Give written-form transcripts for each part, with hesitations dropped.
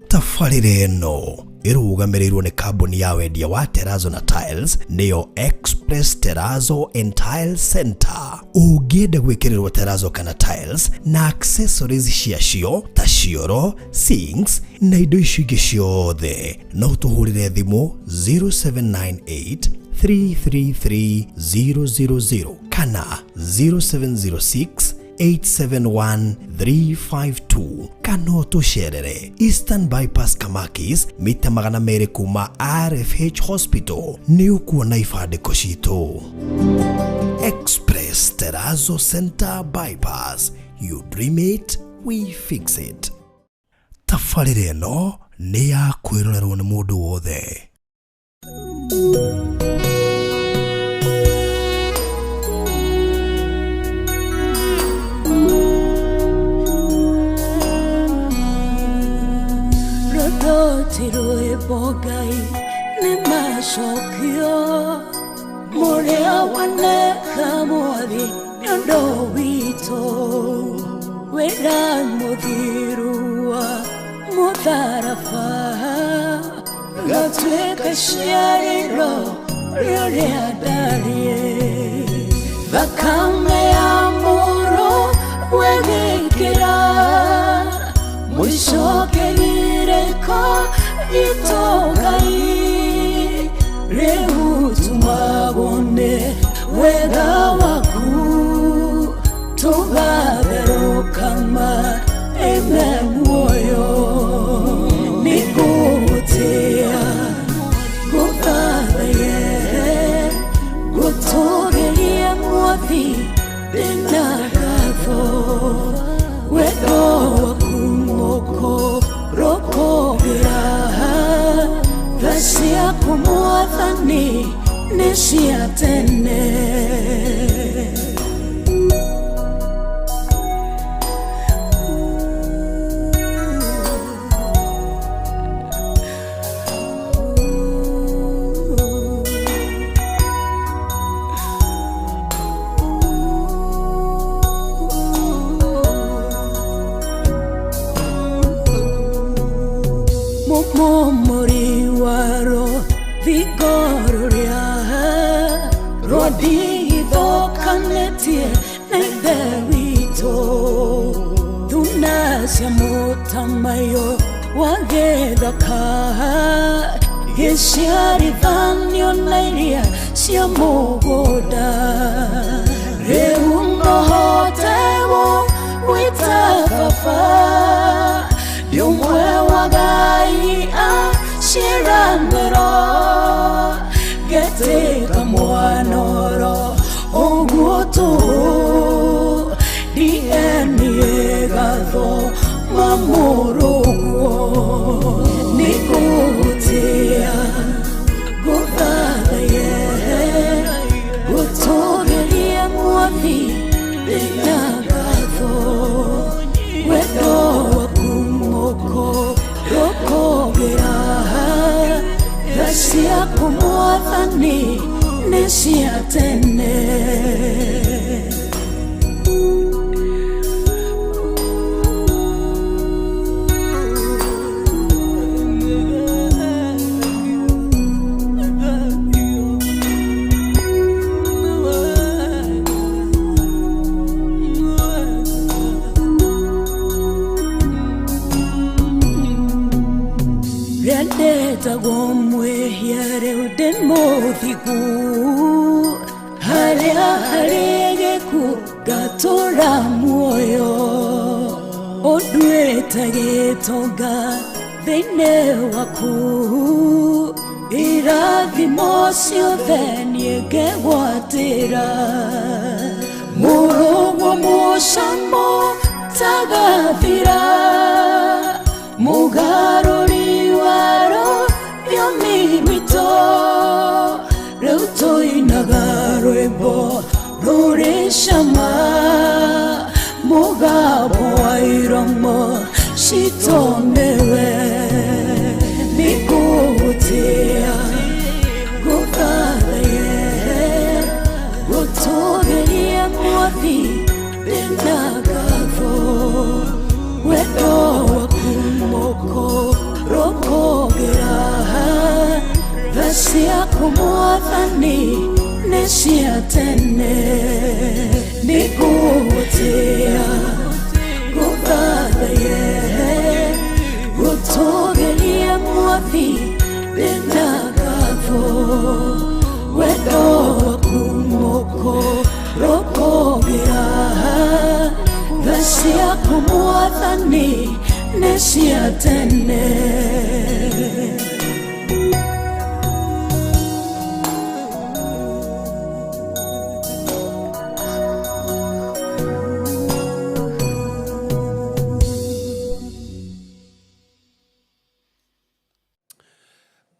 Tabarĩra ĩno ĩrũgamĩrĩirwo nĩ kambuni ya wendia wa Terrazzo na Tiles, nĩyo Express Terrazzo and Tile Center. Ũngĩenda gwĩkĩrĩrwo terrazzo kana tiles na accessories ciacio ta cioro, sinks na indo icio ingĩ ciothe, no tũhũrĩre thimũ 0798 333 000 kana 0706 871 352, kana ũtũcerere Eastern Bypass, Kamakis, mita 200 kuma RFH Hospital. Nĩ ũkuona ibandĩko citũ. Express Terrazzo Center Bypass, you dream it, we fix it. Tabarĩra ĩno nĩ ya kwĩrorerwo nĩ mũndũ wothe. Rũthoti rwĩmbo Ngai nĩ macokio mũrĩa waneka mwathi nĩ ũndũ witũ, wĩra mũthiru wa mũtharaba gatuĩka ciarĩro rĩrĩa ndariĩ, thakame ya mũrũ wegĩkĩra mũico kĩgirĩko gitũ. Ngai, rĩu tumagwo nĩ wega waku, tũgatherũkama ime muoyo. Nĩ ngũgũtĩa, ngũthathaye, ngũtũgĩrie mwathi, ndĩna ngatho. Wendo waku mũkũrũkũgĩra, tha ciaku mwathani nĩ cia tene. Mumumuri waro thingo rũrĩa rwandigithũkanĩtie na Ithe witũ, thuna cia mũtamaiyũ wa gĩthaka gĩciarithanio na iria cia mũgũnda. Rĩu nohotewo gwĩta baba, ndĩ ũmwe wa Ngai a ciĩranĩro, ngetĩka mwanoro ũguo tũhũ, ndienie gatho mamũrũguo. Nĩ ngũgũtĩa, ngũthathaye, ngũtũgĩrie mwathi, ndĩna ngatho. Wendo waku mũkũrũkũgĩra, tha ciaku mwathani nĩ cia tene. Rĩandetagwo mwĩhia, rĩu ndĩ mũthingu, harĩa harĩ gĩkuũ ngatũra muoyo. Ũnduĩte gĩtonga thĩinĩ waku, irathimo ciothe niĩ ngegwatĩra. Mũrũguo mũcamo tagathira, mũgarũri waro rũthiomi rwitũ, rĩu tũinaga rwĩmbo rũrĩ cama, mũgambo wa iromo citũ nĩwe. Nĩngũgũtĩa, ngũthathaye. Ciaku Mwathani nĩ cia tene. Nĩngũgũtĩĩa, ngũthathaiye, ngũtũũgĩrie Mwathi ndĩna ngatho. Wendo waku mũkũrũkũgĩra. Tha ciaku Mwathani nĩ cia tene.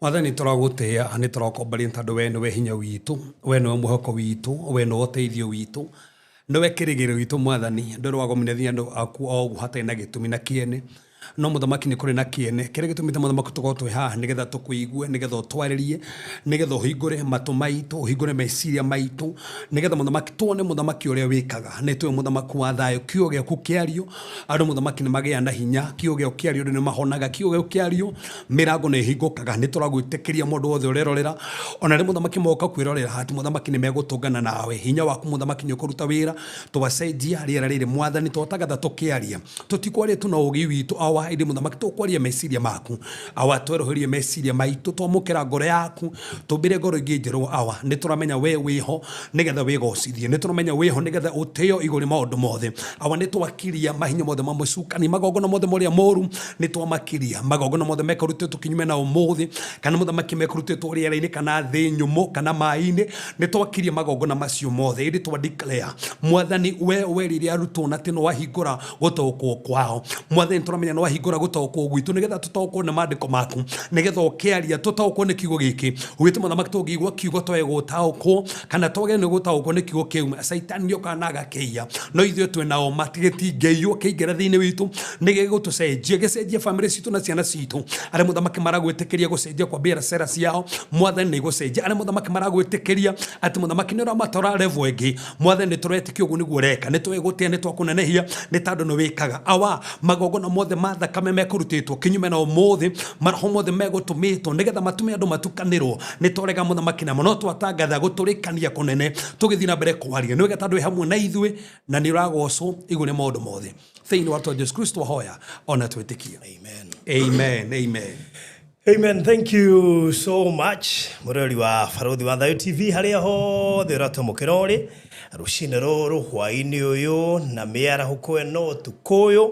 Mwathani, tũragũtĩĩa, nĩ tũrakombaria tondũ we nĩwe hinya witũ, we nĩwe mwĩhoko witũ, we nĩwe ũteithio witũ, nĩwe kĩrĩgĩrĩro witũ. Mwathani, ndũrĩ wagominithia andũ aku o ũguo hatarĩ na gĩtũmi na kĩene, no mũthamaki nĩ kũrĩ na kĩene kĩrĩa gĩtũmĩte mũthamaki tũkorwo twĩ haha, nĩgetha tũkũigue, nĩgetha ũtwarĩrie, nĩgetha ũhingũre matũ maitũ, ũhingũre meciria maitũ, nĩgetha mũthamaki tuone mũthamaki ũrĩa wĩkaga. Nĩ tũĩ mũthamaki wa thayũ, kiugo gĩaku kĩario, andũ mũthamaki nĩ magĩa na hinya. Kiugo gĩaku kĩario, andũ nĩ mahonaga. Kiugo gĩaku kĩario, mĩrango nĩ ĩhingũkaga. Nĩ tũragwĩtĩkĩria mũndũ wothe ũrerorera, ona rĩ mũthamaki moka kwĩrorera hati, mũthamaki nĩ megũtũngana nawe. Hinya waku mũthamaki nĩ ũkũruta wĩra. Twacenjia rĩera rĩrĩ, Mwathani, twatagatha tũkĩaria, tũtikwaria tu na ũgĩ witũ, awa, ĩndĩ mũthamaki tũkwaria meciria maku. Awa, twerũhĩrie meciria maitũ, twamũkĩra ngoro yaku, tũmbĩre ngoro ingĩ njerũ. Awa, nĩ tũramenya we wĩho nĩgetha wĩgocithie, nĩ tũramenya wĩho nĩgetha ũtĩo igũrũ maũndũ mothe. Awa, nĩ twakiria mahinya mothe ma mũcukani, magongona mothe marĩa moru nĩ twamakiria, magongona mothe mekũrutĩtwo kinyume na ũmũthĩ, kana mũthamaki mekũrutĩtwo rĩera-inĩ kana thĩ nyũmũ kana maĩ-inĩ, nĩ twakiria magongona macio mothe. Ĩndĩ twa declare, Mwathani, we werire arutwo na atĩ nĩ wahingũra gũtaũkwo kwao. Mwathani, tũramenya nĩ wahingũra gũtaũkwo gwitũ nĩgetha tũtaũkwo nĩ maandĩko maku, nĩgetha ũkĩaria tũtaũkwo nĩ kiugo gĩkĩ. Wĩte mũthamaki, tũngĩigua kiugo twage gũtaũkwo kana twage nĩ gũtaũkwo nĩ kiugo kĩu, caitani nĩokaga na agakĩiya, no ithuĩ twĩ nao gĩtingĩiywo kĩingĩra thĩinĩ witũ, nĩ gĩgũtũcenjia, gĩcenjie bamĩrĩ citũ na ciana citũ. Arĩa mũthamaki maragwĩtĩkĩria gũcenjia kwa biacara ciao, Mwathani, nĩ igũcenjia. Arĩa mũthamaki maragwĩtĩkĩria atĩ mũthamaki nĩ ũramatwara level ĩngĩ, Mwathani, nĩ tũretĩkia ũguo nĩguo ũreka. Nĩ twegũtĩa, nĩ twakũnenehia nĩ tondũ nĩ wĩkaga. Awa, magongona mothe ma thakame mekũrutĩtwo kinyume na ũmũthĩ, maroho mothe megũtũmĩtwo nĩgetha matũme andũ matukanĩrwo, nĩ twarega mũthamaki namo, no twatangatha gũtũrĩkania kũnene tũgĩthiĩ na mbere kwaria. Nĩ wega tondũ wĩ hamwe na ithuĩ na nĩ ũragocwo igũrũ rĩa maũndũ mothe. Thĩinĩ wa rĩtwa Jesu Kristo ahoya ona twĩtĩkia. Amen. Amen, amen. Amen. Thank you so much. Mũrori wa Barũthi wa Thayũ TV harĩa hothe ũratũmũkĩra ũrĩ rũcinĩ rũrũ, hwaĩ-inĩ ũyũ, na mĩarahũko ĩno, ũtukũ ũyũ,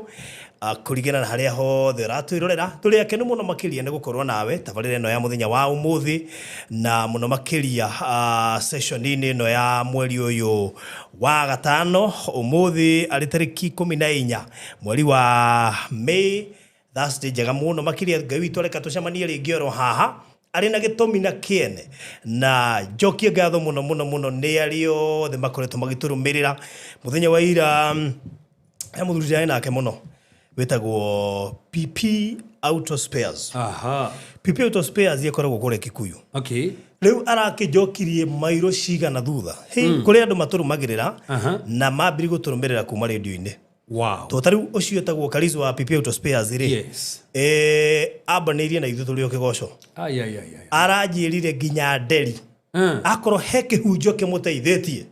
kũringana na harĩa hothe ũratwĩrorera, tũrĩ akenu mũno makĩria nĩ gũkorwo nawe tabarĩra ĩno ya mũthenya wa ũmũthĩ, na mũno makĩria session-inĩ ĩno ya mweri ũyũ wa gatano, ũmũthĩ arĩ tarĩki 14 mweri wa May, Thursday njega mũno makĩria. Ngai witũ areka tũcemanie rĩngĩ oro haha arĩ na gĩtũmi na kĩene, na njokie ngatho mũno mũno mũno nĩ arĩa othe makoretwo magĩtũrũmĩrĩra. Mũthenya wa ira he mũthuri ndĩrarĩ nake mũno wĩtagwo PP Auto Spares. PP Auto Spares ĩkoragwo kũrĩa Kikuyu. Rĩu arakĩnjokirie mairo cigana thutha. Hey, kũrĩ andũ matũrũmagĩrĩra na mambiri gũtũrũmĩrĩra kuma rĩndio-inĩ. To ta rĩu ũcio ũtagwo Karizu wa PP Auto Spares rĩ, ambanĩirie na ithuĩ tũrĩ o kĩgoco. Ai, ai, ai, ai. Aranjĩrire nginya nderi akorwo he kĩhunjio kĩmũteithĩtie,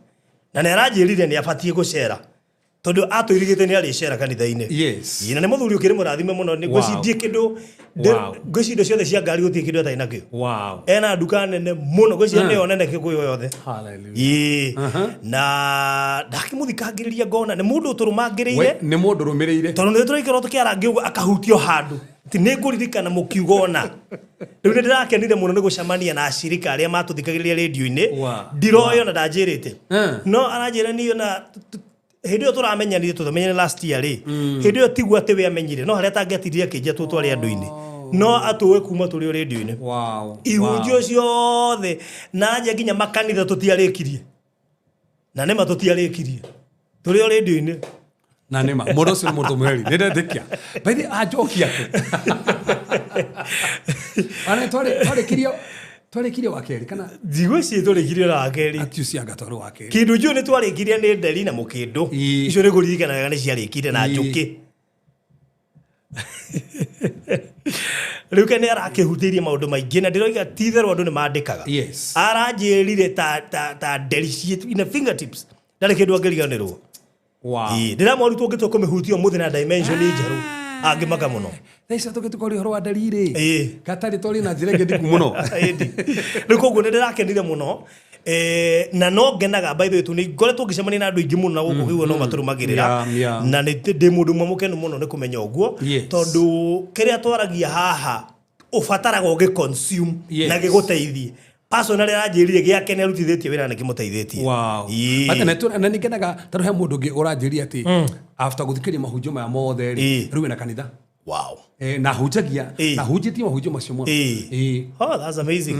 na nĩ aranjĩrire nĩ abatiĩ gũcera tondũ atũirigĩte nĩ arĩcera kanitha-inĩ. Ĩĩ, na nĩ mũthuri ũkĩrĩ mũrathime mũno nĩ ngwĩciria kĩndũ ngwĩciria indo ciothe cia ngari gũtirĩ kĩndũ atarĩ nakĩo. Ena nduka nene mũno, ngwĩciria nĩyo nene Gĩkũyũ yothe. Hallelujah. Ĩĩ. Na ndakĩmũthikangĩrĩria ngona nĩ mũndũ ũtũrũmangĩrĩire. We nĩ mũndũ ũrũmĩrĩire. Tondũ nĩ tũraikara tũkĩarangia ũguo akahutio handũ ti nĩ ngũririkana mũkiuga ona rĩu nĩ ndĩrakenire mũno nĩ gũcemania na acirika arĩa matũthikagĩrĩria rĩndio-inĩ. Ndiroĩ ona ndanjĩrĩte, no aranjĩra niĩ ona hĩndĩ ĩyo tũramenyanire, tũtamenyane last year rĩ, hĩndĩ ĩyo tiguo atĩ we amenyire, no harĩa atangĩatirire akĩnjia tũtware andũ-inĩ, no atũĩ kuma tũrĩ o rĩndio-inĩ. Ihunjio ciothe na anja nginya makanitha tũtiarĩkirie, na nĩma tũtiarĩkirie tũrĩ o rĩndio-inĩ. Na nĩma mũndũ ũcio nĩ mũndũ mweri, nĩ ndetĩkia baithe anjokia kũ ana twarĩkirie wa kerĩ kana? Ndigwĩciria tũrĩkirie na wa kerĩ. Atiucianga twarĩ wa kerĩ. Kĩndũ njũĩ nĩ twarĩkirie nĩ nderi na mũkĩndũ. Icio nĩ kũririkana wega nĩ ciarĩkire na njũkĩ. Rĩu ke nĩ arakĩhutĩirie maũndũ maingĩ na ndĩroiga ti itherũ andũ nĩ mandĩkaga. Aranjĩrire ta nderi ciĩ in a fingertips, ndarĩ kĩndũ angĩriganĩrwo. Ĩĩ, ndĩramwarutwo ũngĩtua kũmĩhutia ũmũthĩ na dimension njerũ angĩmaka mũno. Thaa icio tũgĩtuka ũhoro wa nderi rĩ, gatarĩ twarĩ na njĩra ĩngĩ ndiku mũno. Ĩndi. Rĩu koguo nĩ ndĩrakenire mũno. Na no ngenaga, by the way, tu nĩ ngoretwo ngĩcemania na andũ aingĩ mũno na gũkũ kĩguo no matũrũmagĩrĩra. Na nĩ ndĩ mũndũ ũmwe mũkenu mũno nĩ kũmenya ũguo, tondũ kĩrĩa twaragia haha ũbataraga ũgĩ consume na gĩgũteithie. Personally, aranjĩrire gĩake nĩ arutithĩtie wĩra na kĩmũteithĩtie. Ĩĩ. Na nĩ ngenaga tondũ he mũndũ ũngĩ ũranjĩria atĩ after gũthikĩrĩria mahunjio maya mothe rĩ, rĩu ena kanitha. Na hunjagia na hunjĩtie mahunjio macio mũno. Oh, that's amazing.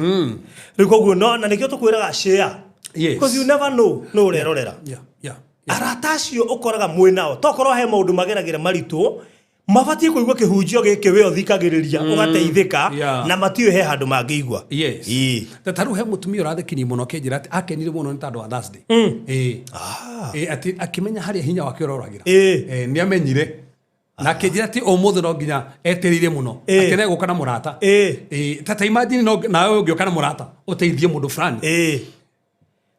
Rĩu koguo no na nĩkĩo tũkwĩraga share. Because you never know nũ ũrerorera. Arata acio ũkoraga mwĩ nao tokorwo he maũndũ mageragĩra maritũ, mabatiĩ kũigua kĩhunjio gĩkĩ we ũthikagĩrĩria ũgateithĩka, na matiũĩ he handũ mangĩigua. Ta rĩu he mũtumia ũrathekini mũno akĩnjĩra atĩ akenire mũno nĩ tondũ wa Thursday. Ĩĩ, atĩ akĩmenya harĩa hinya wake ũroragĩra. Nĩ amenyire na akĩnjĩra atĩ ũmũthĩ no nginya etereire mũno, atĩ negũka na mũrata. Ĩĩ, ta imagine no nawe ũngĩũka na mũrata ũteithie mũndũ fulani,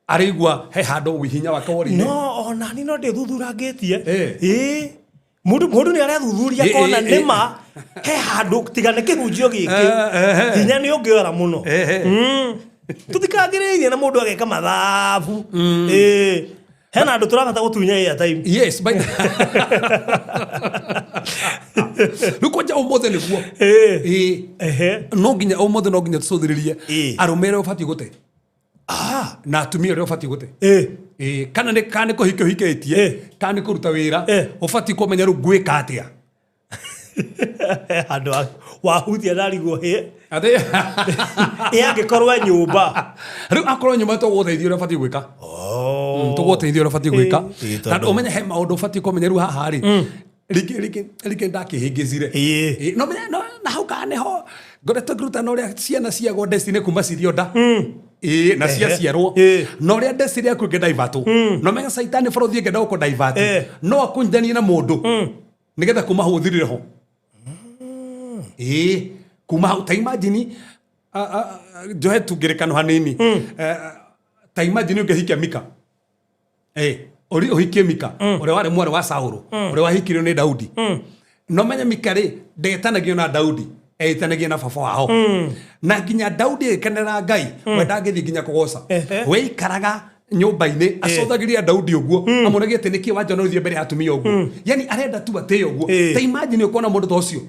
arĩigua he handũ hinya wake worĩire. No onani no ndĩthuthurangĩtie. Ĩĩ, mũndũ nĩ arethuthuria kona nĩma he handũ tiga nĩ kĩhunjio gĩkĩ, hinya nĩ ũngĩora mũno. Tũthikagĩrĩirie na mũndũ ageka mathabu. Ĩĩ, hena andũ tũrabata gũtunya airtime. Yes, by rĩu kwanja ũmũthĩ nĩguo. Ĩĩ. No nginya ũmũthĩ no nginya tũcũthĩrĩrie arũme arĩa ũbatiĩ gũte na atumia arĩa ũbatiĩ gũte. Ĩĩ, kana nĩ kũhikia ũhikĩtie, kana nĩ kũruta wĩra, ũbatiĩ kũmenya rĩu ngwĩka atĩa. Handũ wahutia ndarigwo hĩ. Ĩ angĩkorwo e nyũmba? Rĩu akorwo nyũmba, tũgũteithia ũrĩa ũbatiĩ gwĩka. Tũgũteithia ũrĩa ũbatiĩ gwĩka. Ĩĩ, tondũ ũmenye he maũndũ ũbatiĩ kũmenya rĩu haha rĩ, rĩngĩ ndakĩhĩngĩcire. Ĩĩ, no menye no na hau kana nĩho ngoretwo ngĩrutana ũrĩa ciana ciagwo destiny kuma cirĩ o nda. Ĩĩ, na ciaciarwo na ũrĩa destiny yaku ĩngĩdaivatwo, no menye caitani bũrũthi ĩngĩenda gũkũdaivati, no akũnyitithanie na mũndũ nĩgetha kuma hau ũthirire ho. Ĩĩ, kuma hau, ta imagine, njohe tu ngerekano hanini. Ta imagine ũngĩhikia Mika. Ũri ũhikie Mika ũrĩa warĩ mwarĩ wa Saũlũ, ũrĩa wahikirio nĩ Daudi. No menye Mika rĩ, ndetanagio na Daudi, etanagia na baba wao, na nginya Daudi agĩkenera Ngai, we ndangĩthiĩ nginya kũgoca. We ikaraga nyũmba-inĩ acũthagĩria Daudi ũguo, amũragia atĩ nĩkĩ wanjonorithia mbere ya atumia ũguo, yani arenda tu atĩo ũguo. Ta imagine ũkona mũndũ ta ũcio,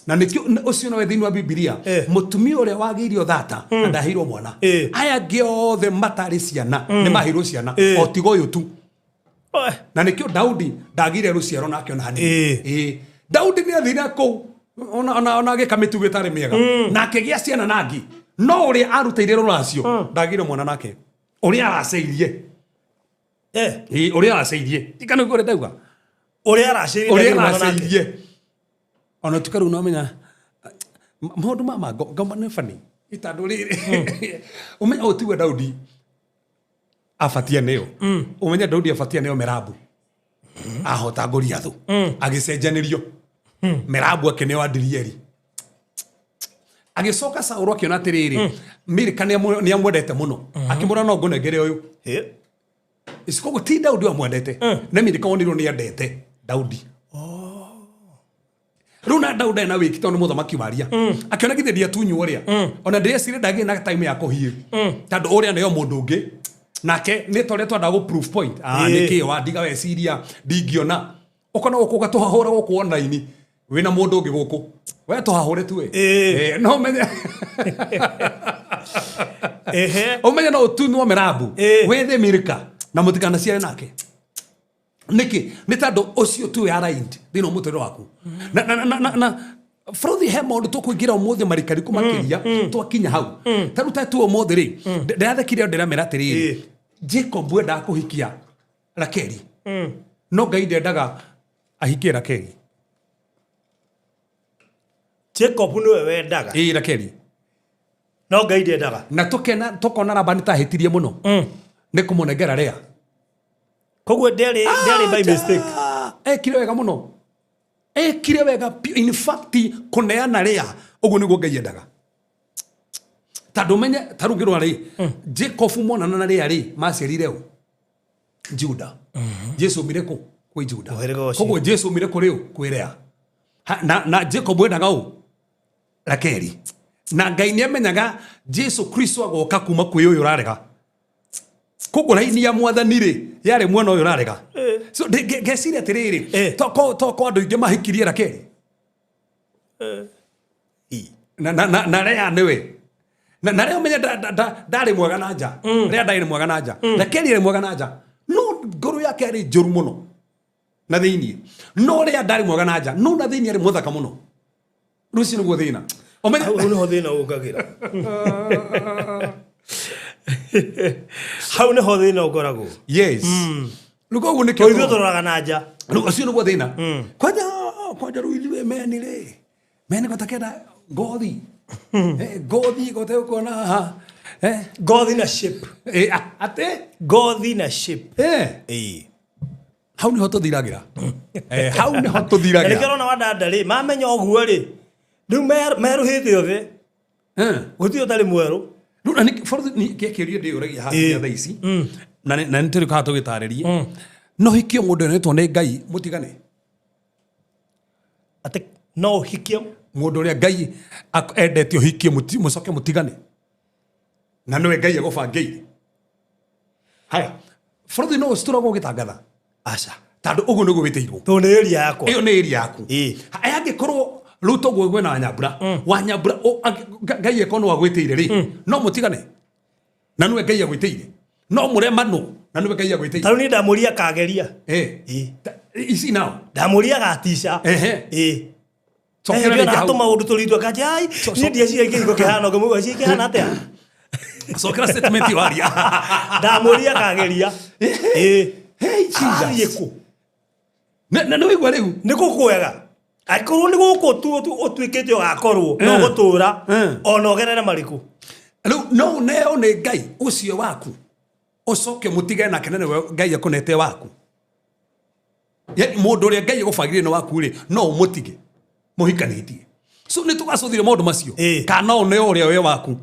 na nĩkĩo ũcio nowe thĩinĩ wa Bibilia mũtumia ũrĩa wagĩirio thata na ndaheirwo mwana. Aya angĩ othe matarĩ ciana nĩ maheirwo ciana, o tiga ũyũ tu. Na nĩkĩo Daudi ndagire rũciaro nake ona hanini. Ĩĩ. Daudi nĩ athire kũu ona agĩka mĩtugo ĩtarĩ mĩega na akĩgĩa ciana nangĩ, no ũrĩa arutĩire rũracio ndagire mwana nake, ũrĩa araceirie. Ĩĩ, ũrĩa araceirie tikana ũrĩa ndauga. Ũrĩa aracĩrire ũrĩa ndagire mwana nake. Araceirie ona tuka rĩu nomenya maũndũ ma ngoma nĩ bani itandũ rĩrĩ, ũmenya ũyũ tiwe Daudi abatie nĩyo, ũmenye Daudi abatie nĩyo Merabu ahota Goliathu, agĩcenjanĩrio Merabu akĩneo Adirieli. Agĩcoka Saũlũ akĩona atĩrĩrĩ, Milika nĩ amwendete mũno, akĩmwĩra no ngũnengere ũyũ. Koguo ti Daudi wamwendete, nĩ Milika wonirwo nĩ endete Daudi. Rĩu na Daudi ena wĩki tondũ nĩ mũthamaki waria, akĩona githĩ ndiatunywo ũrĩa ona ndĩrecire ndagĩrĩ na time ya kũhiĩ tondũ ũrĩa nĩyo mũndũ ũngĩ nake nĩ ta ũrĩa twendaga gũ proof point. Nĩkĩ wandiga weciria ndingĩona ũkona gũkũ ũgatũhahũra gũkũ online wĩna mũndũ ũngĩ gũkũ we tũhahũre tu. No menye ũmenye no ũtunywo Merabu, wethe Milika na mũtikanaciare nake. Nĩkĩ? Nĩ tondũ ũcio tuwe aligned thĩinĩ wa mũtũrĩre waku na bũrũthi he maũndũ tũkũingĩra ũmũthĩ marikariku makĩria twakinya hau. Ta rĩu ta tu ũmũthĩ rĩ, ndĩrathekire ndĩramera atĩrĩrĩ, Jacob wendaga kũhikia Rakeli, no Ngai ndendaga ahikie Rakeli. Jacob nĩwe wendaga? Ĩĩ, Rakeli. No Ngai ndendaga. Na tũkena tũkona Labani tahĩtirie mũno nĩ kũmũnengera Lea. Koguo ndĩarĩ by mistake? Ekire wega mũno, ekire wega piũ. In fact, kũneana Lea Ũguo nĩguo Ngai endaga. Tondũ menye ta rĩu ngĩrora rĩ, Jacob monana na Lea rĩ, maciarire ũ? Juda. Jesu aumire kũ? Kwĩ Juda. Mũhĩrĩga ũcio. Koguo Jesu aumire kũrĩ ũ? Kwĩ Lea. Na Jacob endaga ũ? Rakeli. Na Ngai nĩ amenyaga Jesu Kristo agoka kuma kwĩ ũyũ ũrarega. Koguo raini ya mwathani rĩ, yarĩ mwena ũyũ ũrarega. So ngeciria atĩrĩrĩ, to ko andũ aingĩ mahikirie Rakeli. Na Lea nĩwe. Na Lea ũmenye ndarĩ mwega na nja. Lea ndarĩ mwega na nja. Rakeli arĩ mwega na nja. No ngoro yake yarĩ njũru mũno na thĩiniĩ. No Lea ndarĩ mwega na nja. No na thĩiniĩ arĩ mũthaka mũno. Rĩu ũcio nĩguo thĩna. Ũmenye Hau nĩho thĩna ũkagĩra. Hau nĩho thĩna ũkoragwo. Yes. Rĩu koguo nĩkĩo Tondũ ithuĩ tũroraga na nja. Rĩu ũcio nĩguo thĩna. Kwanja rĩu ithuĩ meni rĩ, meni gotakenda ngothi. Ngothi gote ũkuona haha. Ngothi na shape. Atĩ? Ngothi na shape. Hau nĩho tũthiragĩra. Hau nĩho tũthiragĩra. Na nĩkĩo ũrona wadada rĩ, mamenya ũguo rĩ, rĩu merũhĩte othe. Gũtirĩ ũtarĩ mwerũ. Rĩu na nĩ borithi nĩ kĩũria ndĩyũragia haha nginya thaa ici. Na nĩ tũrĩ kaha tũgĩtarĩrie. No hikie mũndũ ũrĩa nĩtwo nĩ Ngai mũtigane. Atĩ no ũhikie mũndũ ũrĩa Ngai endete ũhikie mũcoke mũtigane. Na nĩwe Ngai agũbangĩire. Haya, borithi no ũcitũragwo ũgĩtangatha. Aca. Tondũ ũguo nĩguo wĩtĩirwo. Tondũ nĩ area yakwa. Ĩyo nĩ area yaku. Ĩĩ. Haya, angĩkorwo rĩu toguo gwĩna Wanyambura, Wanyambura, Ngai eko no agwĩtĩire rĩ, no mũtigane. Na nĩwe Ngai agwĩtĩire. No mũremanwo, na nĩwe Ngai agwĩtĩire. Ta rĩu niĩ ndamũria kageria. Ĩĩ. Ici nao. Ndamũria gatica. Ĩĩ. Cokera rĩngĩ hau. Tũmaũndũ tũritũ akanja, ai, niĩ ndieciria kĩhiko kĩhana ũguo, mũgweciria kĩhana atĩa? Cokera statement ĩyo aria. Ndamũria kageria. Ĩĩ. Hey, Jesus. Arathiĩ kũ? Na nĩ waigua rĩu? Nĩ kũ kwega? Angĩkorwo nĩ gũkũ tu ũtuĩkĩte ũgakorwo, no gũtũra, ona ũgerere marĩkũ. Rĩu no ũneo nĩ Ngai ũcio waku, ũcoke mũtige nake na nĩwe Ngai akũnete waku. Yaani mũndũ ũrĩa Ngai agũbangĩire nĩ waku rĩ, no ũmũtige mũhikanĩtie. So nĩ tũgacũthire maũndũ macio. Kana no ũneo ũrĩa we waku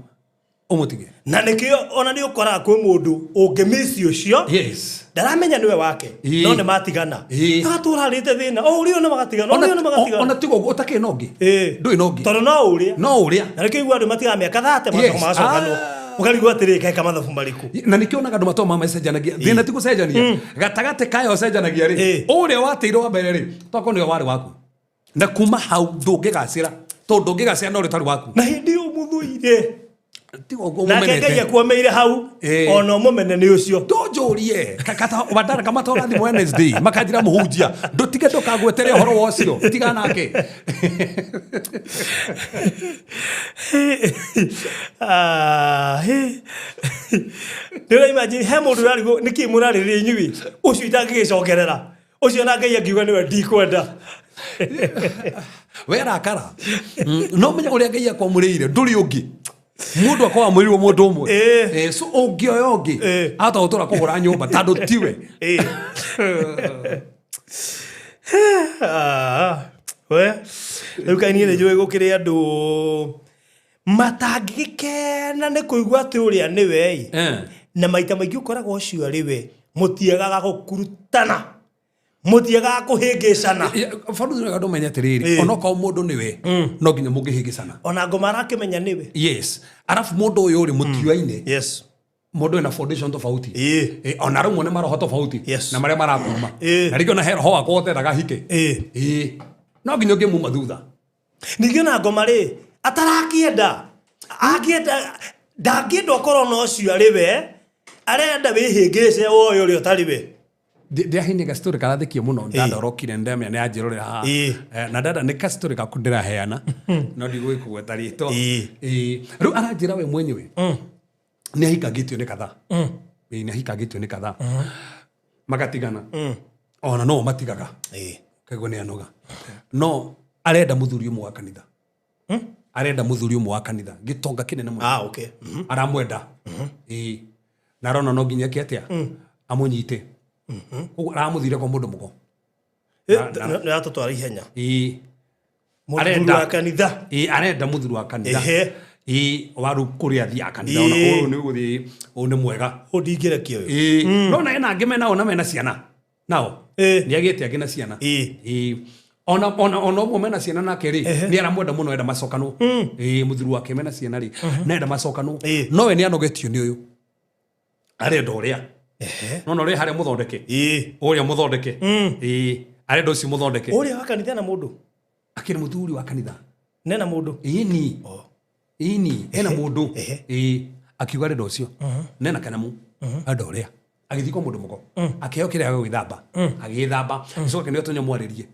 ũmũtige. Na nĩkĩo ona nĩ ũkoraga kwĩ mũndũ ũngĩmisi ũcio. Ndaramenya nĩwe wake. No nĩ matigana. Agatũra arĩte thĩna. O ũrĩa nĩ magatigana. O ũrĩa nĩ magatigana. Ona tiga ũguo ũtakĩrĩ na ũngĩ. Ndũrĩ na ũngĩ. Tondũ no ũrĩa. No ũrĩa. Na nĩkĩo igua andũ matigana mĩaka 30 magacoka magacokanwo. Ũkarigwo atĩrĩ, kaĩ mathabu marĩkũ? Na nĩkĩo onaga andũ matoo macenjanagia. Thĩna ti gũcenjania. Gatagatĩ kayo ũcenjanagia rĩ, ũrĩa wateirwo wa mbere rĩ, tokorwo nĩwe warĩ waku. Na kuma hau ndũngĩgacĩra. Tondũ ndũngĩgacĩra na ũrĩa ũtarĩ waku. Na hĩndĩ ĩyo mũthũire. Tiga ũguo Nake Ngai mũmenete. akwamĩire hau, ona ũmũmene nĩ ũcio. Ndũnjũrie. Kata wandara kama tora thimũ Wednesday, makanjĩra mũhunjia. Ndũtige ndũkagwetere ũhoro wa ũcio. Tiga nake. Nĩ ũra imagine he mũndũ ũrarigwo nĩkĩ mũrarĩrĩria inyuĩ ũcio itangĩgĩcokerera ũcio na Ngai angiuga nĩwe ndikwenda. We rakara. No menya ũrĩa Ngai akwamũrĩire ndũrĩ ũngĩ. Mũndũ akoragwo amũrĩirwo mũndũ ũmwe. So ũngĩoya ũngĩ, ahota gũtũra kũgũra nyũmba tondũ tiwe. We, rĩu kaĩ niĩ nĩ njũĩ gũkĩrĩ andũ matangĩgĩkena nĩ kũigua atĩ ũrĩa nĩwe ĩ. Na maita maingĩ ũkoraga ũcio arĩ we, mũtiagaga gũkurutana, mũtiagaga kũhĩngĩcana. Bado nĩ andũ menye atĩrĩrĩ, onokorwo mũndũ nĩwe, no nginya mũngĩhĩngĩcana. Ona ngoma arakĩmenya nĩwe. Yes. Arabu mũndũ ũyũ rĩ, mũtiũaine. Mũndũ ena foundation tofauti. Ona rĩmwe nĩ maroho tofauti. Na marĩa marakuma. Na rĩngĩ ona he roho wakwa ũtendaga hike. No nginya ũngĩmuma thutha. Ningĩ ona ngoma rĩ, atarakĩenda, angĩenda, ndangĩenda ũkorwo na ũcio arĩ we, arenda wĩhĩngĩce woe ũrĩa ũtarĩ we. Ndĩraheana ga story karathekio mũno, ndandorokire ndamenya nĩ anjĩrorera haha. Na dada nĩ ka story gaku ndĩraheana, no ndigũgĩkũgweta rĩtwa. Rĩu aranjĩra we mwenyewe, nĩ ahikangĩtio nĩ kadhaa. Nĩ ahikangĩtio nĩ kadhaa. Magatigana. Ona no matigaga. Kaigua nĩ anoga. No arenda mũthuri ũmwe wa kanitha. Arenda mũthuri ũmwe wa kanitha. Gĩtonga kĩnene mũno. Aramwenda. Na arona no nginya eke atĩa? Amũnyite. Koguo aramũthire kwa mũndũ mũgo. Nĩ atũtwara ihenya. Mũthuri wa kanitha. Ĩĩ, arenda mũthuri wa kanitha. Ĩĩ, waru kũrĩa athiaga kanitha ona ũyũ nĩ ũgũthiĩ, ũyũ nĩ mwega. Ũyũ ndingĩrekia ũyũ. Ĩĩ, no na ena angĩ menao na mena ciana nao. Nĩ agĩte angĩ na ciana. Ĩĩ. Ona ũmwe mena ciana nake rĩ, nĩ aramwenda mũno, enda macokanwo. Ĩĩ, mũthuri wake mena ciana rĩ, na enda macokanwo. No we nĩ anogetio nĩ ũyũ, arenda ũrĩa no na ũrĩa harĩa mũthondeke. Ũrĩa mũthondeke. Ĩĩ, arenda ũcio mũthondeke. Ũrĩa wa kanitha na mũndũ. Akĩrĩ mũthuri wa kanitha. Nena mũndũ. Ĩni. Ĩni, ena mũndũ. Ĩĩ, akiuga arenda ũcio nena kanyamũ, arenda ũrĩa agĩthiĩ kwa mũndũ mũgo, akĩheo kĩrĩa gĩa gwĩthamba, agĩĩthamba, gĩcoka kĩneo tũnyamũ arĩrie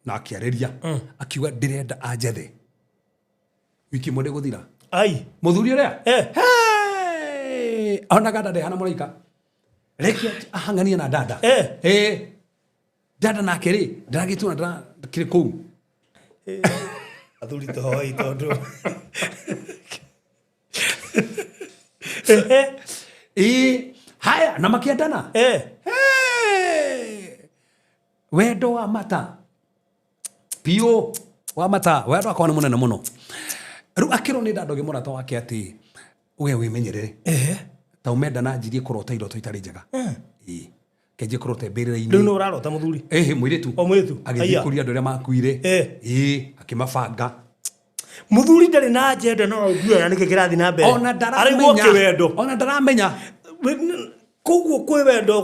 na akĩarĩria, akiuga ndĩrenda anjethe wiki ĩmwe ndĩgũthira. Ai. Mũthuri ũrĩa. Hey! Onaga dada hana mũraika, reke ahang'anie na dada. Dada nake rĩ, ndaragĩtua na ndakĩrĩ kũu. Athuri tũhoi tondũ. Ĩĩ, haya na makĩendana. Hey! Wendo wa mata biũ, wa mata, wendo wakwa nĩ mũnene mũno. Rĩu akĩrwo nĩ dada ũngĩ mũrata wake atĩ we wĩmenyerere, ta umenda na njirie kũrota iroto itarĩ njega. Ĩĩ, kenjie kũrota mbĩrĩra-inĩ. Rĩu nĩ ũrarota mũthuri? Ĩhĩ, mũirĩtu. O mũirĩtu? Agĩthiĩ Aya. kũria andũ arĩa makuire. Ĩĩ, akĩmabanga. Mũthuri ndarĩ na agenda, no nguoya nĩkĩ kĩrathiĩ na mbere. Ona Araigua ndaramenya. kĩwendo. Ona ndaramenya. Koguo kwĩ wendo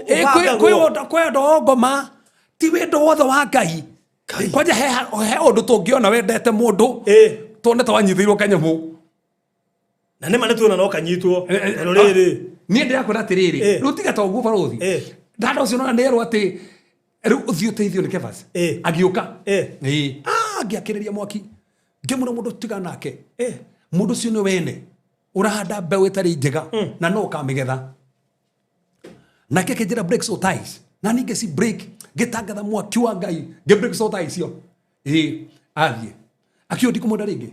Ĩ, kwĩ ũbangagwo. kwĩ wendo wa ngoma, ti wendo wothe wa Ngai. Kwanja he ũndũ tũngĩona wendete mũndũ, tuone ta wanyitĩirwo kanyamũ. Na nĩma nĩ tuona no kanyitwo. Tondũ rĩrĩ. Niĩ ndĩrakwĩra atĩrĩrĩ, rĩu tiga ta ũguo barũthi. Dada ũcio nona nĩerwo atĩ rĩu ũthiĩ ũteithio nĩ Kevas. Agĩũka. Ĩĩ. Ah, ngĩakĩrĩria mwaki. Ngĩmwĩra mũndũ tiga nake. Mũndũ ũcio nĩ wene. Ũrahanda mbeũ ĩtarĩ njega na no ũkamĩgetha. Nake akĩnjĩra break so ties. Na niĩ ngĩci break, ngĩtangatha mwaki wa Ngai, ngĩ break so ties icio. Ĩĩ, athiĩ. Akiuga ndikumwenda rĩngĩ.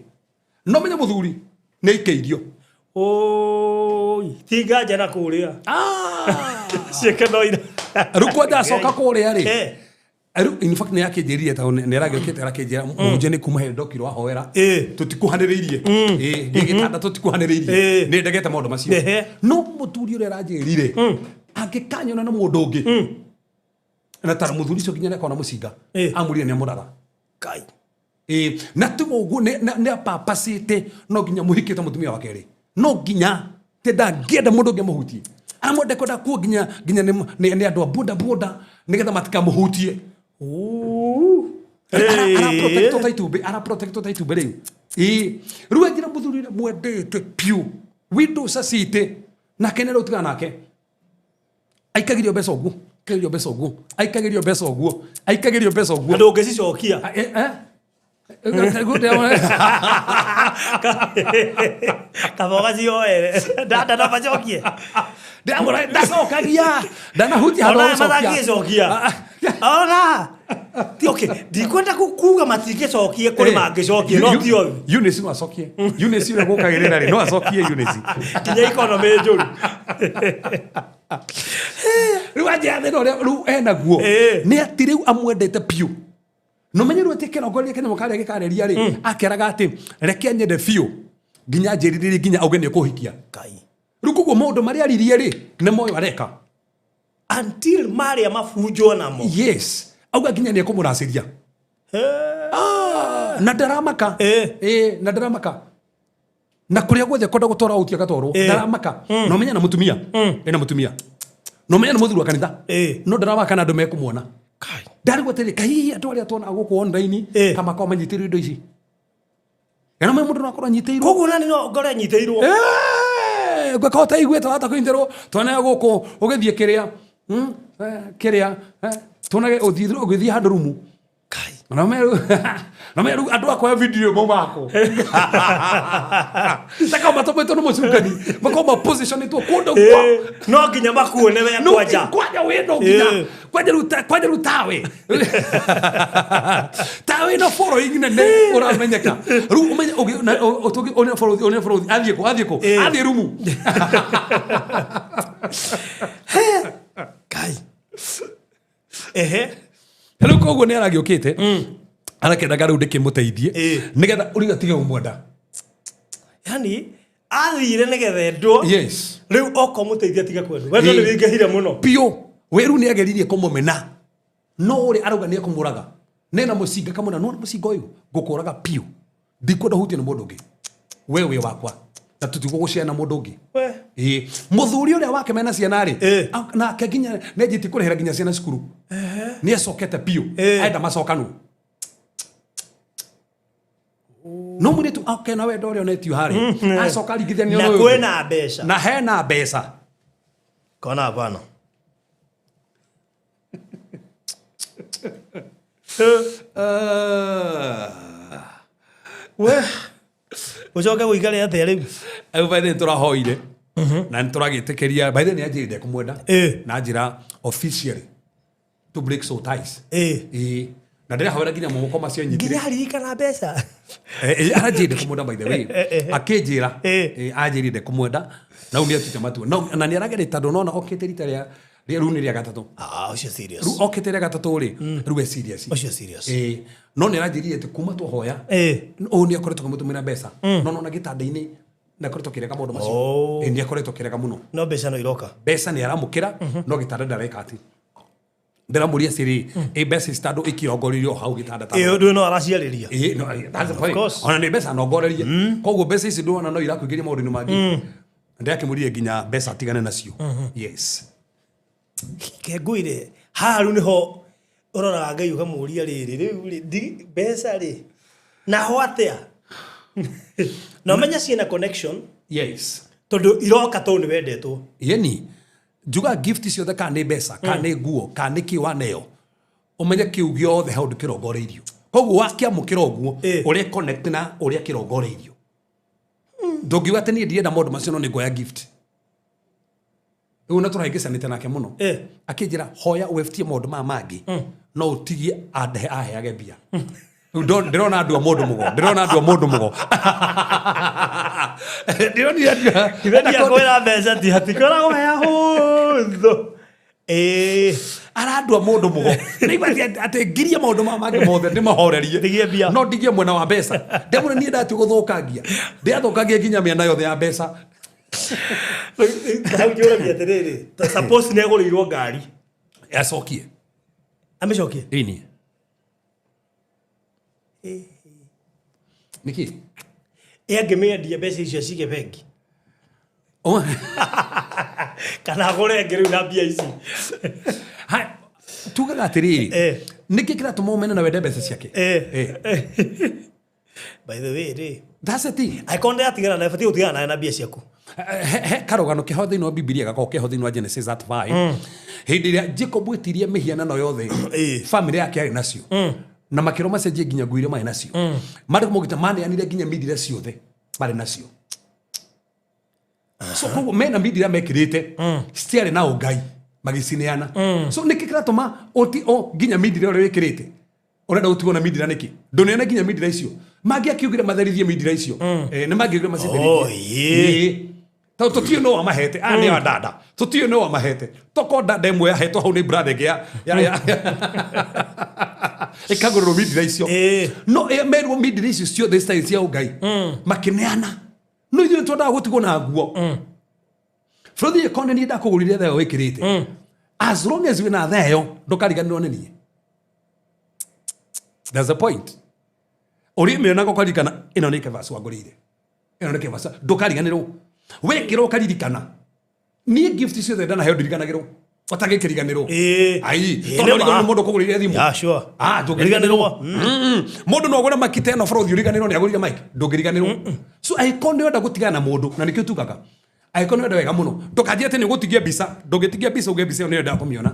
No menya mũthuri nĩ aikĩirio. Oi, ti nganja na kũrĩa. Ciĩke no ira. Rĩu kwanja acoka kũrĩa rĩ. Rĩu in fact nĩ akĩnjĩrire tondũ nĩ aragĩũkĩte arakĩnjĩra mũhunjia nĩ kuma hĩndĩ ndokirwo ahoera. Tũtikuhanĩrĩirie. Ĩĩ, ndĩ gĩtanda tũtikuhanĩrĩirie. Nĩ ndegete maũndũ macio. No mũthuri ũrĩa aranjĩrire angĩkanyona na mũndũ ũngĩ na tara mũthuri ũcio nginya nĩakona mũcinga, amũrire nĩ amũrara. Kai. Ĩĩ, na tiga ũguo nĩ apapacĩte no nginya mũhikĩte mũtumia wa kerĩ, no nginya te ndangĩenda mũndũ ũngĩ amũhutie, aramwenda kwenda kuo nginya nĩ andũ a boda boda nĩgetha matikamũhutie. Ara protect ta itumbĩ, ara protect ta itumbĩ rĩu. Ĩĩ, rĩu anjĩra mũthuri ũrĩa mwendete piũ windows acite nake nĩ rĩu nake aikagĩrio mbeca ũguo, aikagĩrio mbeca ũguo, aikagĩrio mbeca ũguo, aikagĩrio mbeca ũguo. Na ndũngĩcicokia. Kaba ũgacioere. Dada no macokie. Ndacokagia, ndanahutia handũ Ona ha gũcokia. matangĩcokia. Ona. Ti okay, ndikwenda kuga matingĩcokie, kũrĩ mangĩcokie, no ti othe. Eunice no acokie. Eunice ũrĩa gũkagĩrĩra rĩ, no acokie Eunice. Nginya economy njũru. Rĩu anjĩra thĩna ũrĩa rĩu enaguo nĩ atĩ rĩu amwendete biũ. No menye rĩu atĩ kĩrongoreria kĩnyamũ karĩa gĩkarĩria rĩ, akeraga atĩ reke nyende biũ nginya njĩrirĩrie nginya auge nĩ ũkũhikia. Ngai. Rĩu koguo maũndũ marĩa aririe rĩ, nĩ moyo areka. Until marĩa mabunjwo namo. Yes. Auga nginya nĩ ekũmũracĩria. Na ndaramaka. Na ndaramaka. Na kũrĩa guothe kwenda gũtwara ũti agatwarwo. Ndaramaka. Na ũmenye na mũtumia. Ena mũtumia. Na ũmenye na mũthuri wa kanitha. No ndaramaka na andũ mekũmuona. Ndarigwo atĩrĩ, kaĩ andũ arĩa tuonaga gũkũ online kama makoragwo manyitĩrĩirwo indo ici. Kana mũndũ no akorwo anyitĩirwo. Koguo nani no ngore anyitĩirwo. Ngwĩka ũtaiguĩte wahota kũnyitĩrwo tuonaga gũkũ ũgĩthiĩ kĩrĩa, kĩrĩa, tuonage ũgĩthiĩ handũ rumu. Na meru andũ akwa video mau mako. Taka matũmĩtwo nĩ mũcukani, makorwo ma positionĩtwo kũndũ kwa. No nginya makuone we No kwanja. kwanja we no nginya. Kwanja rĩu kwanja rĩu tawe. Tawe na following nene ũramenyeka. Rĩu ũmenye ũgĩ-, na, ũ-, ũtũgĩ-, ũrĩa following, ũrĩa following, athiĩ kũ, athiĩ kũ? Athiĩ rumu. Kai. Ehe. Rĩu koguo nĩ aragĩũkĩte. Arakendaga rĩu ndĩkĩmũteithie nĩgetha ũrĩa atige kũmwenda. Yani athire nĩgetha endwo. Yes. Rĩu oka ũmũteithie atige kwendwo. Wendo Ĩĩ. nĩ wĩingĩhire mũno. Biũ wĩru nĩ ageririe kũmũmena no ũrĩa arauga nĩ ekũmũraga nena mũcinga kamwena no mũcinga ũyũ ngũkũraga biũ ndikwenda ũhutio nĩ mũndũ ũngĩ we wĩ wakwa na tũtigũgũciana na mũndũ ũngĩ. We. Ĩĩ mũthuri ũrĩa wake mena ciana rĩ nake nginya nĩ anjĩtie kũrĩhĩra nginya ciana cukuru nĩ acokete biũ enda macokanwo no mũirĩtu oke na wendo ũrĩa onetio harĩ acoka aringithania Na na ũyũ ũngĩ. kwĩna mbeca. Na hena mbeca. Kona hapana. We. Ũcoke gũikare atĩa rĩu? Rĩu by the way nĩtũrahoire na nĩtũragĩtĩkĩria by the way nĩanjĩrire kũmwenda na njĩra officially to break soul ties. Ĩĩ na ndĩrahoera nginya moko macio nyitire. Nginya aririkana mbeca. Aranjĩrire kũmwenda by the way akĩnjĩra anjĩrire kũmwenda na rĩu nĩatuĩte matua no na nĩarageria tondũ nona okĩte rita rĩa rĩu nĩ rĩa gatatũ. Ah, ũcio serious. Rĩu okĩte rĩa gatatũ rĩ rĩu e serious. Ũcio serious. Ĩĩ no nĩaranjĩrire atĩ kuma twahoya ũũ nĩ akoretwo akĩmũtũmĩra mbeca no nona gĩtanda-inĩ nĩ akoretwo akĩrega maũndũ macio. Ĩĩ nĩ akoretwo akĩrega mũno. No mbeca no iroka. Mbeca nĩ aramũkĩra no gĩtanda ndareka atĩ ndĩramũria atĩrĩ ĩ mbeca ici tondũ ikirongoreirio hau gĩtanda ta Ĩĩ ũndũ no araciarĩria. Ĩĩ, no, that's the point. Course. Ona nĩ mbeca nongorerie koguo mbeca ici ndona no irakũingĩria maũndũ-inĩ mangĩ ndĩrakĩmũrire nginya mbeca atigane nacio yes. Ke ngwĩre haha rĩu nĩho ũroraga Ngai ũkamũria rĩrĩ rĩu rĩ mbeca rĩ naho atĩa na ũmenye ciĩna connection Yes. tondũ iroka tondũ nĩ wendetwo. Yeni njuga gift ciothe kana nĩ mbeca kana nĩ nguo kana nĩ kĩ waneo ũmenye kĩu gĩothe hau kĩrongoreirio koguo wakĩamũkĩra ũguo ũrĩa connect na ũrĩa kĩrongoreirio ndũngiuga atĩ niĩ ndirenda maũndũ macio no nĩ nguoya gift rĩu na tũrahĩngĩcanĩte nake mũno akĩnjĩra hoya ũebutie maũndũ maya mangĩ no ũtigie andehe aheage mbia. Rĩu ndĩrona andũ a mũndũ mũgo ndĩrona andũ a mũndũ mũgo ndĩronire andũ Kwĩra mbeca ti hatikoragwo he hũthũ. Ĩĩ. Arandua mũndũ mũgo nĩigua atĩ ngirie maũndũ maya mangĩ mothe ndĩmahorerie Ndigie mbia. No ndigie mwena wa mbeca ndĩamwĩra niĩ ndatua gũthũkangia ndĩathũkangia nginya mĩena yothe ya mbeca. Hau njũragia atĩrĩrĩ ta suppose nĩ agũrĩirwo ngari acokie. Amĩcokie. Ĩni nĩkĩ? Ĩ angĩmĩendia mbeca icio acige bengi kana agũre ĩngĩ rĩu na mbia ici? Ha, tugaga atĩrĩrĩ nĩkĩ kĩratũma ũmene na wende mbeca ciake? By the way rĩ That's the thing. Angĩkorwo ndĩratigana nawe batiĩ gũtigana nawe na mbia ciaku. He karũgano keho thĩinĩ wa Bibilia gakoragwo keho thĩinĩ wa Genesis at 5 hĩndĩ ĩrĩa Jacob etirie mĩhianano yothe famĩlĩ yake yarĩ nacio na makĩrwo macenjie nginya nguo iria marĩ nacio marĩ kũmũgita maneanire nginya mindira ciothe marĩ nacio so koguo mena mindira mekĩrĩte citiarĩ na ũngai magĩcineana so nĩkĩ kĩratũma ũti o nginya mindira ũrĩa wĩkĩrĩte ũrenda gũtigwo na mindira nĩkĩ ndũneane nginya mindira icio mangĩakiugire matherithie mindira icio nĩ mangĩaugire macitherithie. Oh, ĩĩ. Ĩĩ. Tondũ tũtiũĩ nũ wamahete aya nĩ a dada tũtiũĩ nũ wamahete toko dada ĩmwe yahetwo hau nĩ brother ĩngĩ ya ĩkagũrĩrwo mindira icio no merirwo mindira icio ciothe citarĩ cia ũngai makĩneana no ithuĩ nĩtwendaga gũtigwo na nguo bũrũri ĩkone niĩ ndakũgũrire thaa ĩyo wĩkĩrĩte as long as wĩna thaa ĩyo ndũkariganĩrwo nĩ niĩ. There's a point ũrĩa mĩonaga ũkaririkana ĩno nĩ kĩbacu wangũrĩire ĩno nĩ kĩbacu ndũkariganĩrwo wekĩra ũkaririkana niĩ gift ciothe ndanaheo ndirikanagĩrwo ũtagĩkĩriganĩrwo ai Ĩĩ, tondũ nĩ ma. ũriganĩrwo nĩ mũndũ ũkũgũrĩire thimũ. Yeah, sure. Ah, ndũngĩriganĩrwo. Mũndũ no agũre maki ta ĩno bũrũri ũriganĩrwo nĩ agũrire mic ndũngĩriganĩrwo so angĩkorwo nĩ ũrenda gũtigana na mũndũ na nĩkĩo tugaga angĩkorwo nĩ ũrenda wega mũno ndũkanjie atĩ nĩ ũgũtigia mbica ndũngĩtigia mbica uge mbica ĩyo nĩ ũrenda kũmĩona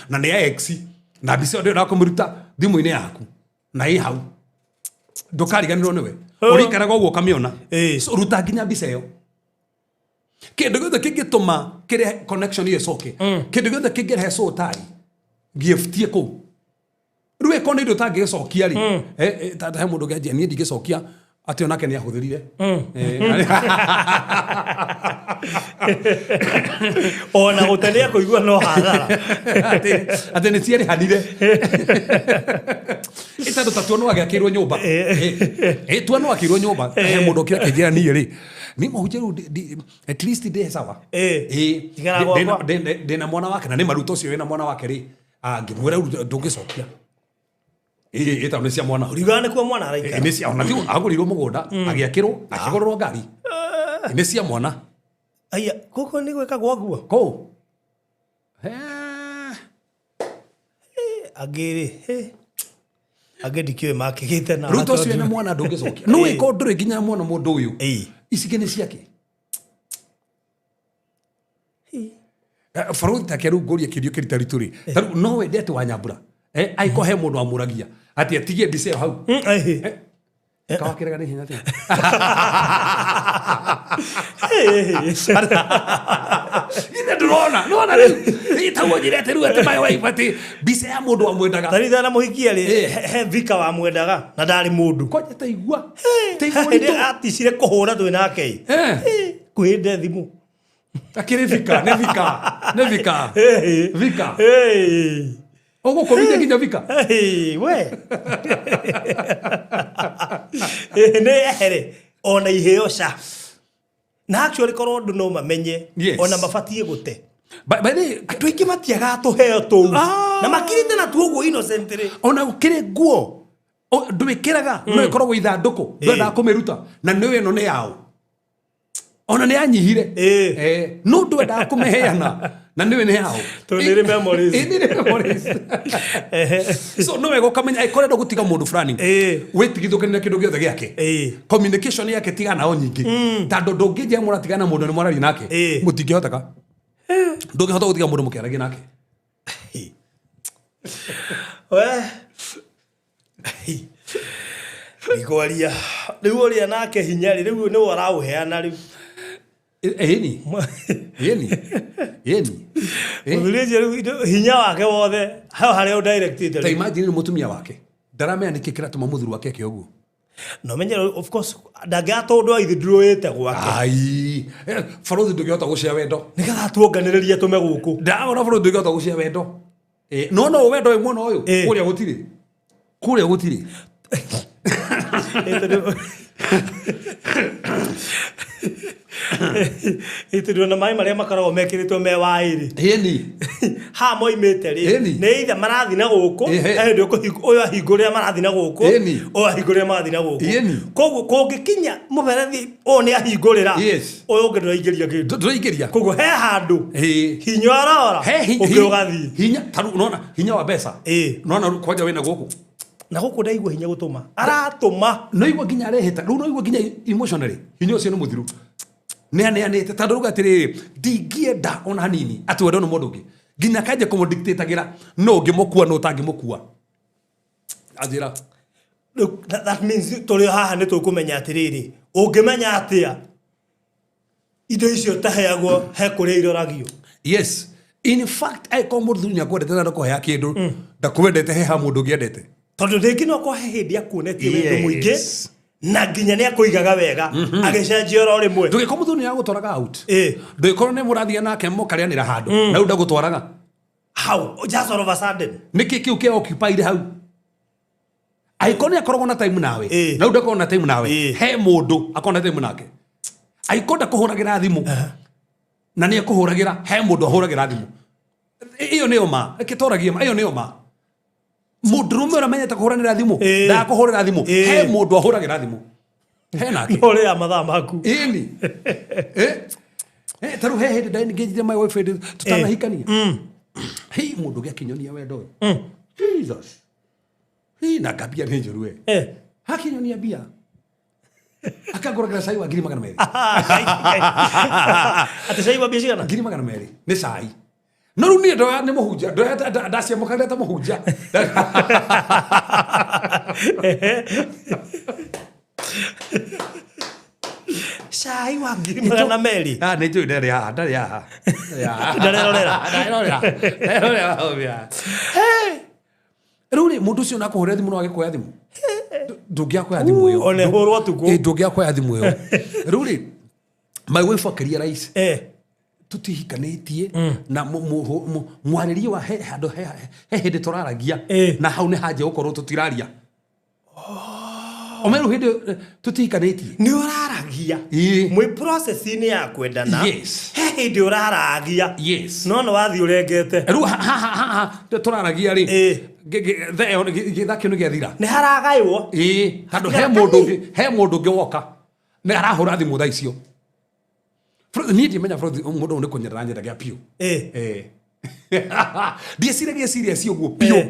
na nĩ ya ex na mbica ĩyo ndĩrenda kũmĩruta thimũ-inĩ yaku na ĩ hau ndũkariganĩrwo nĩwe ũrĩikaraga ũguo ũkamĩona. So, ruta nginya mbica ĩyo kĩndũ gĩothe kĩngĩtũma kĩrehe connection ĩyo ĩcoke kĩndũ gĩothe kĩngĩrehe soul tie gĩbutie kũu rĩu ĩkorwo nĩ indo ũtangĩgĩcokia rĩ ta he mũndũ ũngĩanjia niĩ ndingĩcokia atĩ onake nĩ ahũthĩrire. Ona gũte nĩ akũigua no hathara. Atĩ nĩ ciarĩhanire. Ĩ tondũ ta tuo no agĩakĩirwo nyũmba. Ĩ tuo no akĩirwo nyũmba. He mũndũ ũkĩra akĩnjĩra niĩ rĩ, niĩ mũhunjia rĩu at least ndĩ sawa. Ĩ Tigana gwakwa. Ndĩna mwana wake na nĩ maruta ũcio wĩna mwana wake rĩ, ngĩmwĩra rĩu ndũngĩcokia. Ĩ tondũ nĩ cia mwana. Ũriugaga nĩkuo mwana araikara. Nĩ cia ona ti agũrirwo mũgũnda, agĩakĩrwo, akĩgũrĩrwo ngari. Nĩ cia mwana. Aya, gũkũ nĩ gwĩkagwo ũguo? Kũu. Angĩ rĩ, angĩ ndikĩũĩ makĩgĩte na Rĩu to ũcio ena mwana ndũngĩcokia. No wĩka ndũrĩ nginya mwana mũndũ ũyũ. Ici ingĩ nĩ ciake. Barothi take rĩu ngũrie kĩũria kĩrita ritũ rĩ. Ta rĩu no wende atĩ Wanyambura. Angĩkorwo he mũndũ amũragia atĩ atigie mbica ĩyo hau. Kawakĩrega nĩ hinya atĩa? Ithe ndũrona, nĩwona rĩu. Ĩtagwo njĩra atĩ rĩu atĩ my wife atĩ mbica ya mũndũ amwendaga. Ta rĩu ithana mũhikia rĩ, he vika wamwendaga na ndarĩ mũndũ. Kwanja taigua. Taigua Hĩndĩ ũritũ. aticire kũhũra twĩ nake. Kwĩnde thimũ. Akĩrĩ vika, nĩ vika, nĩ vika. Vika. Ũgũkũmithia nginya vika. We. Nĩ ehere ona iheo ca. Na actually korwo andũ no mamenye ona mabatiĩ gũte. By the way, Andũ aingĩ matiagaga tũheo tũu. Na makirĩte na tuo ũguo innocent rĩ. Ona gũkĩrĩ nguo ndwĩkĩraga no ĩkoragwo ithandũkũ ndwendaga kũmĩruta na nĩwe ĩno nĩ yao. Ona nĩ yanyihire. No ndwendaga kũmĩheana na nĩwe nĩ yao. Tondũ nĩ ĩrĩ memories. Nĩ ĩrĩ memories. So no wega ũkamenya angĩkorwo ũrenda gũtiga mũndũ fulani, wĩtigithũkanie na kĩndũ gĩothe gĩake. Communication yake tiga nao nyingĩ. Tondũ ndũngĩnjĩra mũratigana na mũndũ nĩ mwararia nake. Mũtingĩhoteka. Ndũngĩhota gũtiga mũndũ mũkĩaragia nake. We. Ndikwaria. Rĩu ũrĩa nake hinya rĩ, rĩu nĩwe ũraũheana rĩu. Ĩni. Ĩni. Ĩni. Mũthuri ũcio rĩu hinya wake wothe hau harĩa ũdirectĩte Ta imagine nĩ mũtumia wake. Ndaramenya nĩkĩ kĩratũma mũthuri wake eke ũguo. No menye of course ndangĩaga tondũ ithe ndũrũĩte gwake. Ai. Barothi ndũngĩhota gũcea wendo. Nĩgetha tuonganĩrĩrie tũme gũkũ. Ndagona barothi ndũngĩhota gũcea wendo. No no wendo wĩ mwena ũyũ. Kũrĩa gũtirĩ. Kũrĩa gũtirĩ. Tondũ ona maĩ marĩa makoragwo mekĩrĩtwo me waĩrĩ. Ĩni. Ha moimĩte rĩ, nĩ either marathiĩ na gũkũ, he hĩndĩ ũyũ ahingũrĩra marathiĩ na gũkũ, ũyũ ahingũrĩra marathiĩ na gũkũ. Koguo kũngĩkinya mũberethi ũyũ nĩ ahingũrĩra, ũyũ ũngĩ ndũraingĩria kĩndũ. Ndũraingĩria. Koguo he handũ hinya ũrora, ũngĩ ũgathiĩ. Hinya, ta rĩu ũrona hinya wa mbeca. Nona rĩu kwanja wĩna gũkũ. Na gũkũ ndaigua hinya gũtũma. Aratũma. No igua nginya arehĩta. Rĩu no igua nginya emotionally. Hinya ũcio nĩ mũthiru. Nĩ aneanĩte. Tondũ rĩu atĩrĩrĩ, ndingĩenda ona hanini atĩ wendwo nĩ mũndũ ũngĩ. Nginya kanjia kũmũdictatagĩra no ũngĩmũkua no ũtangĩmũkua. Anjĩra. Rĩu, that means tũrĩ haha nĩ tũkũmenya atĩrĩrĩ, ũngĩmenya atĩa indo icio taheagwo he kũrĩa iroragio. Yes. In fact, angĩkorwo mũndũ nĩ akwendete na ndakũheaga kĩndũ, ndakwendete he ha mũndũ ũngĩ endete. Tondũ rĩngĩ no akorwo he hĩndĩ akuonetie wendo mũingĩ na nginya nĩ akũigaga wega, agĩcenjia oro rĩmwe. Ndũgĩkorwo mũthuri nĩ agũtwaraga out. Ndũgĩkorwo nĩ mũrathiĩ nake mũkarĩanĩra handũ, na rĩu ndagũtwaraga. How? Just all of a sudden. Nĩkĩ kĩu kĩa occupied hau? Angĩkorwo nĩ akoragwo na time nawe, na rĩu ndakoragwo na time nawe, he mũndũ akoragwo na time nake. Angĩkorwo ndakũhũragĩra thimũ, na nĩ ekũhũragĩra, he mũndũ ahũragĩra thimũ. Ĩyo nĩyo ma, reke tũragie ma, ĩyo nĩyo ma. Mũndũrũme ũrĩa amenyete kũhũranĩra thimũ, ndakũhũrĩra thimũ, he mũndũ ahũragĩra thimũ. He nake. No ũrĩa mathaa maku. Ĩni. Ta rĩu he hĩndĩ ndaengaged my wife hĩndĩ tũtanahikania. Hei, mũndũ ũngĩ akĩnyonia wendo ũyũ. Jesus. Hei, na ngambia nĩ njũru we. Akĩnyonia mbia. Akangũragĩra cai wa ngiri magana merĩ. Atĩ cai wa mbia cigana? Ngiri magana merĩ. Nĩ cai. No rĩu niĩ ndoya nĩ mũhunjia, ndoya ndaciamũkagĩra ta mũhunjia. Cai wa ngiri magana merĩ. Nĩ njũĩ ndarĩ haha, ndarĩ haha. Ndarĩ haha. Ndarerorera. Ndarerorera. Ndarerorera hau haha. Hey! Rĩu rĩ, mũndũ ũcio nakũhũrĩra thimũ no age kuoya thimũ. Ndũngĩaga kuoya thimũ ĩyo. Ona ĩhũrwo ũtukũ. Ndũngĩaga kuoya thimũ ĩyo. Rĩu rĩ, My wife akĩrealize tũtihikanĩtie na mwarĩrie wa he handũ he hĩndĩ tũraragia na hau nĩ hanja gũkorwo tũtiraria. Omeru hĩndĩ tũtihikanĩtie. Nĩ ũraragia. Mwĩ process-inĩ ya kwendana. Yes. He hĩndĩ ũraragia. Yes. No nĩ wathiĩ ũrengete. Rĩu ha tũraragia rĩ, gĩtha kĩu nĩ gĩathira. Nĩ haragaywo. Ĩĩ, handũ he mũndũ ũngĩ, he mũndũ ũngĩ woka. Nĩ arahũra thimũ thaa icio. Niĩ ndimenya mũndũ ũyũ nĩ kũnyenda nyendagia biũ. Ndieciragia serious ũguo biũ.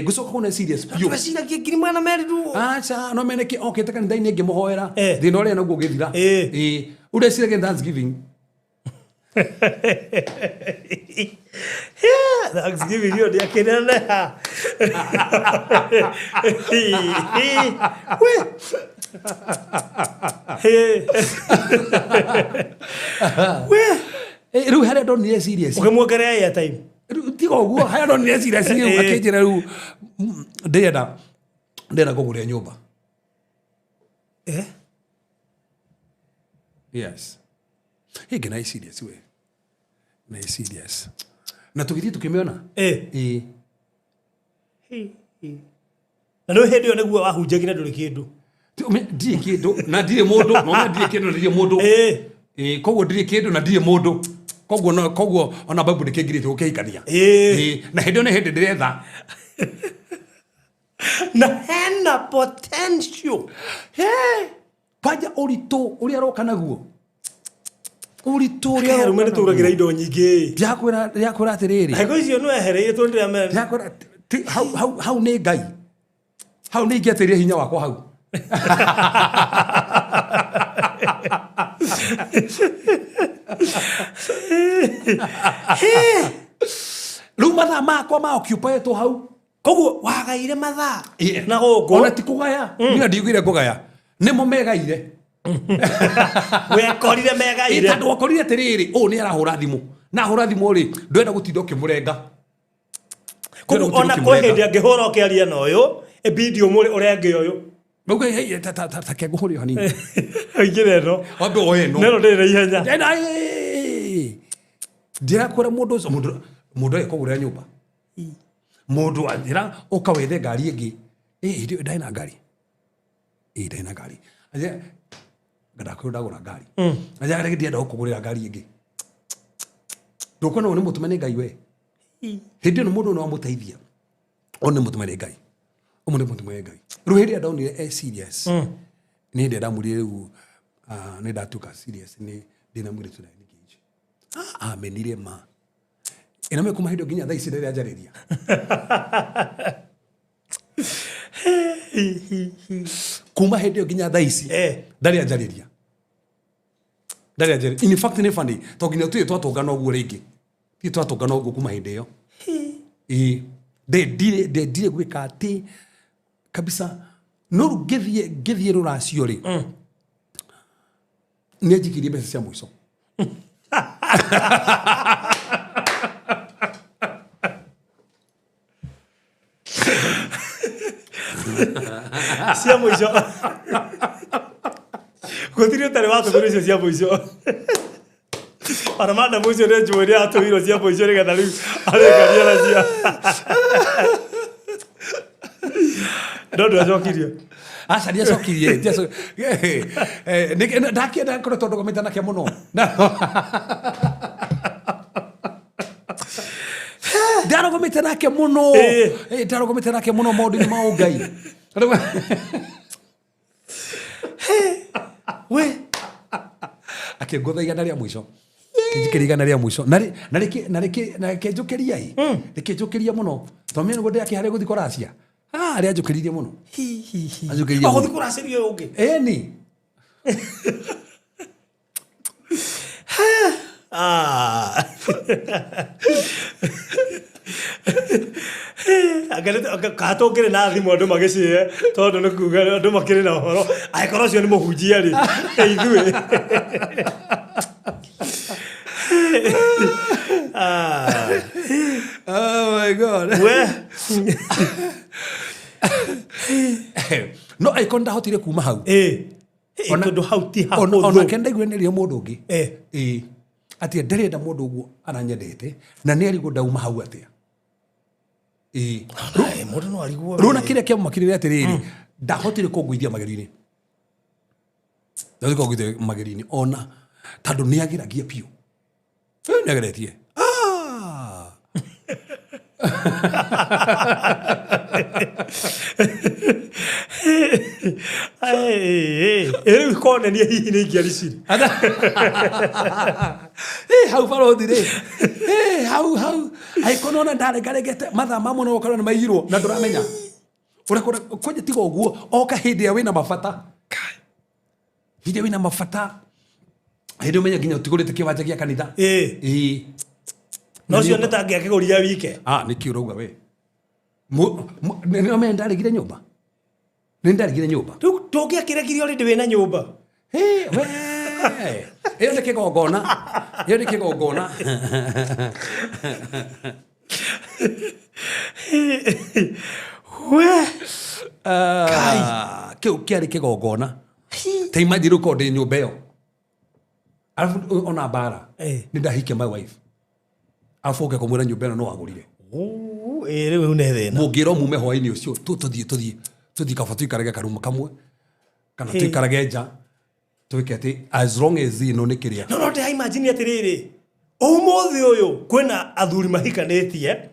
Ngũcoka kuona serious biũ. Tweciragia 200,000 rĩu. Aca, no mene kĩ okĩte kanitha-inĩ ngĩmũhoera. Thĩna ũrĩa naguo ũgĩthira. Ũreciragia Thanksgiving. Thanksgiving ĩyo ndĩakĩneneha. We. We. Rĩu harĩa ndonire serious. Ũkĩmuongerera airtime. Rĩu tiga ũguo, harĩa ndonire serious rĩu akĩnjĩra rĩu, ndĩrenda kũgũrĩra nyũmba. Yes. Hey, ngĩna serious we. Na serious. Na tũgĩthiĩ tũkĩmĩona? Na nĩ hĩndĩ ĩyo nĩguo wahunjagia na ndũrĩ kĩndũ. Ndirĩ kĩndũ na ndirĩ mũndũ, no na ndirĩ kĩndũ na ndirĩ mũndũ. Koguo ndirĩ kĩndũ na ndirĩ mũndũ. Koguo no, koguo ona Bible ndĩkĩngirĩtie gũkĩhikania. Na hĩndĩ ĩyo nĩ hĩndĩ ndĩretha. Na hena potential. He, kwanja ũritũ ũrĩa aroka naguo. Ũritũ ũrĩa Akĩrũme aroka nĩ tũragĩra naguo. indo nyingĩ. Ndiakwĩra atĩrĩrĩ. Angĩkorwo icio nĩ wehereire tondũ ndĩramenya. Ndiakwĩra, ti, hau, hau, hau nĩ Ngai. Hau nĩ ingĩatĩrĩria hinya wakwa hau. Rĩu mathaa makwa ma occupy-ĩtwo hau. Koguo wagaire mathaa na gũkũ. Ona ti kũgaya. Niĩ ndiugire ngũgaya. Nĩmo megaire. Wekorire megaire. Tondũ wakorire atĩrĩrĩ, ũũ nĩ arahũra thimũ. Na ahũra thimũ rĩ, ndwenda gũtinda ũkĩmũrenga. Koguo ona kwĩ hĩndĩ angĩhũra ũkĩaria na ũyũ, ĩbidi ũmũrĩ ũrenge ũyũ. Rĩu, hey, hey, ta, ta, ta, ta kengũhũre hanini. Ũingĩre ĩno. Wambe woe ĩno. Neno ndĩrĩ na ihenya. Ĩno, ĩĩ. Ndĩrakwĩra mũndũ ũcio, mũndũ agĩkũgũrĩra nyũmba. Mũndũ anjĩra, ũka wethe ngari ĩngĩ. Ĩĩ, hĩndĩ ĩyo ndarĩ na ngari. Ĩĩ, ndarĩ na ngari. Anjĩra, ndakwĩra ndagũra ngari. Anjĩra, rĩngĩ ndĩrenda gũkũgũrĩra ngari ĩngĩ. Ndũkuona ũyũ nĩ mũtũme nĩ Ngai we. Hĩndĩ ĩno mũndũ ũyũ nĩ wamũteithia. Ũyũ nĩ mũtũme nĩ Ngai. Ũmwe nĩ mũtũme nĩ Ngai. Rĩu hĩndĩ ĩrĩa ndonire e serious, nĩ hĩndĩ ĩrĩa ndamwĩrire rĩu, nĩ ndatuĩka serious, nĩ ndĩna mũirĩtu na engage. Amenire ma. Ĩno mĩ kuma hĩndĩ ĩyo nginya thaa ici ndarĩ anjarĩria. Kuma hĩndĩ ĩyo nginya thaa ici, ndarĩ anjarĩria. Ndarĩ anjarĩria. In fact, nĩ funny, tondũ nginya tũtirĩ twatũngana ũguo rĩngĩ. Tũtirĩ twatũngana ũguo kuma hĩndĩ ĩyo. Ĩĩ. Ndendire gwĩka atĩ kabisa. No rĩu ngĩthiĩ rũracio rĩ, nĩ anjikĩirie mbeca cia mũico. Cia mũico. Gũtirĩ ũtarĩ watũmĩrwo icio cia mũico. Ona madam ũcio nĩ njũĩ nĩ atũmirwo cia mũico nĩgetha rĩu arĩkanie nacio. No ndwacokirie. Aca, ndiacokirie, ndakĩenda ngoretwo ndũgamĩte nake mũno. Ndarũgamĩte nake mũno. Ndarũgamĩte nake mũno maũndũ-inĩ ma ũngai. We. Akĩngũtha igana rĩa mũico. Kĩnjikĩria igana rĩa mũico. Na rĩkĩnjũkĩria ĩ. Rĩkĩnjũkĩria mũno. Tondũ nĩguo ndĩrakĩharĩa gũthiĩ kũracia. Rĩanjũkĩririe mũno. Hi, hi, hi. Anjũkĩririe O, mũno. gũthiĩ kũracĩria ũyũ ũngĩ? Ĩni. Anga tũngĩrĩ na thimũ andũ magĩcihe, tondũ nĩ kuga andũ makĩrĩ na ũhoro. Angĩkorwo ũcio nĩ mũhunjia rĩ, ithuĩ. Oh my God. We. No angĩkorwo ndahotire kuma hau. Tondu hau ti hahũthũ. Onake ndaiguire nĩaria mũndũ ũngĩ. Ĩĩ. Atĩ ndarenda mũndũ ũguo aranyendete na nĩ arigwo ndauma hau atĩa. Ĩĩ. Mũndũ no arigwo. Rĩu na kĩrĩa kĩamũmakire atĩrĩrĩ, ndahotire kũngũithia magerio-inĩ. Ndahotire kũngũithia magerio-inĩ ona tondũ nĩ ageragia biũ. Nĩ ageretie. Rĩu konania hihi nĩ ingĩaricire. Hau barothi rĩ. Hau hau. Angĩkorwo nĩwona ndarengarengete mathaa ma mũno ũkorwo nĩ maiyirwo na ndũramenya. Ũrakora kwanja tiga ũguo oka hĩndĩ ĩrĩa wĩna mabata. Hĩndĩ ĩrĩa wĩna mabata. Hĩndĩ ũmenya nginya ũtigũrĩte kĩwanja gĩa kanitha. Ĩĩ. No cio nĩ tangĩakĩgũrire wike. Nĩkĩ ũrauga we? Nĩ ũmenya ndarĩgire nyũmba. Nĩ ndarĩgire nyũmba. Rĩu ndũngĩakĩrekirie already wĩna nyũmba. We. Ĩyo nĩ kĩgongona. Ĩyo nĩ kĩgongona. We. Kĩu kĩarĩ kĩgongona. Ta imagine ũkorwo ndĩ nyũmba ĩyo. Arabu ona mbara. Nĩ ndahikia my wife. Arabu ũke kũmwĩra nyũmba ĩno no wagũrire. Rĩu nĩ thĩna. Mũngĩrwo mume hwaĩ-inĩ ũcio, tũthiĩ tũthiĩ kaba tũikarage karumu kamwe kana tũikarage nja twĩke atĩ as long as ĩno nĩ kĩrĩa. No ndĩra imagine atĩrĩrĩ, ũmũthĩ ũyũ kwĩna athuri mahikanĩtie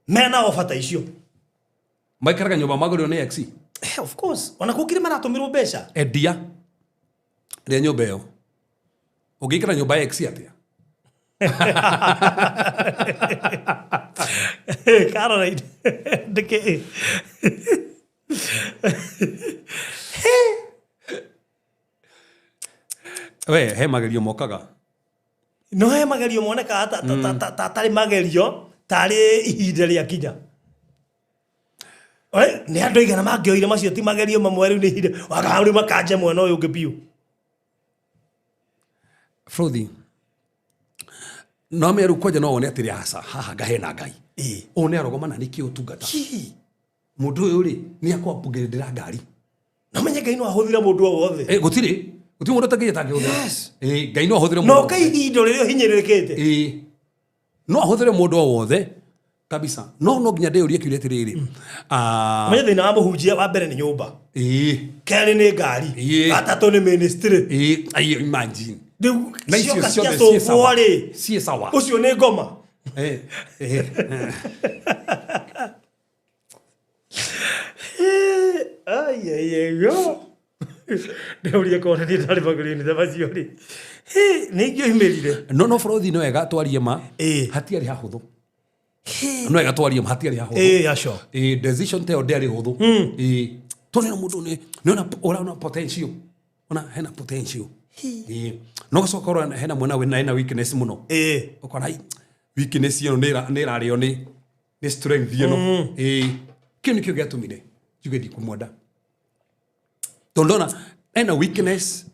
mena ofa ta icio. Maikaraga nyũmba magũrĩrwo nĩ ex. Of course. Ona kũngĩ maratũmĩrwo mbeca. Endia rĩa nyũmba ĩyo. Ũngĩikara nyũmba ya ex atĩa? Caroline, ndĩkĩ? We, he magerio mokaga. No he magerio monekaga ta tarĩ magerio, tarĩ ihinda rĩa kinya. Nĩ andũ aigana mangĩoire macio ti magerio mamwe rĩu nĩ ihinda. Wagaga rĩu makanja mwena ũyũ ũngĩ biũ. Frothi. No meru kwanja no wone atĩrĩ aca haha ngahena Ngai. Ũyũ nĩ arogomana nĩkĩ ũtungata. Mũndũ ũyũ rĩ nĩ akwapũngĩrĩra ngari. No menye Ngai no ahũthĩre mũndũ o wothe. Gũtirĩ. Gũtirĩ mũndũ ũtangĩgĩta angĩhũthĩra. Ngai no ahũthĩre mũndũ. No kai ihinda rĩrĩa ũhinyĩrĩrĩkĩte. No ahũthĩre mũndũ o wothe kabisa. No no nginya ndĩyũrie kĩũria atĩrĩrĩ. Menye thĩna wa mũhunjia wa mbere nĩ nyũmba. Kerĩ nĩ ngari. Gatatũ nĩ ministry. Ayo imagine. Rĩu Na icio cioka ciothe cia ciĩ sawa. cũkwo rĩ. Ciĩ sawa. Ũcio nĩ ngoma. Ai ai ai yo. Ndĩũrie korwo nĩ ndarĩ magerio-inĩ ta macio rĩ. Nĩ ingĩoimĩrire. No bũrũri no wega twarie ma. Hatiarĩ hahũthũ. No wega twarie ma hatiarĩ hahũthũ. Acio. Decision ta ĩyo ndĩarĩ hũthũ. Tondũ nĩ mũndũ nĩ ona ũraona potential. Ona hena potential. No gũcoka ũrona hena mwena wĩna hena weakness mũno. Ũkona weakness ĩno nĩ ĩrarĩo nĩ strength ĩno. Kĩu nĩkĩo gĩatũmire njuge ndikumwenda. Tondũ ndona ena weakness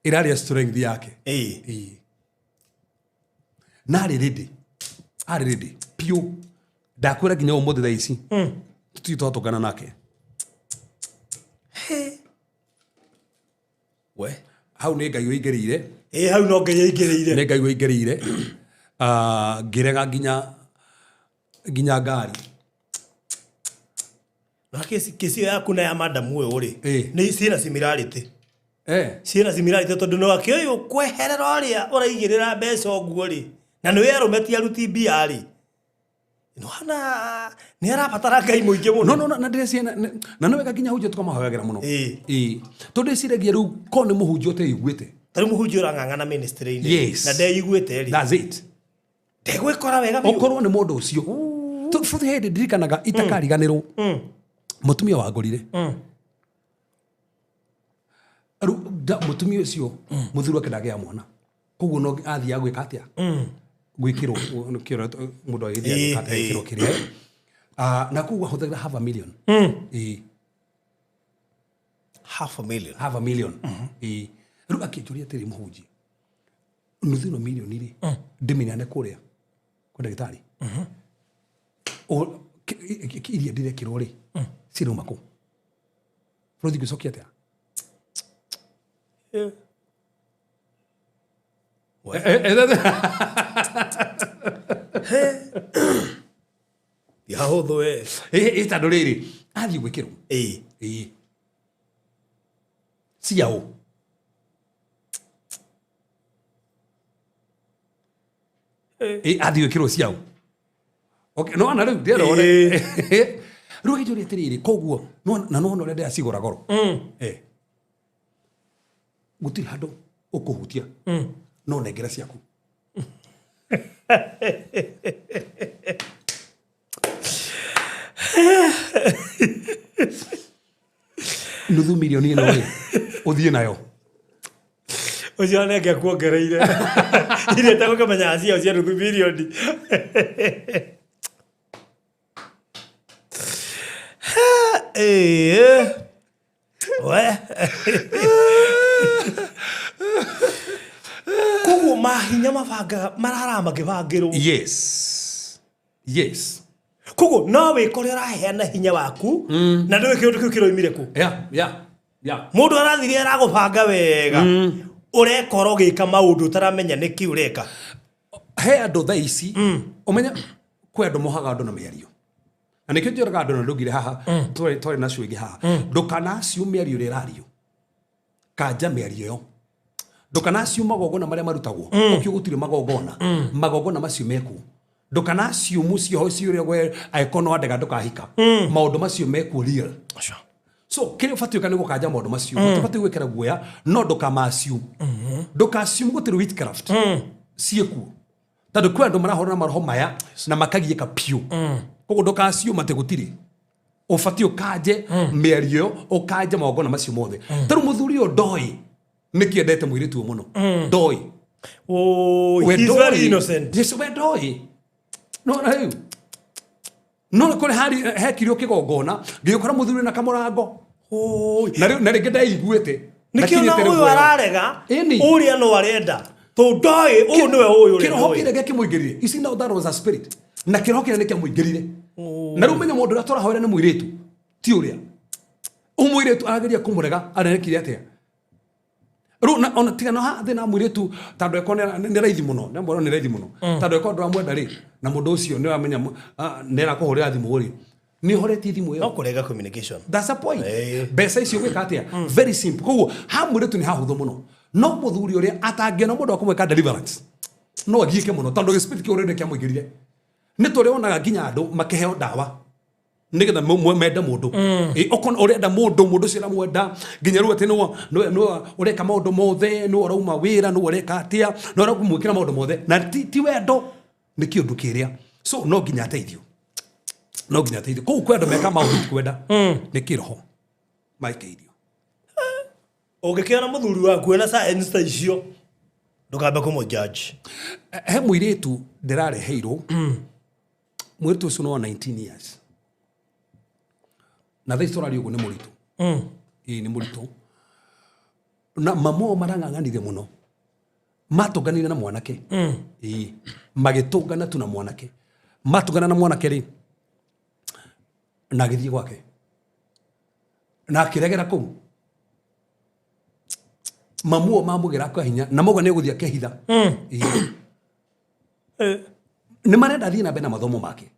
ĩrarĩa strength yake. Na arĩ ready. Arĩ ready piũ. Ndakwĩra nginya ũmũthĩ thaa ici. Tũtirĩ twatũngana nake. We. Hau nĩ Ngai ũingĩrĩire. Hau no Ngai aingĩrĩire. Nĩ Ngai ũingĩrĩire. Ngĩrega nginya ngari. Na kesi yaku na ya madam ũyũ rĩ, nĩ ciĩna similarity. Ciĩna similarity tondũ no akĩũyũ kweherera ũrĩa ũraigĩrĩra mbeca ũguo rĩ, na nĩwe arũme ti aruti mbia rĩ. Nĩwona nĩ arabatara Ngai mũingĩ mũno. No, na ndĩreciria na nĩ wega nginya ahunjia tũkamahoyagĩra mũno. Tondũ ndĩciragia rĩu korwo nĩ mũhunjia ũteiguĩte. Ta rĩu mũhunjia ũrang'ang'ana ministry-inĩ. Yes. Na ndeiguĩte rĩ. That's it. Ndegwĩkora wega biũ. Okorwo nĩ mũndũ ũcio. Tondũ bũrũri hĩndĩ ndirikanaga itakariganĩrwo. Mũtumia wangũrire. Rĩu mũtumia ũcio mũthuri wake ndagĩa mwana. Koguo no athiaga gwĩka atĩa? Gwĩkĩrwo, mũndũ agĩthiĩ agĩka atĩa, gwĩkĩrwo kĩrĩa. Na koguo ahũthagĩra half a million. Half a million. Half a million. Rĩu akĩnjũria atĩrĩ mũhunjia, nuthu ĩno milioni rĩ, ndĩmĩneane kũrĩa kwa ndagĩtarĩ. Iria ndĩrekĩrwo rĩ, cirauma kũ? Bũrũri ngĩcokia atĩa? Ti hahũthũ we. Ĩ tondũ rĩrĩ athiĩ gwĩkĩrwo. Ĩĩ ciaũ. Ĩ athiĩ gwĩkĩrwo ciaũ. Okay, no na rĩu ndĩrona. Rĩu akĩnjũria atĩrĩrĩ, koguo na nĩwona ũrĩa ndĩracigũra goro. Gũtirĩ handũ ũkũhutia. No nengera ciaku. Nuthu milioni ĩno rĩ, ũthiĩ nayo. Ũcio nenge akuongereire. Iria itagũkĩmenya ciao cia nuthu milioni. Ĩĩ. We. Koguo mahinya mabangaga mararaga makĩbangĩrwo. Yes. Yes. Koguo no wĩkore ũraheana hinya waku na ndũĩ kĩũndũ kĩu kĩroimire kũ. Yeah. Mũndũ arathire aragũbanga wega. Ũrekora ũgĩka maũndũ ũtaramenya nĩkĩ ũreka. He andũ thaa ici ũmenya kwĩ andũ mohaga andũ na mĩario. Na nĩkĩo njĩraga andũ na ndũngire haha twarĩ na cio ingĩ haha. Ndũkana assume mĩario ĩrĩa ĩrario. Kanja mĩario ĩyo. Ndũkana assume magongona marĩa marutagwo. Ũkĩ gũtirĩ magongona. Magongona macio mekuo. Ndũkana assume cioho ciũrĩa we angĩkorwo nĩ wandega ndũkahika. Maũndũ macio mekuo real. So kĩrĩa ũbatiĩ gwĩka nĩ gũkanja maũndũ macio. Gũtibatiĩ gwĩkĩra guoya no ndũkama assume. Ndũka assume gũtirĩ witchcraft. Ciĩkuo. Tondũ kwĩ andũ marahũrana na maroho maya na makagiĩka piũ. Koguo ndũka assume atĩ gũtirĩ. Ũbatiĩ ũkanje mĩario ĩyo, ũkanje magongona macio mothe. Ta rĩu mũthuri ũyũ ndoĩ nĩkĩ endete mũirĩtu ũyũ mũno. Ndoĩ. Oh, We he's very ndoĩ. innocent. Yes, we ndoĩ. No na rĩu. No kũrĩ hari hekirio kĩgongona, ngĩgĩkora mũthuri na kamũrango. Na rĩu na rĩngĩ ndeiguĩte. Nĩkĩo na Ndakinyĩte ũyũ rĩu ararega, Ĩni. ũrĩa no arenda. Tondũ ndoĩ, ũyũ nĩwe ũyũ ũrĩa Kĩroho ndoĩ. kĩrĩa gĩakĩmũingĩrire. You see now that was a spirit. Na kĩroho kĩrĩa nĩkĩamũingĩrire. Na rĩu menya mũndũ ũrĩa tũrahoera nĩ mũirĩtu. Ti ũrĩa. Ũyũ mũirĩtu arageria kũmũrega, arerekire atĩa? Rĩu na ona tiga no ha thĩna mũirĩtu tondũ eko nĩ raithi mũno, nĩ amwĩra nĩ raithi mũno. Tondũ eko ndũramwenda rĩ, na mũndũ ũcio nĩ ũramenya nĩ arakũhũrĩra thimũ rĩ, nĩ ũhoretie thimũ ĩyo. No kũrega communication. That's a point. Mbeca icio gwĩka atĩa? Very simple. Koguo ha mũirĩtu nĩ hahũthũ mũno. No mũthuri ũrĩa atangĩona mũndũ wa kũmwĩka deliverance, no agiĩke mũno tondũ gĩspirit kĩu already kĩamũingĩrire. Nĩ tũrĩ onaga nginya andũ makĩheo ndawa nĩgetha mende mũndũ. Okorwo ũrenda mũndũ, mũndũ ũcio ũramwenda nginya rĩu atĩ nĩwe ũreka maũndũ mothe, nĩwe ũrauma wĩra, nĩwe ũreka atĩa, nĩwe ũramwĩkĩra maũndũ mothe. Na ti wendo, nĩ kĩũndũ kĩrĩa. So no nginya ateithio. No nginya ateithio. Kũu kwĩ andũ meka maũndũ ti kwenda. Nĩ kĩroho maikeirio. Ũngĩkĩona mũthuri waku ena science ta icio, ndũkambe kũmũ-judge. He mũirĩtu ndĩrareheirwo. Mũirĩtu ũcio nĩ wa 19 years. Na thaa ici tũraria ũguo nĩ mũritũ. Ĩĩ nĩ mũritũ. Na mama ũyũ marang'ang'anire mũno. Matũnganire na mwanake. Ĩĩ. Magĩtũngana tu na mwanake. Matũngana na mwanake rĩ, na agĩthiĩ gwake. Na akĩregera kũu. Mamu ũyũ mamũgĩra kwa hinya, na mauga nĩ egũthiĩ akehitha. Ĩĩ. Nĩ marenda athiĩ na mbere na mathomo make.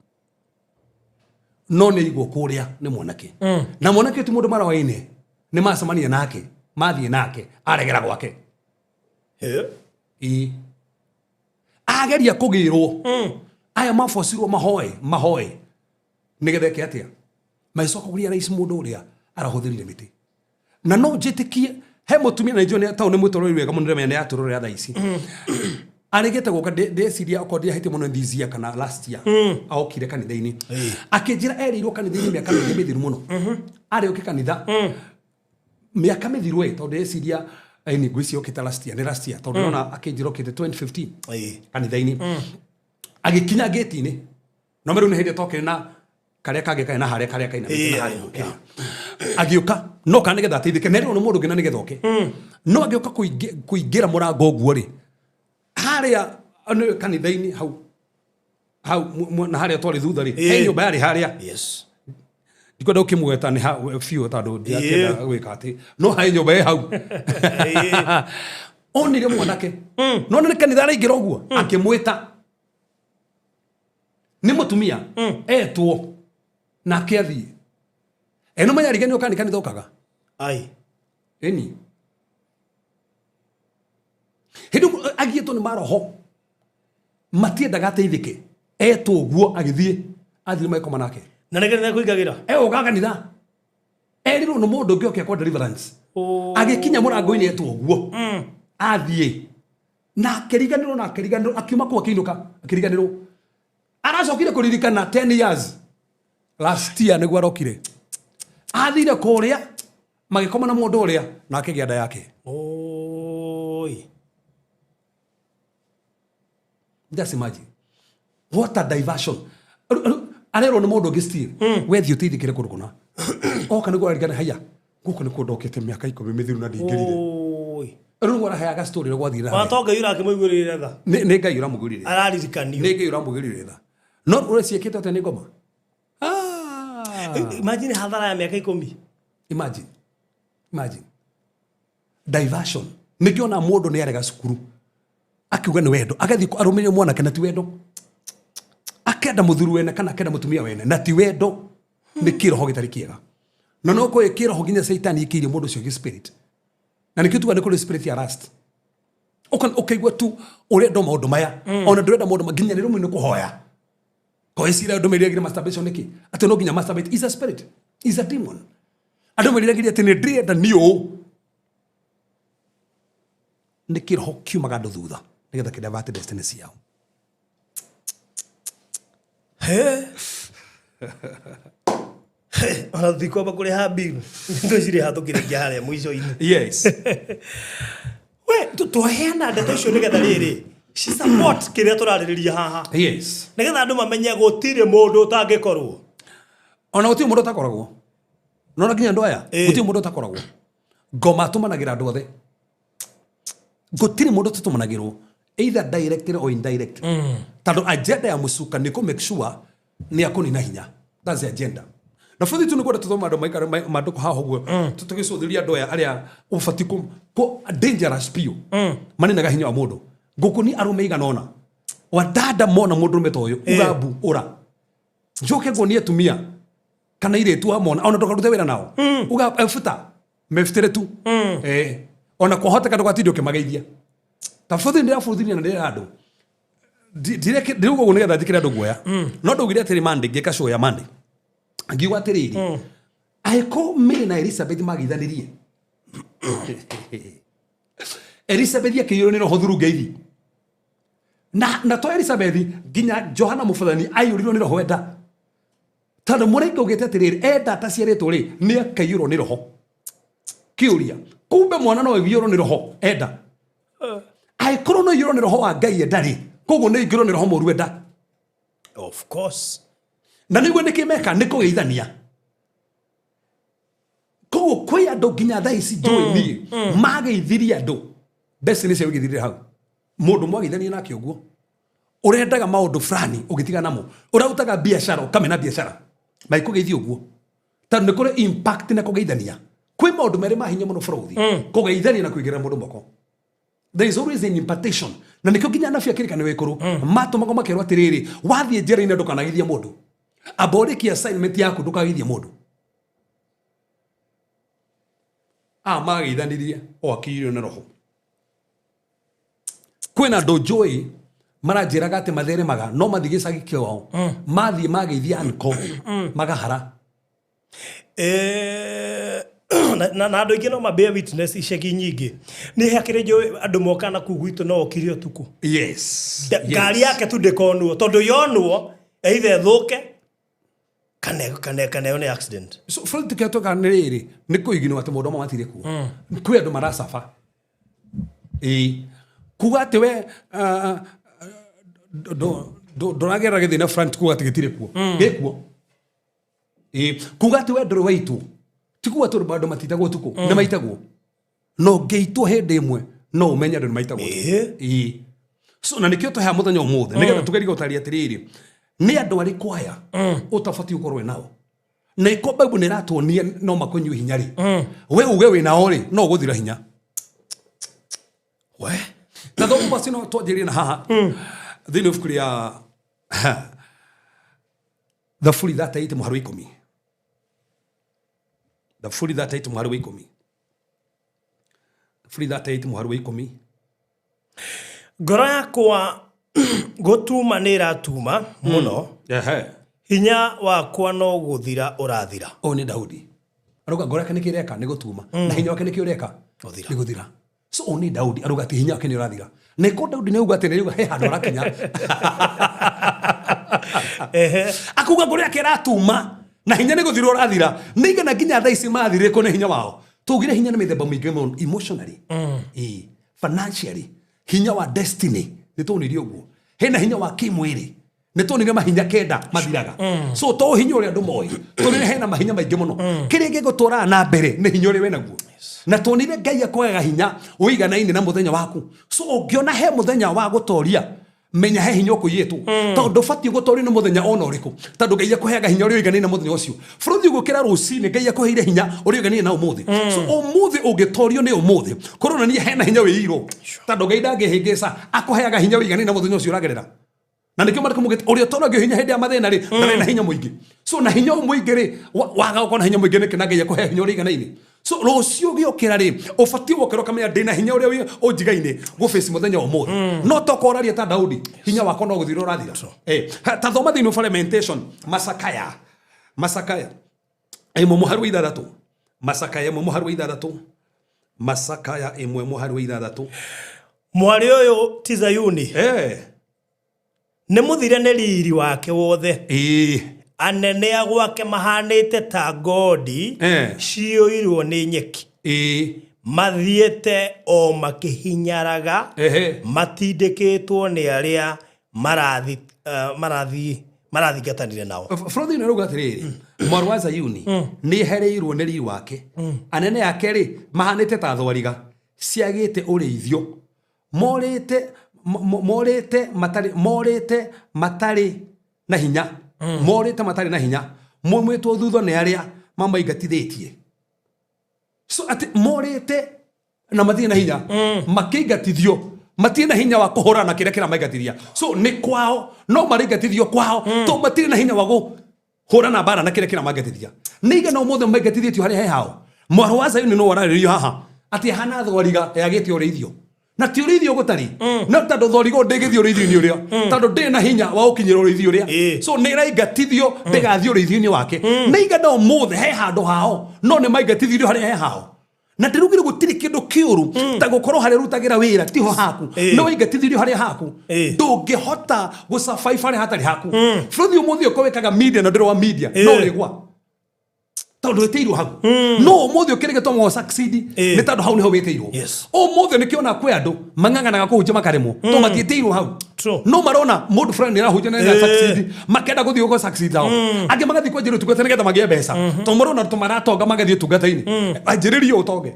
No nĩ aigwo kũrĩa nĩ mwanake. Na mwanake ti mũndũ maroaine, nĩ macemania nake, mathiĩ nake, aregera gwake. Ĩĩ. Ageria kũgĩrwo. Aya mabocirwo mahoe, mahoe. Nĩgetha eke atĩa? Magĩcoka kũria rais mũndũ ũrĩa arahũthĩrire mĩtĩ. Na no njĩtĩkie he mũtumia na njũĩ nĩ tondũ nĩ mwĩtũrĩre wega mũno ndĩramenya nĩ atũrĩre thaa ici. Arĩgĩte gũka ndĩreciria okorwo ndiahĩtie mũno this year kana last year. Aokire kanitha-inĩ. Akĩnjĩra erĩirwo kanitha-inĩ mĩaka mĩingĩ mĩthiru mũno. Arĩ oke kanitha. Mĩaka mĩthiru ĩ, tondũ ndĩreciria, nĩ ngwĩciria okĩte last year, nĩ last year, tondũ ndĩrona akĩnjĩra okĩte 2015 kanitha-inĩ. Agĩkinya gate-inĩ. No rĩu nĩ hĩndĩ tokire na karĩa kangĩ karĩ na harĩa karĩa kainamĩte na harĩa gũkĩra. Agĩũka, no kana nĩgetha ateithĩke, na rĩu nĩ mũndũ ũngĩ na nĩgetha oke. No agĩũka kũingĩra mũrango ũguo rĩ, harĩa nĩ kanitha-inĩ hau, hau, na harĩa twarĩ thutha rĩ, he nyũmba yarĩ harĩa. Ndikwenda gũkĩmũgweta nĩ ha biũ tondũ ndirakĩenda gwĩka atĩ no harĩ nyũmba ĩ hau. Onire mwanake no nĩ kanitha araingĩra ũguo akĩmwĩta nĩ mũtumia etwo nake athiĩ eno menya ariganĩrwo kana nĩ kanitha okaga. Ai. Ĩni hĩndĩ ĩmwe agiĩtwo nĩ maroho matiendaga ateithĩke etwo ũguo agĩthiĩ athire magĩkoma nake. Na nĩ kanitha kũingagĩra. Eũka kanitha erirwo nĩ mũndũ ũngĩ oke akwa deliverance. Agĩkinya mũrango-inĩ etwo ũguo athiĩ na akĩriganĩrwo na akĩriganĩrwo akiuma kũu akĩinũka akĩriganĩrwo aracokire kũririkana 10 years last year nĩguo arokire athire kũrĩa magĩkoma na mũndũ ũrĩa na akĩgĩa nda yake. Oi. Just imagine what a diversion. Arerwo nĩ mũndũ ũngĩ still wethiĩ ũteithĩkĩre kũndũ kũna oka nĩguo ararigana haya gũkũ nĩkuo ndokĩte mĩaka 10 mĩthiru na ndingĩrire. Oi. Rĩu nĩguo araheaga story ũrĩa gwathire na Ona mbere. to Ngai ũrakĩmũiguĩrĩire tha. Nĩ Ngai ũramũiguĩrĩire. Araririkanio. Nĩ Ngai ũramũiguĩrĩire tha no ũrĩa ciĩkĩte atĩa nĩ ngoma. Ah. Imagine hathara ya mĩaka 10. Imagine, imagine diversion. Nĩkĩo ona mũndũ nĩ arega cukuru akiuga nĩ wendo agathiĩ arũmĩrĩre mwanake na ti wendo akenda mũthuri wene kana akenda mũtumia wene na ti wendo nĩ kĩroho gĩtarĩ kĩega na no kũĩ kĩroho nginya caitani ĩkĩirie mũndũ ũcio gĩ spirit na nĩkĩo tuga nĩ kũrĩ spirit ya lust. Ũkaigua tu ũrenda maũndũ maya ona ndũrenda maũndũ nginya nĩ rũmwe nĩ kũhoya koĩcira andũ meriragĩria masturbation nĩkĩ atĩ no nginya masturbate is a spirit, is a demon. Andũ meriragĩria atĩ nĩ ndĩrenda nĩ ũũ nĩ kĩroho kiumaga andũ thutha nĩgetha kĩdivert destiny ciao. He. Ona tũtikwamba kũrĩha bill twĩcirĩha tũkĩrĩkia harĩa mũico-inĩ. Yes. We twaheana ndeto icio nĩgetha rĩrĩ ci support kĩrĩa tũrarĩrĩria haha. Yes. Nĩgetha andũ mamenye gũtirĩ mũndũ ũtangĩkorwo. Ona gũtirĩ mũndũ ũtakoragwo nona nginya andũ aya gũtirĩ mũndũ ũtakoragwo ngoma atũmanagĩra andũ othe gũtirĩ mũndũ ũtatũmanagĩrwo either directly or indirectly tondũ agenda ya mũcuka nĩ kũ make sure nĩ akũnina hinya. That's the agenda. Na bũthi tu nĩ kwenda tũthome andũ maikare mandũko haha ũguo tũgĩcũthĩria andũ aya arĩa ũbatiĩ kũ dangerous biũ maninaga hinya wa mũndũ ngũkũ ni arũme igana ũna wadada mona mũndũrũme ta ũyũ uga mbu ũra njoke nguonie atumia kana irĩtu wamona ona ndũkarute wĩra nao uga ebuta mebutĩre tu ona kwahoteka ndũgatinde ũkĩmageithia ta bũthi ndĩrabũthithia na ndĩrera andũ ndirauga ũguo nĩgetha njĩkĩre andũ guoya no ndaugire atĩrĩ Monday ngĩka show ya Monday ngiuga atĩrĩrĩ angĩkorwo Mary na Elizabeth magĩithanirie Elizabeth akĩiyũrwo nĩ roho through ngeithi na to Elizabeth nginya Johana Mũbathani aiyũrirwo nĩ roho enda tondũ mũraika augĩte atĩrĩrĩ enda ataciarĩtwo rĩ nĩ akaiyũrwo nĩ roho kĩũria kumbe mwana no aiyũrwo nĩ roho enda angĩkorwo no aiyũrwo nĩ roho wa Ngai enda rĩ koguo nĩ aingĩrwo nĩ roho mũru enda. Of course. Na nĩguo nĩkĩ meka nĩ kũgeithania koguo kwĩ andũ nginya thaa ici njũĩ niĩ mageithirie andũ destiny ciao igĩthirire hau mũndũ mwageithania nake ũguo ũrendaga maũndũ fulani ũgĩtiga namo ũrarutaga biacara ũkamena biacara maikũgeithia ũguo tondũ nĩ kũrĩ impact na kũgeithania kwĩ maũndũ merĩ ma hinya mũno bũrũri kũgeithania na kũigĩrĩra mũndũ moko. There is always an impartation na nĩkĩo nginya anabii a kĩrĩkanĩro gĩkũrũ matũmagwo makerwo atĩrĩrĩ wathiĩ njĩra-inĩ ndũkanageithie mũndũ amba ũrĩkie assignment yaku ndũkageithie mũndũ aya mageithanirie o akĩiyũrio nĩ roho kwĩna andũ njũĩ maranjĩraga atĩ matheremaga no mathiĩ gĩcagi kĩao mathiĩ mageithia anko magahara. Na andũ aingĩ no ma bear witness icagi nyingĩ nĩ hakĩrĩ njũĩ andũ moka na kuu gwitũ no okire ũtukũ. Yes. Ngari yake tu ndĩkonwo tondũ yonwo either ĩthũke kana yone accident. So Fred tukĩatoka nĩ rĩrĩ nĩ kũiginwo atĩ maũndũ amwe matirĩ kuo kwĩ andũ maracaba ĩĩ kuga atĩ we ndũragerera gĩthĩna front kuga atĩ gĩtirĩ kuo gĩkuo ĩĩ kuga atĩ we ndũrĩ waitwo ti kuga atĩ andũ matitagwo ũtukũ nĩ maitagwo no ngĩitwo hĩndĩ ĩmwe no ũmenye andũ nĩ maitagwo ũtukũ. Ĩĩ so na nĩkĩo tũheaga mũthenya ũmũthĩ nĩgetha tũgerie gũtarĩria atĩrĩrĩ nĩ andũ arĩkũ aya ũtabatiĩ gũkorwo wĩ nao Na iko Bible nĩ ĩratuonia no makũnyue hinya rĩ, we uge wĩ nao rĩ, no ũgũthira hinya. We. Na thomo macio no twanjĩrĩrie na haha thĩinĩ wa ibuku rĩa Thaburi 38 mũhari wa 10. Thaburi 38 mũhari wa 10. Thaburi 38 mũhari wa 10. Ngoro yakwa gũtuma nĩ ĩratuma mũno. Hinya wakwa no gũthira ũrathira. Ũyũ nĩ Daudi. Arauga ngoro yake nĩkĩ ĩreka? Nĩ gũtuma. Na hinya wake nĩkĩ ũreka? Gũthira. Nĩ gũthira. So ũyũ nĩ Daudi arauga atĩ hinya wake nĩ ũrathira. Na ĩko Daudi nĩ auga atĩ nĩ auga he handũ arakinya. Akauga ngoro yake ĩratuma na hinya nĩ gũthira ũrathira. Nĩ igana nginya thaa ici mathirĩkwo nĩ hinya wao. Tugire hinya nĩ mĩthemba mĩingĩ mũno, emotionally, financially, hinya wa destiny, nĩ tuonirie ũguo. Hena hinya wa kĩmwĩrĩ, nĩ tuonire mahinya kenda mathiraga. So to hinya ũrĩa andũ moĩ, tuonire hena mahinya maingĩ mũno. Kĩrĩa gĩgũtwaraga na mbere nĩ hinya ũrĩa wĩnaguo. Na tuonire Ngai akũheaga hinya ũiganaine na mũthenya waku. So ũngĩona he mũthenya wa gũtoria, menya he hinya ũkũiyĩtwo. Tondũ ndũbatiĩ gũtorio nĩ mũthenya ona ũrĩkũ, tondũ Ngai akũheaga hinya ũrĩa ũiganaine na mũthenya ũcio. Bũrũri ũgũkĩra rũcinĩ, Ngai akũheire hinya ũrĩa ũiganaine na ũmũthĩ. So ũmũthĩ ũngĩtorio nĩ ũmũthĩ, kũronania hena hinya wĩirwo. Tondũ Ngai ndangĩhĩngĩca, akũheaga hinya ũiganaine na mũthenya ũcio ũragerera. Na nĩkĩo maandĩko maugĩte, ũrĩa ũtoragio hinya hĩndĩ ya mathĩna rĩ, ndarĩ na hinya mũingĩ. So na hinya ũyũ mũingĩ rĩ, waga gũkorwo na hinya mũingĩ nĩkĩ na Ngai akũhe hinya ũrĩa ũiganaine? So rũciũ ũgĩũkĩra rĩ, ũbatiĩ gũkĩra ũkamenya ndĩna hinya ũrĩa ũnjigaine gũface mũthenya wa ũmũthĩ. No to korwo ũraria ta Daudi, hinya wakwa no gũthira ũrathira. Ta thoma thĩinĩ wa Lamentation, Masakaya. Masakaya. Ĩmwe mũhari wa ithathatũ. Masakaya ĩmwe mũhari wa ithathatũ. Masakaya ĩmwe mũhari wa ithathatũ. Mwarĩ ũyũ ti Zayuni. Nĩ mũthire nĩ riri wake wothe. Anene a gwake mahanĩte ta ngondi ciyũirwo nĩ nyeki. Mathiĩte o makĩhinyaraga, matindĩkĩtwo nĩ arĩa marathingatanire nao. Bũrũri nĩ ũrauga atĩrĩrĩ, mwarĩ wa Zayuni nĩ ehereirwo nĩ riri wake. Anene ake rĩ mahanĩte ta thwariga ciagĩte ũrĩithio, morĩte, morĩte matarĩ, morĩte matarĩ na hinya. Morĩte matarĩ na hinya. Moimĩtwo thutha nĩ arĩa mamaingatithĩtie. So atĩ morĩte na matirĩ na hinya. Makĩingatithio, matirĩ na hinya wa kũhũrana na kĩrĩa kĩramaingatithia. So nĩ kwao, no maraingatithio kwao, to matirĩ na hinya wa kũhũrana mbara na kĩrĩa kĩramaingatithia. Nĩ igana ũmũthĩ maingatithĩtio harĩa he hao. Mwarĩ wa Zayuni no ararĩrio haha atĩ ahana thwariga yagĩte ũrĩithio. Na ti ũrĩithio gũtarĩ. No tondũ thwariga ũyũ ndĩngĩthiĩ ũrĩithio-inĩ ũrĩa. Tondũ ndĩrĩ na hinya wa gũkinyĩra ũrĩithio ũrĩa. So nĩ ĩraingatithio ndĩgathiĩ ũrĩithio-inĩ wake. Nĩ igana ũmũthĩ he handũ hao, no nĩ maingatithirio harĩa he hao. Na ndĩraugire gũtirĩ kĩndũ kĩũru ta gũkorwo harĩa ũrutagĩra wĩra tiho haku. No waingatithirio harĩa haku. Ndũngĩhota gũ-survive harĩa hatarĩ haku. Bũrũri ũmũthĩ ũkorwo wĩkaga media na ndũrĩ wa media, no ũrĩgwa. Tondũ wĩtĩirwo hau. No ũmũthĩ ũkĩrĩ gĩtũma ũ succeed, nĩ tondũ hau nĩho wĩtĩirwo. Ũmũthĩ nĩkĩo ona kwĩ andũ mang'ang'anaga kũhunjia makaremwo, tondũ matiĩtĩirwo hau. No marona mũndũ fulani nĩ arahunjia na nĩ succeed, makenda gũthiĩ gũ succeed nao. Angĩ magathiĩ kwanjĩrĩria ũtungata nĩgetha magĩe mbeca. Tondũ marona tũ maratonga magathiĩ ũtungata-inĩ. Anjĩrĩria ũtonge.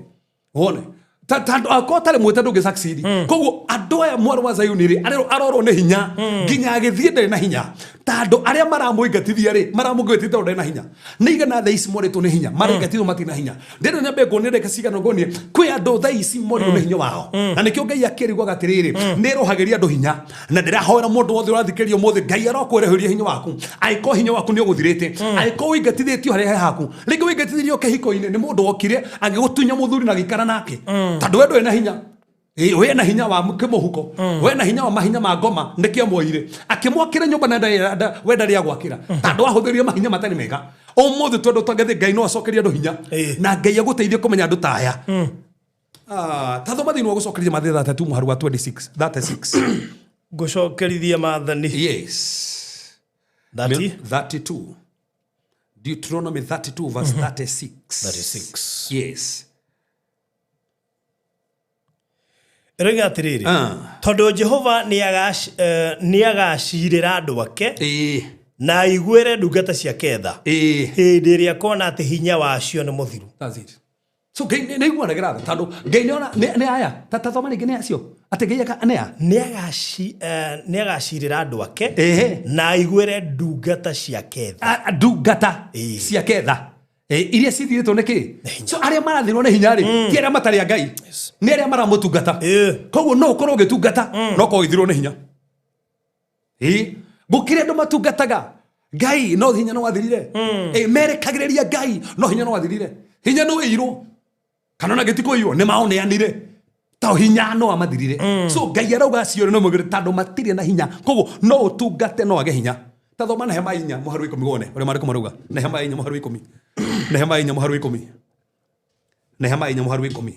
Wone. Ta andũ akwa ũtarĩ mwĩte ndũngĩ succeed. Koguo andũ aya mwarĩ wa Zayuni rĩ, arorwo nĩ hinya, nginya agĩthiĩ ndarĩ na hinya. Ta andũ arĩa maramũingatithia rĩ, maramũingatithia tondũ ndarĩ na hinya. Nĩ igana thaa ici morĩtwo nĩ hinya, maraingatithio matirĩ na hinya. Ndĩrenda nyambe nguonie ndagĩka cigana nguonie, kwĩ andũ thaa ici morĩtwo nĩ hinya wao. Na nĩkĩo Ngai akĩriguaga atĩrĩrĩ, nĩ ĩrohagĩria andũ hinya. Na ndĩrahoera mũndũ wothe ũrathikĩrĩria ũmũthĩ, Ngai arokwereheria hinya waku. Angĩkorwo hinya waku nĩ ũgũthirĩte, angĩkorwo ũingatithĩtio harĩa he haku, rĩngĩ ũingatithirio kĩhiko-inĩ nĩ mũndũ wokire agĩgũtunya mũthuri na agĩikara nake. Tondũ we ndũrĩ na hinya. We na hinya wa kĩmũhuko, we na hinya wa mahinya ma ngoma, nĩkĩo amuoire. Akĩmwakĩra nyũmba na we ndarĩ agwakĩra. Tondũ ahũthĩrire mahinya matarĩ mega. Ũmũthĩ tondũ twangĩthiĩ Ngai no acokerie andũ hinya. Na Ngai agũteithie kũmenya andũ ta aya. Ta thoma thĩinĩ wa gũcokeria maathani 32 mũhari wa 26, 36. Gũcokerithia maathani. Yes. 30? 32. Deuteronomy 32 verse 36. 36. Yes. Ĩroiga atĩrĩrĩ, tondũ Jehova nĩagacirĩra andũ ake, na aiguĩre ndungata ciake tha, hĩndĩ ĩrĩa akona atĩ hinya wacio nĩ mũthiru. That's it. So Ngai nĩ iguanagĩra tha tondũ Ngai nĩona nĩ aya ta thoma rĩngĩ nĩ acio atĩ Ngai eka nĩ a Nĩ agacirĩra andũ ake na aiguĩre ndungata ciake tha. Ndungata ciake tha. Iria cithirĩtwo nĩ kĩ? So arĩa marathirwo nĩ hinya rĩ, ti arĩa matarĩ a Ngai, nĩ arĩa maramũtungata. Koguo no ũkorwo ũgĩtungata no ũkorwo ũgĩthirwo nĩ hinya. Ĩĩ, gũkĩrĩ andũ matungataga Ngai no hinya no wathirire. Ĩĩ, merekagĩrĩria Ngai no hinya no wathirire. Hinya nĩ wĩirwo kana ona gĩtikũiywo nĩ maoneanire ta hinya no amathirire. So Ngai arauga acio no mũgĩre tondũ matirĩ na hinya. Koguo no ũtungate no age hinya. Ta thoma Nehemia inya mũhari wa ikũmi wone ũrĩa maandĩko marauga. Nehemia inya mũhari wa ikũmi. Nehemia inya mũhari wa ikũmi. Nehemia inya mũhari wa ikũmi.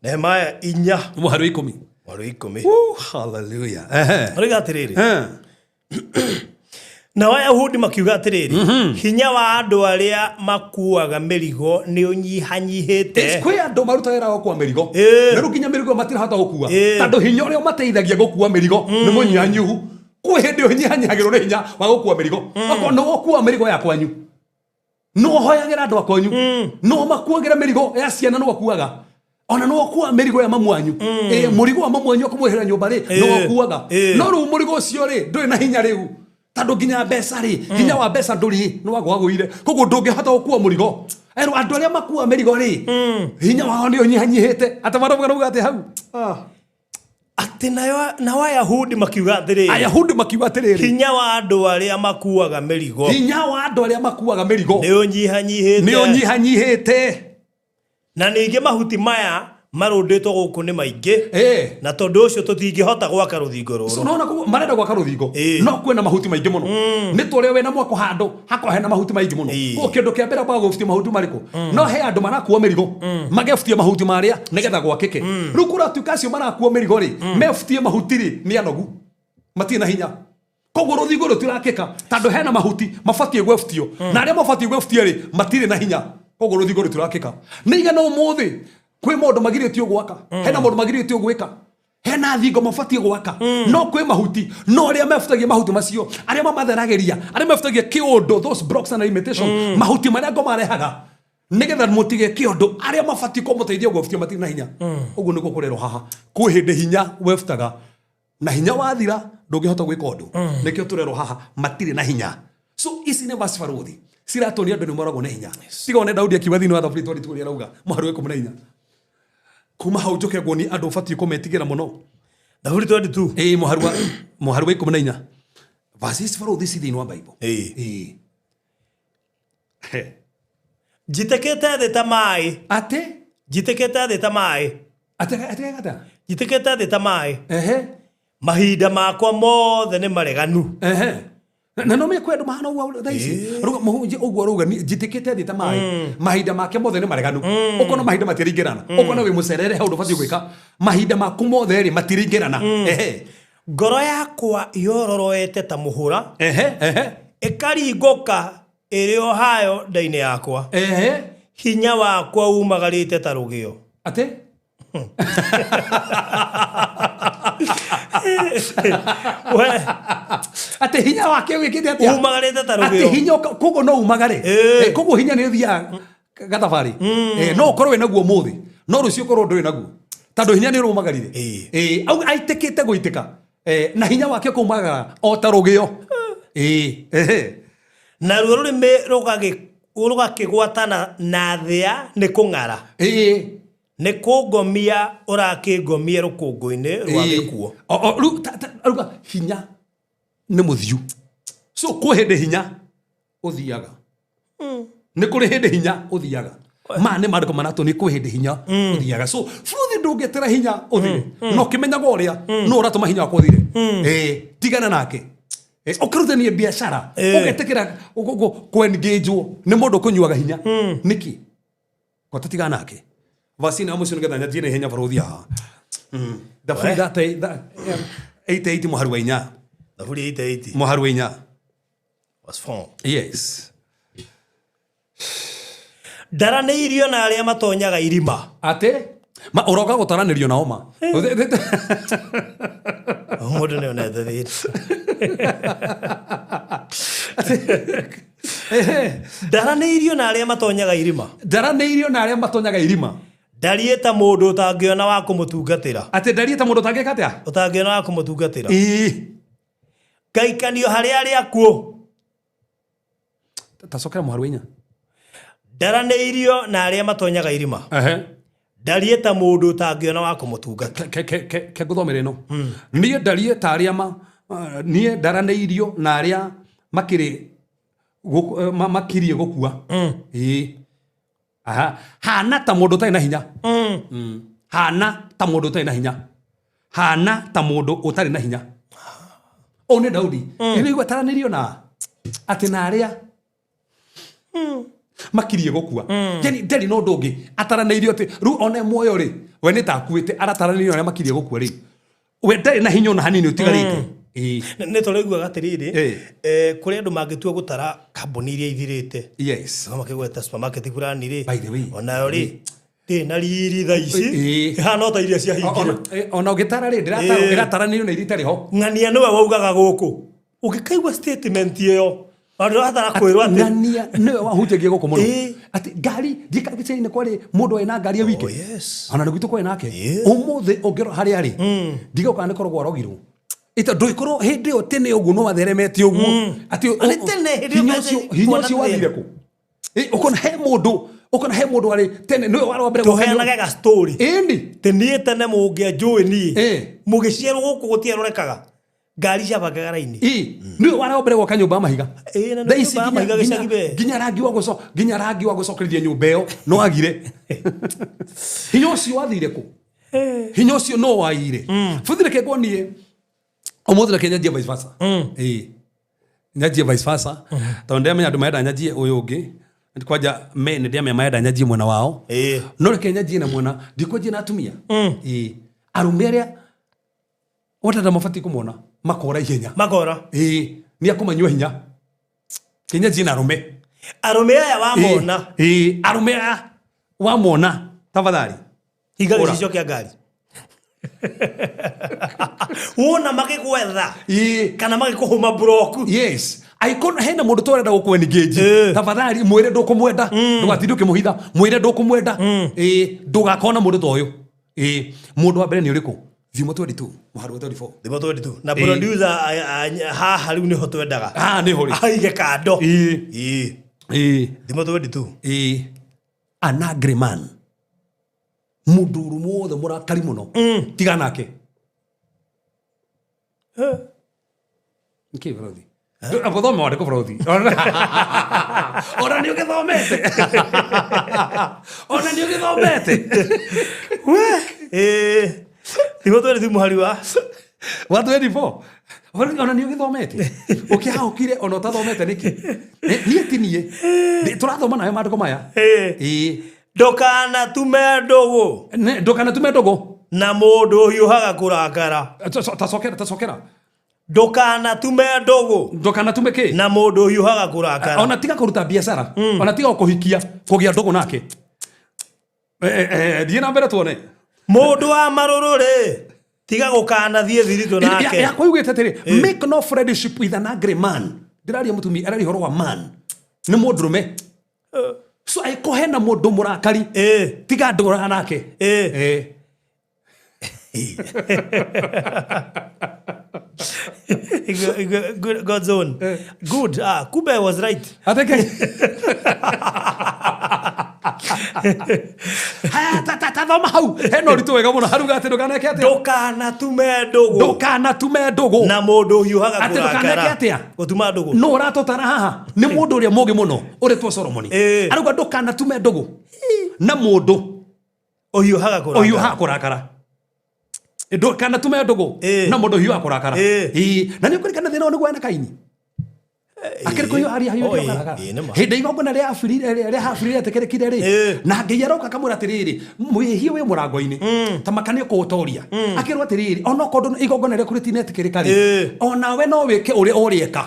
Nehemia inya Mũhari wa ikũmi. Mũhari wa ikũmi. Woo, hallelujah. Ehe. Aroiga atĩrĩrĩ, Nao Ayahudi makiuga atĩrĩrĩ, hinya wa andũ arĩa makuaga mĩrigo nĩ ũnyihanyihĩte. Kwĩ andũ marutaga wĩra wa gũkua mĩrigo na rĩu nginya mĩrigo matirahota gũkua tondũ hinya ũrĩa ũmateithagia gũkua mĩrigo nĩ mũnyihanyihu. Kwĩ hĩndĩ ũnyihanyihagĩrwo nĩ hinya wa gũkua mĩrigo. Okorwo nĩ ũkua mĩrigo ya kwanyu, nĩ ũhoyagĩra andũ a kwanyu, nĩ ũmakuagĩra mĩrigo ya ciana, nĩ ũkuaga ona nĩ ũkua mĩrigo ya mamu wanyu. Ĩ, mũrigo wa mamu wanyu akũmũrĩhĩra nyũmba rĩ, nĩ ũkuaga. No rĩu mũrigo ũcio rĩ, ndũrĩ na hinya rĩu tondũ nginya mbeca rĩ, hinya wa mbeca ndũrĩ, nĩ wagwagũire, koguo ndũngĩhota gũkua mũrigo. Erwo andũ arĩa makua mĩrigo rĩ, hinya wao nĩ ũnyihanyihĩte. Atĩ marauga rauga atĩ hau. Atĩ nayo nao Ayahudi makiuga atĩrĩrĩ, Ayahudi makiuga atĩrĩrĩ, hinya wa andũ arĩa makuaga mĩrigo hinya wa andũ arĩa makuaga mĩrigo nĩ ũnyihanyihĩte, nĩ ũnyihanyihĩte, na ningĩ mahuti maya marũndĩtwo gũkũ nĩ maingĩ, na tondũ ũcio tũtingĩhota gwaka rũthingo So rũrũ. Nona koguo marenda gwaka rũthingo no kwĩna mahuti maingĩ mũno. Nĩ tũrĩa wĩna mwako handũ hakorwo hena mahuti maingĩ mũno. Koguo kĩndũ kĩa mbere kwaga gũbutia mahuti marĩkũ, no he andũ marakua mĩrigo magebutia mahuti marĩa nĩgetha gwakĩke. Rĩu kũratuĩka acio marakua mĩrigo rĩ, mebutie mahuti rĩ, nĩ anogu, matirĩ na hinya, koguo rũthingo rũtirakĩka tondũ hena mahuti mabatiĩ gwebutio na arĩa mabatiĩ gwebutio rĩ, matirĩ na hinya, koguo rũthingo rũtirakĩka. Nĩ igana ũmũthĩ kwĩ maũndũ magirĩtio gwaka, hena maũndũ magirĩtio gwĩka, hena thingo mabatiĩ gwaka, no kwĩ mahuti, no arĩa mebutagia mahuti macio, arĩa mamatheragĩria, arĩa mebutagia kĩũndũ, those blocks and limitation, mahuti marĩa ngoma arehaga nĩgetha mũtige kĩũndũ, arĩa mabatiĩ kũmũteithia gwebutia matirĩ na hinya. Ũguo nĩguo kũrerwo haha. Kwĩ hĩndĩ hinya webutaga na hinya wathira ndũngĩhota gwĩka ũndũ. Nĩkĩo tũrerwo haha matirĩ na hinya. So ici nĩ verse barũthi ciratuonia andũ nĩ moragwo nĩ hinya. Tiga one Daudi akiuga thĩinĩ wa Thaburi 22 ũrĩa arauga mũhari wa 14. Kuma hau njoke nguonie andũ ũbatiĩ kũmetigĩra mũno. Thaburi 22. Ĩĩ, mũhari wa 14. Verses barũthi ci thĩinĩ wa Bible. Ĩĩ. Njitĩkĩte thĩ ta maĩ. Atĩ? Njitĩkĩte thĩ ta maĩ. Atĩ atĩ atĩ? Njitĩkĩte thĩ ta maĩ. Mahinda makwa mothe nĩ mareganu. Na no mekwe andũ mahana ũguo thaa ici. Rauga mũhunjia ũguo arauga njitĩkĩte thĩ ta maĩ. Mahinda make mothe nĩ mareganu. Ũkona mahinda matiringĩrana. Ũkona wĩ mũcerere hau ndũbatiĩ gwĩka. Mahinda maku mothe rĩ matiringĩrana. Ngoro yakwa yororoete ta mũhũra. Ĩkaringũka ĩrĩ o hayo nda-inĩ yakwa. Hinya wakwa umagarĩte ta rũgĩo. Atĩ? We, Atĩ hinya wake wĩkĩte atĩa? Umagarĩte ta Atĩ rũgĩo. hinya koguo no umagare. Koguo hinya nĩ ũthiaga gathabarĩ. No ũkorwo wĩ naguo ũmũthĩ, no rũciũ ũkorwo ndũrĩ naguo tondũ hinya nĩ ũrũmagarire. Au aitĩkĩte gũitĩka. Na hinya wake ũkaumagara o ta rũgĩo. Naruo rũrĩmĩ rũgakĩgwatana na thĩa nĩ kũng'ara. Nĩ kũngomia ũrakĩngomia rũkũngũ-inĩ rwa gĩkuũ. Rĩu auga hinya nĩ mũthiu. So kwĩ hĩndĩ hinya ũthiaga. Nĩ kũrĩ hĩndĩ hinya ũthiaga. Ma nĩ maandĩko maratũnia kwĩ hĩndĩ hinya ũthiaga. So bũrũthi ndũngĩetera hinya ũthire. No kĩmenyaga ũrĩa no ũratũma hinya wakwa ũthire. Tigana nake. Ũkĩrutithania biacara, ũgetĩkĩra kũ-engage-wo nĩ mũndũ ũkũnyuaga hinya. Nĩkĩ? Kwa tũtigana nake. Verse ĩno ya mũico nĩgetha nyanjie na ihenya barũthi haha. Thaburi 88 mũhari wa inya. Thaburi 88. Mũhari wa inya. Verse 4. Yes. Ndaranĩirio na arĩa matonyaga irima. Atĩ? Ma ũroka gũtaranĩrio nao ma. Mũndũ nĩ onete thĩna. Ehe. Ndaranĩirio na arĩa matonyaga irima. Ndaranĩirio na arĩa matonyaga irima. Ndariĩ ta mũndũ ũtangĩona wa kũmũtungatĩra. Atĩ ndariĩ ta mũndũ ũtangĩka atĩa? Ũtangĩona wa kũmũtungatĩra. Ĩĩ. Ngaikanio harĩ arĩa akuũ. Tacokera mũhari wa inya. Ndaranĩirio na arĩa matonyaga irima. Ehe. Ndariĩ ta mũndũ ũtangĩona wa kũmũtungata. Ke ngũthomere ĩno. Niĩ ndariĩ ta arĩa ma niĩ ndaranĩirio na arĩa makĩrĩ makirie gũkua. Ĩĩ. Aha. Hana ta mũndũ ũtarĩ na hinya. Hana ta mũndũ ũtarĩ na hinya. Hana ta mũndũ ũtarĩ na hinya. Ũyũ nĩ Daudi. Nĩ taranĩirio na atĩ na arĩa makirie gũkua. Yani ndarĩ na ũndũ ũngĩ ataranĩirio atĩ rĩu one muoyo rĩ we nĩ ta akuĩte arataranĩirio arĩa makirie gũkua rĩ we ndarĩ na hinya ona hanini ũtigarĩte. Ĩĩ. Nĩ tũraiguaga atĩrĩrĩ, Ĩĩ. kũrĩ andũ mangĩtua gũtara kambuni iria ithirĩte. Yes. No makĩgweta supermarket fulani rĩ. By the way. Onayo rĩ ndĩrĩ na riri thaa ici. Ĩĩ. Ĩhana o ta iria ciahingire. Ona ũgĩtara rĩ ndĩrataranĩirio na iria itarĩ ho. Ng'ania nĩwe waugaga gũkũ. Ũngĩkaigua statement ĩyo, handũ ũrabatara kwĩrwo atĩ Ng'ania nĩwe wahunjagia gũkũ mũno. Ĩĩ. Atĩ ngari ndiĩkaga gĩcagi-inĩ kwarĩ mũndũ warĩ na ngari ya wike. Oh, yes. Ona nĩ gwitũ kwarĩ nake. Ĩĩ. Ũmũthĩ ũngĩrora harĩa arĩ ndigaũka nĩ koragwo arogirwo. Ita ndũgĩkorwo hĩndĩ ĩyo tene ũguo no watheremete ũguo. Atĩ Arĩ tene, hĩndĩ ĩyo hinya mbeca ũcio hinya kuona ũcio wathire thĩna. kũ? Ĩ, ũkona he mũndũ ũkona he mũndũ warĩ tene nĩwe warĩ wa mbere gũka nyũmba. Tũheanage ga story. Ĩni. Tĩ niĩ tene mũngĩanjũĩ niĩ. Ĩĩ. Mũgĩciarwo gũkũ gũtiarorekaga. Ngari ciabangaga raini. Ĩ, nĩwe warĩ wa mbere gwaka nyũmba ya mahiga. Ĩĩ, na nĩ Thaa ici nyũmba ya mahiga gĩcagi we. nginya rangi wa gũco nginya rangi wa gũcokereria nyũmba ĩyo no agire. Hinya ũcio wathire kũ? Hinya ũcio no waire. Buthi reke nguonie ũmũthĩ reke nyanjie vice versa. Ĩĩ. Nyanjie vice versa. Tondũ ndĩramenya andũ marenda nyanjie ũyũ ũngĩ. Kwanja me nĩ ndĩramenya marenda nyanjie mwena wao. Ĩĩ. No reke nyanjie na mwena ndikwanjie na atumia. Ĩĩ. Arũme arĩa watanda mabatiĩ kũmona makora ihenya. Makora. Ĩĩ, nĩ akũmanyua hinya. Kĩnyanjie na arũme. Arũme aya wamona. Ĩĩ, arũme aya wamona tafadhali. Hinga Ora. gĩcicio kĩa ngari. Wona magĩgwetha. Ĩĩ. Kana magĩkũhũma mburoko. Yes. Aikona hena mũndũ tũrenda gũkũ-engage. Ĩĩ. Tafadhali mwĩre ndũkũmwenda. Ndũgatinde ũkĩmũhitha. Mwĩre ndũkũmwenda. Ĩĩ, ndũgakona mũndũ ta ũyũ. Ĩĩ, mũndũ wa mbere nĩ ũrĩkũ? Thimo 22, mũhari wa 24. Thimo 22. Na Ĩĩ. producer haha rĩu nĩho twendaga. Haha nĩho rĩ. Aige kando. Ĩĩ. Ĩĩ. Ĩĩ. Thimo 22. Ĩĩ. An angry man. Mũndũ ũrũ wothe mũrakari mũno. Tiga nake. Nĩkĩ bũrũthi? Gũthoma wandĩko bũrũthi. Ona nĩ ũgĩthomete. Ona nĩ ũgĩthomete. Ĩĩ. Thimo 22 mũhari wa. Wa 24. Ona nĩ ũgĩthomete. Ũkĩhahũkire ona ũtathomete nĩkĩ? Niĩ ti niĩ. Tũrathoma nayo maandĩko maya. Ĩĩ. Ĩĩ. Ndũkanatume ndũgũ Ndũkanatume ndũgũ. na mũndũ ũhiũhaga kũrakara. Tacokera, tacokera. Ndũkanatume ndũgũ Ndũkanatume kĩ? na mũndũ ũhiũhaga kũrakara. Ona tiga kũruta biacara. Ona tiga kũhikia kũgĩa ndũgũ nake. Thiĩ na mbere tuone. Mũndũ wa marũrũ rĩ, tiga gũkanathiĩ thiritũ nake. Yakwa yugĩte atĩrĩ, make no friendship with an angry man. Ndĩraria mũtumia, araria ũhoro wa man. Nĩ mũndũrũme. So angĩkorwo hena mũndũ mũrakari, Ĩĩ. tiga ndũgũ nake. Ĩĩ. Ĩĩ. God's own. Good. Ah, kumbe I was right. Ateke. Haya, ta thoma hau. Hena ũritũ wega mũno haruga atĩ ndũkaneke atĩa? Ndũkanatume ndũgũ Ndũkanatume ndũgũ. na mũndũ ũhiũhaga Atĩ ndũkaneke kũrakara. atĩa? Gũtuma ndũgũ. No ũratũtara haha nĩ mũndũ ũrĩa mũgĩ mũno ũrĩtwo Solomoni. Ĩĩ. Arauga ndũkanatume ndũgũ na mũndũ Ũhiũhaga kũrakara. ũhiũhaga kũrakara. Ndũkanatume ndũgũ Ĩĩ. na mũndũ ũhiũhaga kũrakara. Ĩĩ. Ĩĩ. Na nĩ ũkũririkana thĩna ũyũ nĩguo wena Kaini. Akĩrĩ kũhiũha aria Oh, hiũ ĩĩ, kũrakara. ĩĩ, nĩ ma. Hĩndĩ igongona rĩa Abiri rĩa Habiri rĩetĩkĩrĩkire rĩ Ĩĩ. na Ngai aroka akamwĩra atĩrĩrĩ mwĩhie wĩ mũrango-inĩ ta maka nĩ ũkũũtoria akĩrwo atĩrĩrĩ onokorwo igongona rĩaku rĩtinetĩkĩrĩka rĩ Ĩĩ. onawe no wĩke ũrĩa ũrĩeka.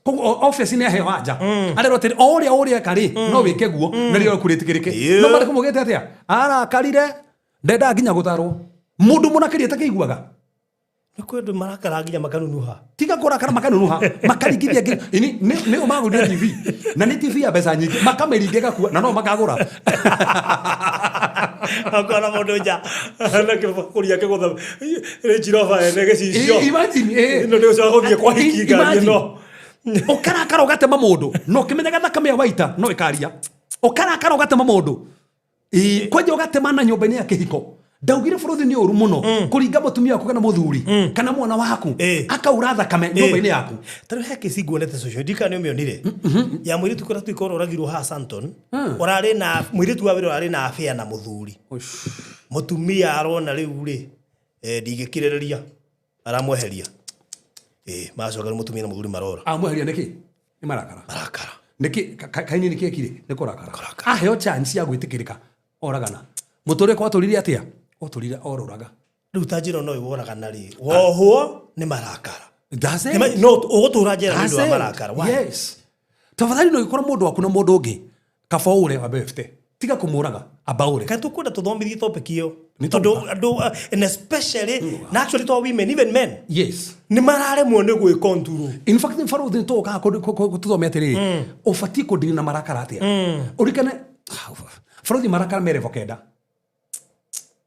Koguo obviously nĩ aheo anja arerwo atĩrĩ o ũrĩa ũrĩeka rĩ no wĩke guo na rĩo rĩaku rĩtĩkĩrĩke. Ĩĩ. No marĩkũ maugĩte atĩa arakarire ndendaga nginya gũtarwo mũndũ mũrakari atakĩiguaga. Nĩ kwĩ andũ marakara nginya makanunuha. Tiga kũrakara makanunuha, makaringithia nginya ini nĩ magũrire TV na nĩ TV ya mbeca nyingĩ, makamĩringa ĩgakua na no makagũra. Akona mũndũ nja na kĩbakũri akĩgũtha Range Rover ene gĩcicio. Imagine, Ĩno nĩ ũcoka gũthiĩ kwa hiki ngari Imagine. ĩno. Ũkarakara ũgatema mũndũ na ũkĩmenyaga thakame ya waita no ĩkaria. Ũkarakara ũgatema mũndũ. Ĩĩ, kwanja ũgatema na nyũmba-inĩ ya kĩhiko. Ndaugire bũrũri nĩ ũru mũno kũringa mũtumia waku kana mũthuri kana mwana waku akaura thakame nyũmba-inĩ yaku. Ta rĩu he kesi nguonete social media nĩ ũmĩonire ya mũirĩtu kũrĩa tuĩka ũroragirwo haha Santon, ũrarĩ na mũirĩtu wa wĩra ũrarĩ na affair na mũthuri. Mũtumia arona rĩu rĩ, ndingĩkirĩrĩria, aramweheria. Macoka rĩu mũtumia na mũthuri marora. Amweheria nĩkĩ? Nĩ marakara. Marakara. Nĩkĩ kaini nĩkĩ ekire? Nĩ kũrakara. Aheo chance ya gwĩtĩkĩrĩka oragana. Mũtũrĩre kwatũrire atĩa? Otũrire ororaga. Rĩu ta njĩra no ĩworagana rĩ, wohwo nĩ marakara. That's it. No ũgũtũra njera nĩ ũndũ wa That's it. marakara. Why? Yes. Tafadhali no gĩkorwo mũndũ waku na mũndũ ũngĩ, kaba ũre wambe wĩbute. Tiga kũmũraga, amba ũre. Kaĩ tũkwenda tũthomithie topic ĩyo? Nĩ Tondũ tũkwenda. andũ, and especially, na actually to women, even men. Yes. Nĩ mararemwo nĩ gwĩ control. In fact, barũthi nĩ tũgũkaga tũthome atĩrĩrĩ, ũbatiĩ kũndini na marakara atĩa? Ũririkane, barũthi marakara me level kenda.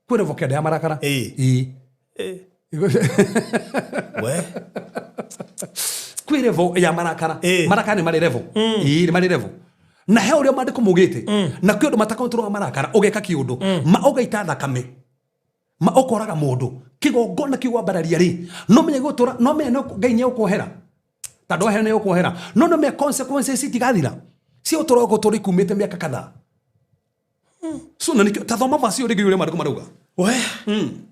Kwĩ level kenda ya marakara. Ĩĩ. Ĩĩ. We. Kwĩ level ya marakara. Ĩĩ. Marakara nĩ marĩ level. Ĩĩ, nĩ marĩ level. Na he ũrĩa maandĩko maugĩte. Na kwĩ andũ matakontrolaga marakara, ũgeka kĩũndũ. Ma ũgaita thakame. Ma ũkoraga mũndũ. Kĩgongona kĩu wambararia rĩ, no menye gũtũra, no menye no Ngai nĩ egũkuohera. Tondũ ohera nĩ egũkuohera. No no menye consequences itigathira. Cia ũtũũro gũtũũra ikumĩte mĩaka kadhaa. So na nĩkĩo, ta thoma verse ĩyo rĩngĩ ũrĩa maandĩko marauga. We.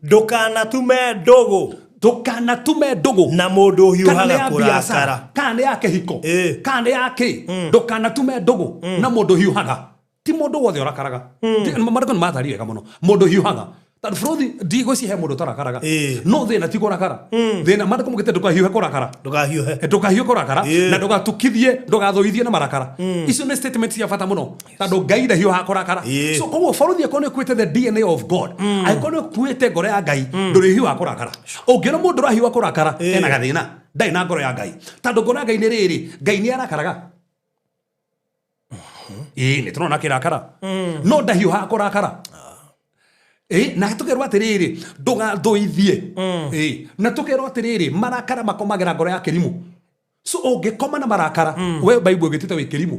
Ndũkanatume ndũgũ. Ndũkanatume ndũgũ. Na mũndũ Kana nĩ ũhiũhaga ya biacara, kũrakara. kana nĩ ya kĩhiko, Ĩĩ. kana nĩ ya kĩ. Ndũkanatume ndũgũ na mũndũ ũhiũhaga. Ti mũndũ wothe ũrakaraga. Maandĩko nĩ matariĩ wega mũno. Mũndũ ũhiũhaga. Tondũ bũrũri ndigwĩciria he mũndũ ũtarakaraga. No thĩna ti kũrakara. Thĩna maandĩko maugĩte ndũkahiũhe kũrakara. Ndũkahiũhe. Ndũkahiũhe kũrakara Ĩĩ. na ndũgatukithie, ndũgathũithie na marakara. Icio nĩ statement cia bata mũno. Tondũ Ngai ndahiũhaga kũrakara. Ĩĩ. So koguo bũrũri angĩkorwo nĩ ũkuĩte the DNA of God, angĩkorwo nĩ ũkuĩte ngoro ya Ngai, ndũrĩhiũhaga kũrakara. Ũngĩona mũndũ ũrahiũha kũrakara, ena gathĩna. Ndarĩ na ngoro ya Ngai. Tondũ ngoro ya Ngai nĩ rĩrĩ, Ngai nĩ arakaraga. Ĩĩ, nĩ tũrona akĩrakara. No ndahiũhaga kũrakara. Ĩĩ, na tũkerwo atĩrĩrĩ, ndũgathũithie. Ĩĩ, na tũkerwo atĩrĩrĩ, marakara makomagĩra ngoro ya kĩrimũ. So ũngĩkoma na marakara, we Bible ĩgĩtĩte wĩ kĩrimũ.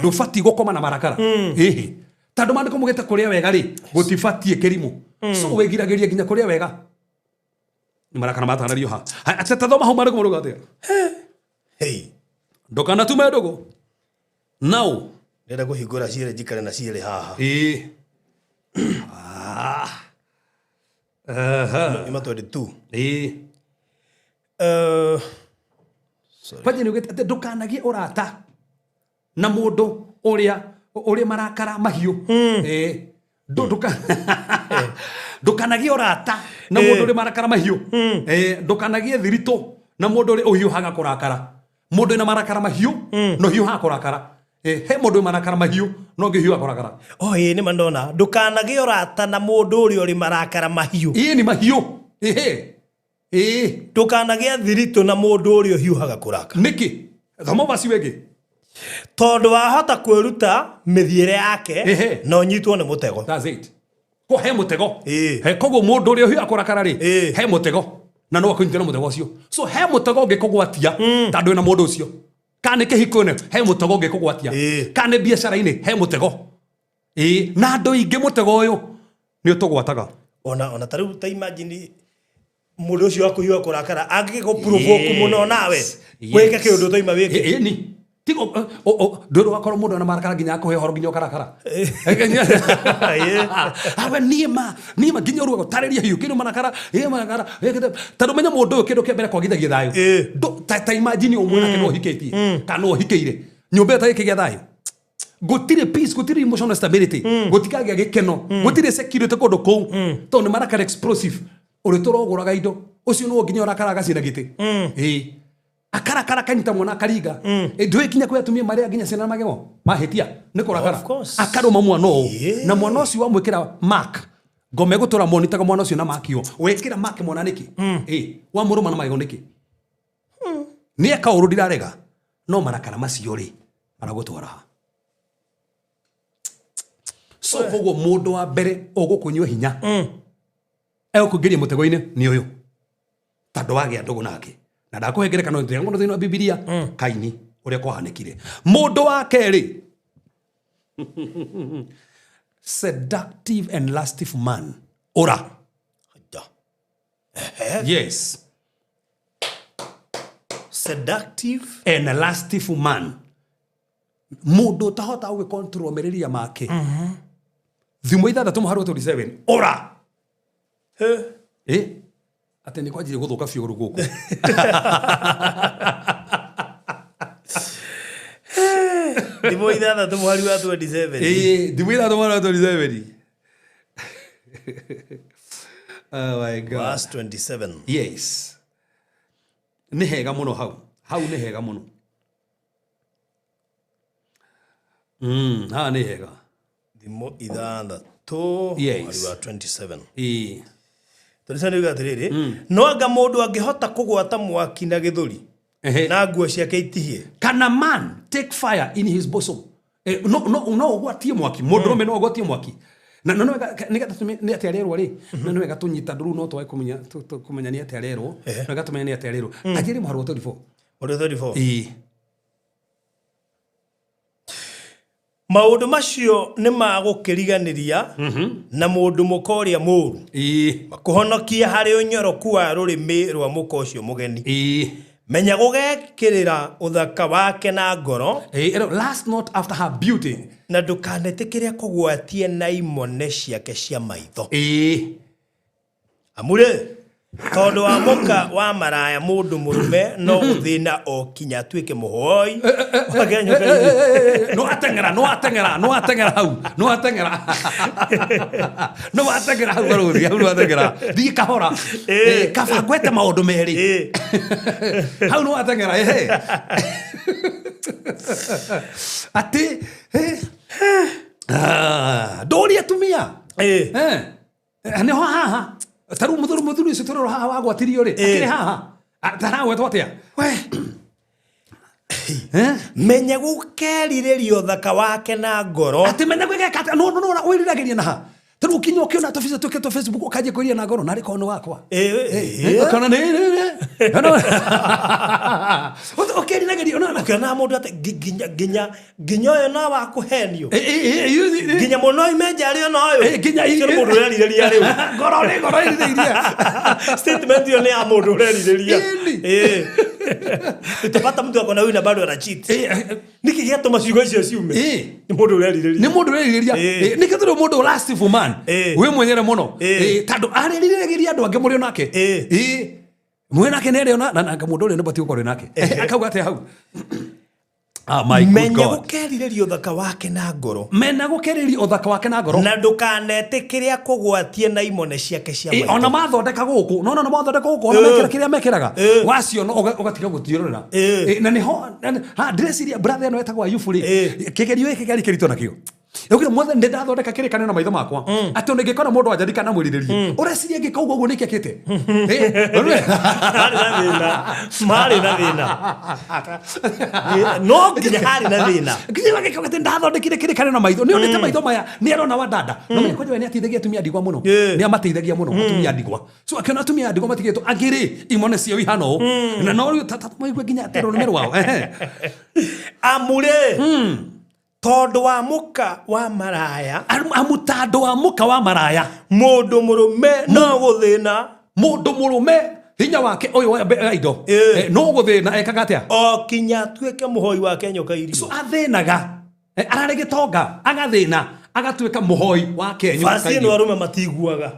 Ndũbatiĩ gũkoma na marakara. Ĩhĩ. Tondũ maandĩko maugĩte kũrĩa wega rĩ, gũtibatiĩ kĩrimũ. So wĩgiragĩria nginya kũrĩa wega. Nĩ marakara matanario ha. Ha, atĩ ta thoma hau maandĩko marauga atĩa? Hey. Ndũkanatume ndũgũ. Nau. Ndĩrenda kũhingũra cierĩ njikare na cierĩ haha. Ĩĩ. Aha. Ima 22. Ĩĩ. Kwanja nĩ ugĩte atĩ ndũkanagie ũrata na mũndũ ũrĩa ũrĩ marakara mahiũ. Ĩĩ. Ndũkanagie ũrata na mũndũ ũrĩ marakara mahiũ. Ĩĩ, ndũkanagie thiritũ na mũndũ ũrĩa ũhiũhaga kũrakara. Mũndũ wĩna marakara mahiũ, na ũhiũhaga kũrakara. He mũndũ wĩ marakara mahiũ, no ũngĩhiũha kũrakara. Oh, ĩĩ, nĩ ma ndona. Ndũkanagie ũrata na mũndũ ũrĩa ũrĩ marakara mahiũ. Ĩĩ, nĩ mahiũ. Ĩhĩ. Ĩĩ. Ndũkanagie thiritũ na mũndũ ũrĩa ũhiũhaga kũrakara. Nĩkĩ? Thoma verse ĩyo ĩngĩ. Tondũ wahota kwĩruta mĩthiĩre yake Ehe. na ũnyitwo nĩ mũtego. That's it. Ko he mũtego. Ĩĩ. He koguo mũndũ ũrĩa ũhiũhaga kũrakara rĩ, Ĩĩ. he mũtego. Na no akũnyite na mũtego ũcio. So he mũtego ũngĩkũgwatia tondũ wĩna mũndũ ũcio. Kana nĩ kĩhiko-inĩ, he mũtego ũngĩkũgwatia. Ĩĩ. Kana nĩ biacara-inĩ, he mũtego. Ĩĩ, na andũ aingĩ mũtego ũyũ nĩ ũtũgwataga. Ona ta rĩu ta imagine mũndũ ũcio wa kũhiũha kũrakara angĩgũ provoke mũno nawe wĩke kĩũndũ ũtoima wĩke. Ĩĩ, ni. Tigo, ndũrĩ wakorwo mũndũ ena marakara nginya akũhe ũhoro nginya ũkarakara. Awe niĩ ma, niĩ ma nginya ũruga gũtarĩria hiũ kĩndũ marakara, ĩ marakara, ĩ kĩndũ. Tondũ menya mũndũ ũyũ kĩndũ kĩa mbere kwagithagia thayũ. Ta imagine ũmwe nake no ũhikĩtie, kana no ũhikĩire. Nyũmba ĩyo ta ĩkĩgĩa thayũ. Gũtirĩ peace, gũtirĩ emotional stability, gũtikagĩa gĩkeno, gũtirĩ security kũndũ kũu. Tondũ nĩ marakara explosive. Ũrĩa tũrogũraga indo, ũcio nĩwe nginya ũrakara agacina gĩtĩ. Ĩĩ. Akarakara kanyita mwana akaringa. Ndũĩ nginya kwĩ atumia marĩa nginya ciana magego mahĩtia nĩ kũrakara. Of course. Akarũma mwana ũũ. Yeah. Na mwana ũcio wamwĩkĩra mark Ngoma ĩgũtũra monitaga mwana ũcio na makio. Wekĩra make mwana nĩkĩ? Ĩ, wamũrũma na magego nĩkĩ? Nĩ eka ũru ndirarega. No marakara macio rĩ, maragũtwara ha? So koguo mũndũ wa mbere ũgũkũnyua hinya egũkũingĩria mũtego-inĩ nĩ ũyũ. Tondũ wagĩa ndũgũ nake. Na ndakũhe ngerekano ndĩrĩa thĩinĩ wa Bibilia, Kaini ũrĩa kwahanĩkire. Mũndũ wa kerĩ, seductive and lustive man. Ora. Yes. Seductive and lustive man. Mũndũ ũtahota gũgĩcontrol mĩrĩria make. Thimo ithathatũ mũhari wa 27. Ora. Eh? Atĩ nĩ kwanjirie gũthũka biũ gũkũ. Thimo ithathatũ mũhari wa 27. Eh, thimo ithathatũ mũhari wa 27. Oh my God. Verse 27. Yes. Nĩ hega mũno hau. Hau nĩ hega mũno. Haha nĩ hega. Thimo ithathatũ Yes. mũhari wa 27. Ĩĩ. 27 yuga atĩrĩrĩ, no anga mũndũ angĩhota kũgwata mwaki na gĩthũri na nguo ciake itihie. Can a man take fire in his bosom? No no no ũgwatie mwaki. Mũndũrũme no ũgwatie mwaki. Na no wega nĩgetha tũmenye nĩ atĩa arerwo rĩ, no nĩ wega tũnyita ndũrũ no twage kũmenya kũmenya nĩ atĩa arerwo. No wega tũmenye nĩ atĩa arerwo. Anjĩre mũhari wa 34. Mũhari wa 34. Ĩĩ. Maũndũ macio nĩ magũkĩriganĩria na mũndũ mũka ũrĩa mũũru. Ĩĩ. Makũhonokie harĩ ũnyoroku wa rũrĩmĩ rwa mũka ũcio mũgeni. Ĩĩ. Menya gũgekĩrĩra ũthaka wake na ngoro. Ĩĩ, last not after her beauty. Na ndũkanetĩkĩre kũgwatie na imone ciake cia maitho. Ĩĩ. Amu rĩ, tondũ wa mũka wa maraya mũndũ mũrũme no gũthĩna o kinya atuĩke mũhoi. No ateng'era, no ateng'era, no ateng'era hau, no ateng'era. No ateng'era hau barũthi, hau no ateng'era. Thiĩ kahora. Kaba ngwete maũndũ merĩ. Hau no ateng'era, ehe. Atĩ, ndũrie atumia. Nĩho haha. Ta rĩu mũthuri ũcio tũrĩ haha wagwatirio rĩ, akĩrĩ haha. Taragwetwo atĩa? We. Menya gũkerirĩria ũthaka wake na ngoro. Atĩ menya gwĩka atĩa? No, no, no, wĩriragĩria na ha? Ta rĩu ũkinya ũkĩona tũbica twĩkĩtwo Facebook ũkanjia kwĩria na ngoro, narĩ korwo nĩ wakwa. Ũkona nĩ, nĩ, nĩ. Ũkeriragĩria, no, Ũkĩona mũndũ atĩ nginya ũyũ no wa kũhenio. Nginya mũno oime nja arĩ ona ũyũ. Nginya Ũcio nĩ mũndũ ũrerirĩria rĩu. Ngoro nĩ ngoro ĩrirĩirie. Statement ĩyo nĩ ya mũndũ ũrerirĩria. Ĩni. Utapata mtu akona huyu na bado ana cheat. Nĩkĩ gĩatũma ciugo icio ciume? Nĩ mũndũ ũrerirĩria. Nĩ mũndũ ũrerirĩria. Nĩkĩo tũrĩ mũndũ lastful man. Wĩ mwenyere mũno. Tondũ arerirĩria andũ angĩ mũrĩ onake. Mwĩ nake nĩ arĩona na mũndũ ũrĩa nĩ batiĩ gũkorwo nake. Akauga atĩa hau? Ah, my good Menya God. gũkerirĩria ũthaka wake na ngoro. Menya gũkerirĩria ũthaka wake na ngoro. Na ndũkanetĩkĩre akũgwatie na imone ciake cia maitho. Ona mathondeka gũkũ. No, no, no, mathondeka gũkũ, ona mekĩra kĩrĩa mekĩraga. Waciona ũgatiga gũthiũrũra. Na nĩho, ha, ndĩreciria brother ĩno ĩtagwo Ayubu rĩ, kĩgerio gĩkĩ kĩarĩ kĩritũ nakĩo. Ũkĩra mwathani nĩ ndathondeka kĩrĩkanĩro na maitho makwa. Atĩ ona ingĩkora mũndũ wa nja ndikanamwĩrirĩrie. Ũreciria ngĩka ũguo ũguo nĩkĩ ekĩte? Harĩ na thĩna. Marĩ na thĩna. No nginya harĩ na thĩna. Nginya agĩka atĩ ndathondekire kĩrĩkanĩro na maitho. Nĩ onete maitho maya, nĩ arona wa dada. No menya kwanja we nĩ ateithagia atumia ndigwa mũno. Nĩ amateithagia mũno atumia ndigwa. So akĩona atumia ndigwa matigĩtwo angĩ rĩ, imone ciao ihana ũũ. Na no rĩu ta maigue nginya atĩ rũrĩmĩ rwao. Amu rĩ, tondũ wa mũka wa maraya. Amu tondũ wa mũka wa maraya. Mũndũ mũrũme no gũthĩna. Mũndũ mũrũme hinya wake ũyũ wa indo. No gũthĩna ekaga atĩa? O kinya atuĩke mũhoi wake nyoka irio. So athĩnaga. Ararĩ gĩtonga, agathĩna, agatuĩka mũhoi wake nyoka Basi ĩno irio. arũme matiguaga.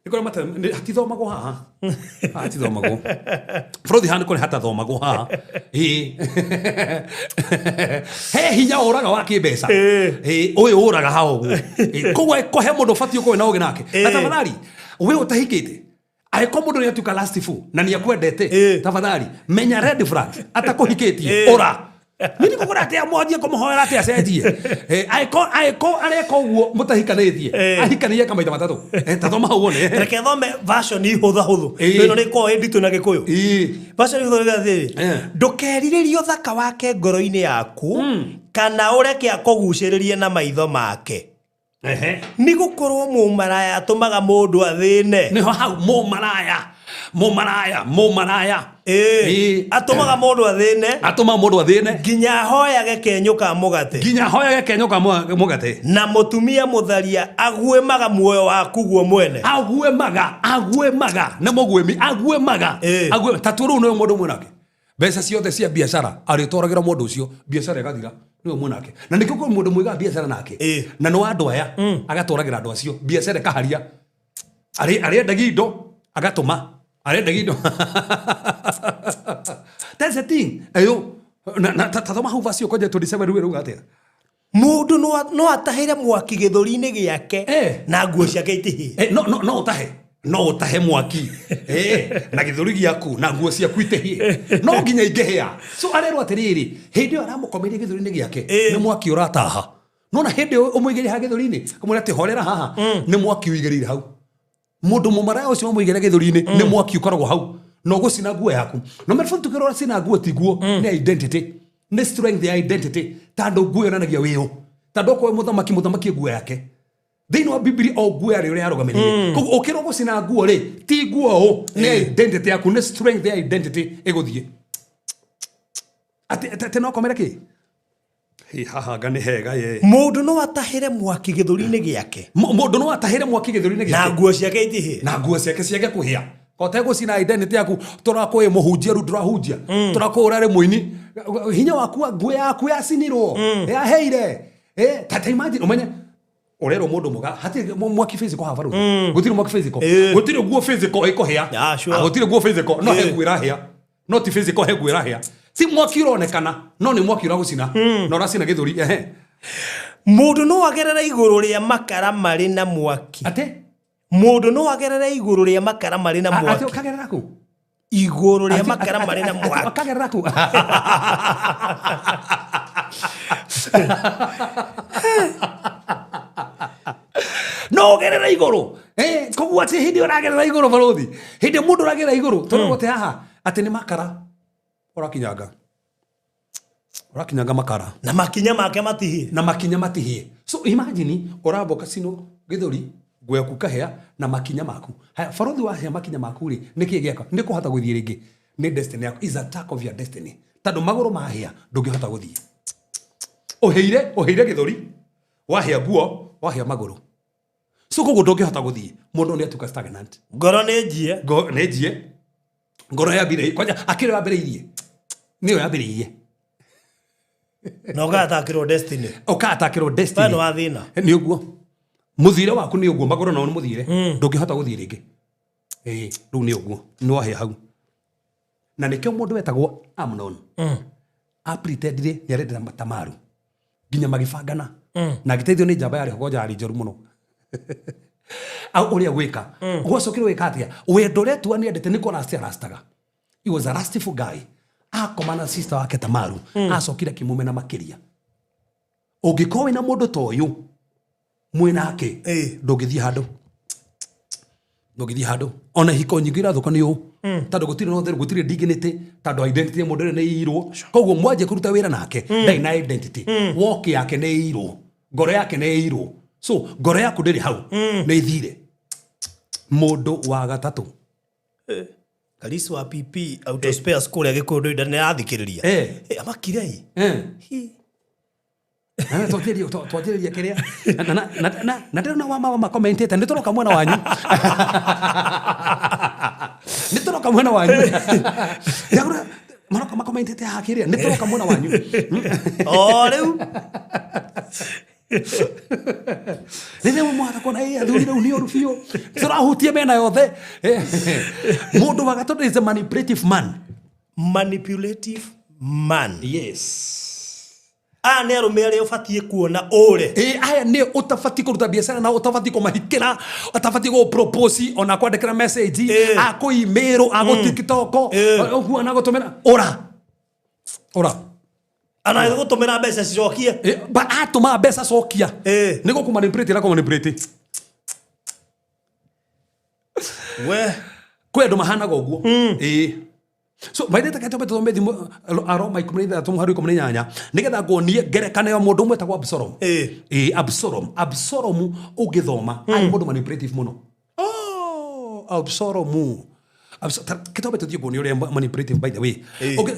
Nĩ kũrĩa hatithomagwo haha. Hatithomagwo. Bũrũthi haha nĩ kũrĩa hatathomagwo haha. Ĩĩ. He hinya ũraga wa kĩmbeca. Ĩĩ, ũyũ ũraga haha ũguo. Ĩĩ, koguo he mũndũ ũbatiĩ ũkorwo na ũgĩ nake. Na tafadhali, we ũtahikĩte, angĩkorwo mũndũ nĩ atuĩka lastful na nĩ akwendete, tafadhali, menya red flags, atakũhikĩtie, ũra. Nĩ ndikũgũra atĩa mwanjie kũmũhoera atĩ acenjie. Angĩkorwo areka ũguo mũtahikanĩtie, ahikanĩtie ka maita matatũ. Ta thoma hau wone. Reke thome version hũthahũthũ. Ĩno nĩ ĩkoragwo ĩ nditũ na Gĩkũyũ. Version hũthũ nĩ atĩrĩrĩ, ndũkerirĩrie ũthaka wake ngoro-inĩ yaku, kana ũreke akũgucĩrĩrie na maitho make. Nĩ gũkorwo mũmaraya atũmaga mũndũ athĩne. Nĩho hau mũmaraya. Mũmaraya, mũmaraya. Atũmaga mũndũ athĩne. Atũmaga mũndũ athĩne. Nginya ahoyage kenyũ ka mũgate. Nginya ahoyage kenyũ ka mũgate. Na mũtumia mũtharia aguĩmaga muoyo waku guo mwene. Aguĩmaga, aguĩmaga. Nĩ mũguĩmi, aguĩmaga. Ta rĩu nĩwe mũndũ mwĩnake. Mbeca ciothe cia biacara arĩtwaragĩra mũndũ ũcio, biacara ĩgathira. Nĩwe mwĩnake. Na nĩkĩo kwĩ mũndũ mwĩgaga biacara nake. Na nĩ wa andũ aya, agatwaragĩra andũ acio, biacara ĩkaharia. Arĩendagia indo, agatũma. Arĩendagia indo. That's the thing. Eyo, na ta thoma hau verse kwanja 27 rĩu ĩrauga atĩa? Mũndũ no atahĩre mwaki gĩthũri-inĩ gĩake na nguo ciake itihĩe. No, no, no ũtahe. No ũtahe mwaki. Na gĩthũri gĩaku na nguo ciaku itihĩe. No nginya ingĩhĩa. So arerwo atĩrĩrĩ, hĩndĩ ĩyo aramũkomeire gĩthũri-inĩ gĩake, nĩ mwaki ũrataha. Nona hĩndĩ ĩyo ũmũigĩrĩire haha gĩthũri-inĩ, ũkamwĩra atĩ horera haha, nĩ mwaki ũigĩrĩire hau. Mũndũ mũmaraya ũcio ũmũigĩrĩire gĩthũri-inĩ, nĩ mwaki ũkoragwo hau. Na ũgũcina nguo yaku. No marĩa tũkĩrora cina nguo ti nguo, nĩ identity. Nĩ strength ya identity. Tondũ nguo yonanagia wĩũ. Tondũ okorwo wĩ mũthamaki, mũthamaki nguo yake. Thĩinĩ wa Bibilia o nguo yarĩ ũrĩa yarũgamĩrĩire. Koguo ũkĩrwo gũcina nguo rĩ, ti nguo ũ, nĩ identity yaku, nĩ strength ya identity ĩgũthiĩ. Atĩ no komere kĩ? Haha nga nĩ hega ye. Mũndũ no atahĩre mwaki gĩthũri-inĩ gĩake. Mũndũ no atahĩre mwaki gĩthũri-inĩ gĩake. Na nguo ciake itihĩe. Na nguo ciake ciage kũhĩa. Kote gũcina identity yaku, tũrakũĩ mũhunjia rĩu ndũrahunjia. Tũrakũĩ ũrarĩ mũini. Hinya waku nguo yaku yacinirwo. Yaheire. Ta imagine ũmenye ũrerwo mũndũ mũga hatirĩ mwaki physical haha barũthi. Gũtirĩ mwaki physical. Gũtirĩ nguo physical ĩkũhĩa. Gũtirĩ nguo physical, no he nguo ĩrahĩa. No ti physical he nguo ĩrahĩa. Ti mwaki ũronekana, no nĩ mwaki ũragũcina. Na ũracina gĩthũri, ehe. Mũndũ no agerere igũrũ rĩa makara marĩ na mwaki. Atĩ? Mũndũ no agerere igũrũ rĩa makara marĩ na mwaki. Atĩ ũkagerera kũ? Igũrũ rĩa makara marĩ na mwaki. Ũkagerera kũ? No ũgerere igũrũ. Koguo atĩ hĩndĩ ũragerera igũrũ barũthi. Hĩndĩ mũndũ ũragerera igũrũ, tondũ atĩ haha atĩ nĩ makara ũrakinyanga. Ũrakinyanga makara. Na makinya make matihĩe. Na makinya matihĩe. So imagine ũramba ũkacinwo gĩthũri, nguo yaku kahĩa na makinya maku. Haya, barũthi wahĩa makinya maku rĩ, nĩ kĩĩ gĩaka? Nĩ kũhota gũthiĩ rĩngĩ. Nĩ destiny yaku. Is attack of your destiny. Tondũ magũrũ mahĩa, ndũngĩhota gũthiĩ. Ũhĩire, ũhĩire gĩthũri, wahĩa nguo, wahĩa magũrũ. So koguo ndũngĩhota gũthiĩ. Mũndũ nĩ atuĩka stagnant. Ngoro nĩ njie. Nĩ njie. Ngoro yambĩrĩirie. Kwanja akĩrĩ yambĩrĩirie. Nĩyo yambĩrĩirie. Na ũgatakĩrwo destiny. Ũgatakĩrwo destiny. We nĩ wa thĩna. Nĩ ũguo. Mũthiĩre waku nĩ ũguo, magũrũ nao nĩ mũthiĩre. Ndũngĩhota gũthiĩ rĩngĩ. Rĩu nĩ ũguo. Nĩ wahĩa hau. Na nĩkĩo mũndũ wetagwo Amnon. Apretendire nĩ arendera Tamaru. Nginya magĩbangana. Na agĩteithio nĩ njamba yarĩ ho yarĩ njoru mũno. Au ũrĩa gwĩka. Gwacokire gwĩka atĩa? Wendo ũrĩa tu aniendete nĩ kũrasti arastaga. He was a lustful guy. Akoma na sister wake Tamaru. Acokire akĩmũmena makĩria. Ũngĩkorwo wĩna mũndũ ta ũyũ, mwĩnake, ndũngĩthiĩ handũ. Ndũngĩthiĩ handũ. Ona ihiko nyingĩ irathũka nĩ ũũ. Tondũ gũtirĩ na ũtheru, gũtirĩ dignity, tondũ identity ya mũndũ ũrĩa nĩ ĩirwo. Koguo mwanjia kũruta wĩra nake, ndarĩ na identity. Walk yake nĩ ĩirwo. Ngoro yake nĩ ĩirwo. So, ngoro yaku ndĩrĩ hau. Nĩ ĩthire. Mũndũ wa gatatũ. Kalisi wa PP Auto Spares kũrĩa Gĩkũyũ ndũĩ nĩ arathikĩrĩria. Amakire. Hi. Twanjĩrĩria kĩrĩa. Na ndĩrona wa mama makomentĩte, nĩ tũroka mwena wanyu. Nĩ tũroka mwena wanyu. Ndĩrona maroka makomentĩte haha kĩrĩa, nĩ tũroka mwena wanyu. O rĩu. Rĩrĩa mwahota kuona, athuri rĩu nĩ ũru biũ. Tũrahutia mĩena yothe. Mũndũ wa gatatũ is a manipulative man. Manipulative man. Yes. Aya nĩ arũme arĩa ũbatiĩ kuona ũre. Aya nĩ ũtabatiĩ kũruta biacara na ũtabatiĩ kũmahikĩra, ũtabatiĩ gũ propose ona kwandĩkĩra message, akũ email, agũ TikTok, ũguo na gũtũmĩra. Ũra. Ũra. Ana gũtũmĩra mbeca cicokie. Ba atũma mbeca cokia. Nĩ gũkũ-manipulate na kũ-manipulate. We. Kwĩ andũ mahanaga ũguo. Ĩĩ. So by the time tũthome thimo Aroma 16 mũhari 18 nĩgetha nguonie ngerekano ya mũndũ ũmwe etagwo Absalom. Ĩĩ, Absalom. Absalom ũngĩthoma arĩ mũndũ manipulative mũno. Oh, Absalom. Kĩtombe tũthiĩ nguonie ũrĩa manipulative, by the way. Okay,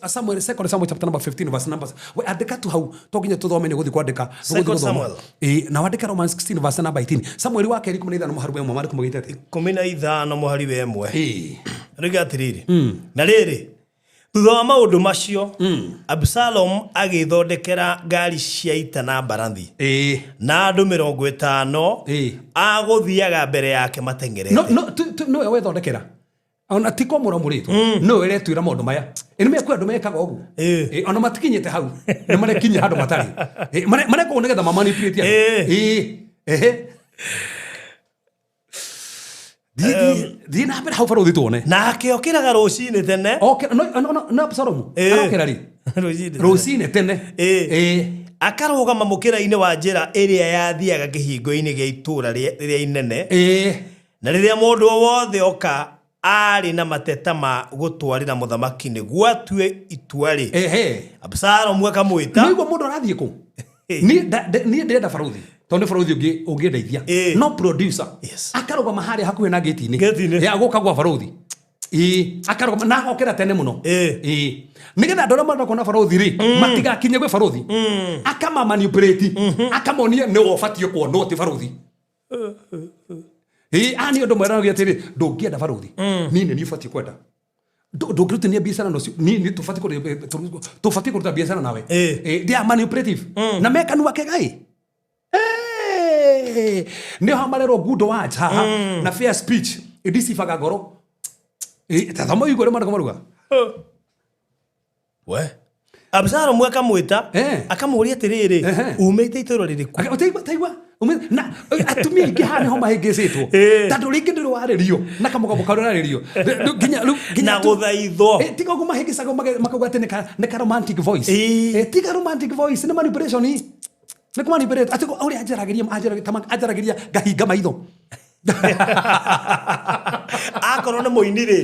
Samuel, Second Samuel chapter number 15 verse number, we andĩka tu hau, to nginya tũthome, nĩ gũthiĩ kwandĩka. Nĩ gũthiĩ Second gũthoma. Samuel. Ĩĩ, na wandĩke Romans 16 verse number 18. Samuel wa kerĩ 15 mũhari wa 1, marĩkũ maugĩte atĩa? 15 mũhari wa 1. Rĩga atĩrĩrĩ, na rĩrĩ, thutha wa maũndũ macio, Absalom agĩthondekera ngari cia ita na mbarathi na andũ 50 a gũthiaga mbere yake mateng'erete. No nowe wethondekera, ona ti kwamũramũrĩtwo, nowe ũretwĩra maũndũ maya. Ĩ nĩ kwĩ andũ mekaga ũguo. Ĩ, ona matikinyĩte hau, nĩ marekinyia handũ matarĩ. Ĩ, mareka ũguo nĩgetha mamanipulate andũ. Ĩ, ehe. Thiĩ na mbere hau, barũthi, tuone. Na akĩokĩraga rũcinĩ tene. Okay, no Absalomu arokĩra rĩ? Rũcinĩ tene. Rũcinĩ tene. Akarũgama mũkĩra-inĩ wa njĩra ĩrĩa yathiaga kĩhingo-inĩ gĩa itũũra rĩrĩa inene, na rĩrĩa mũndũ o wothe oka arĩ na mateta ma gũtwarĩra mũthamaki nĩguo atue itua rĩ, Absalomu akamwĩta. Nĩguo mũndũ arathiĩ kũ? Niĩ ndĩrenda barũthi tondũ nĩ barũthi ũngĩ ũngĩndeithia, no producer akarũgama harĩa hakuhĩ na gĩti-inĩ Gĩti-inĩ. Ya gũka gwa barũthi. Ĩĩ, akarũgama na agokĩra tene mũno. Ĩĩ, nĩgetha andũ arĩa marenda kuona barũthi rĩ, matigakinye gwĩ barũthi, akama manipulate, akamonia nĩwe ũbatiĩ kuonwo, ti barũthi. Ĩĩ, aya nĩ ũndũ mweragia atĩrĩ, ndũngĩenda barũthi, niĩ nĩ niĩ ũbatiĩ kwenda. Ndũngĩrutithania biacara na ũcio, niĩ nĩ tũbatiĩ kũruta biacara nawe. Ĩĩ, they are manipulative na mekanua kega. Ĩ nĩ ho marerwo good words haha na fair speech ĩdeceivaga ngoro. Ĩ, ta thoma ũigue ũrĩa maandĩko maruga. We Absalomu akamwĩta, akamũũria atĩrĩrĩ, umĩte itũũra rĩrĩkũ? Taigua, taigua. Na atumia aingĩ haha nĩho mahĩngĩcĩtwo, tondũ rĩngĩ ndũrĩ warĩrio na kamũgambo karĩa ũrarĩrio nginya rĩu nginya Na gũthaithwo. Tiga ũguo mahĩngĩcaga, makauga atĩ nĩ ka romantic voice. Tiga romantic voice, nĩ manipulation, nĩ kũ manipulate atĩ ũrĩa anjaragĩria, anjaragĩria ngahinga maitho. Akorwo nĩ mũini rĩ,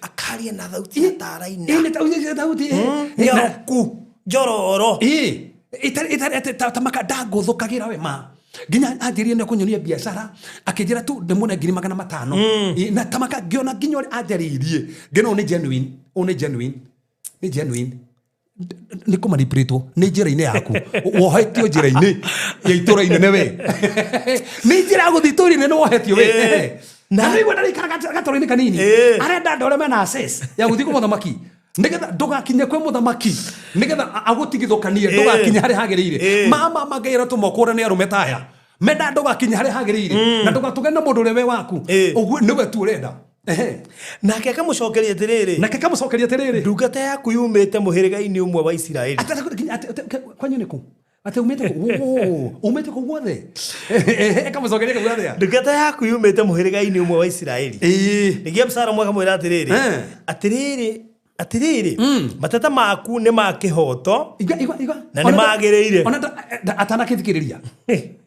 akaria na thauti ya taraina. Ĩ, nĩ thauti Nyoroku njororo. Ĩ, ĩtarĩ atĩ ta maka ndangũthũkagĩra we ma nginya anjĩrire nĩ kũnyonia biacara, akĩnjĩra tu ndĩmũne 500,000. Ĩ, na tamaka ngĩona nginya ũrĩa anjarĩirie, ngĩona ũyũ nĩ genuine, ũyũ nĩ genuine, nĩ genuine. Nĩ kũmanipulate nĩ njĩra-inĩ yaku, wohetio njĩra-inĩ ya itũra inene we, nĩ njĩra ya gũthiĩ itũra inene wohetio we. Na nĩ igua ndaraikara gatoro-inĩ kanini. Arenda andũ arĩa mena access ya gũthiĩ kwĩ mũthamaki, nĩgetha ndũgakinye kwĩ mũthamaki, nĩgetha agũtigithũkanie, ndũgakinye harĩa hagĩrĩire. Mama mangaira tũma ũkũrane arũme ta aya menda ndũgakinye harĩa hagĩrĩire na ndũgatũgane na mũndũ ũrĩa we waku. Ũguo nĩwe tu ũrenda. Nake akamũcokeria atĩrĩrĩ, Nake kamũcokeria atĩrĩrĩ, ndungata yaku yumĩte mũhĩrĩga-inĩ ũmwe wa Isiraeli. Kwanyu nĩ kũ? Atĩ umĩte kũ? Umĩte kũ guothe? Kamũcokeria kau atĩa? Ndungata yaku yumĩte mũhĩrĩga-inĩ ũmwe wa Isiraeli. Ningĩ Absalomu akamwĩra atĩrĩrĩ, atĩrĩrĩ, atĩrĩrĩ, mateta maku nĩ ma kĩhooto Igua, igua, igua. na nĩ magĩrĩire. Ona atanakĩthikĩrĩria,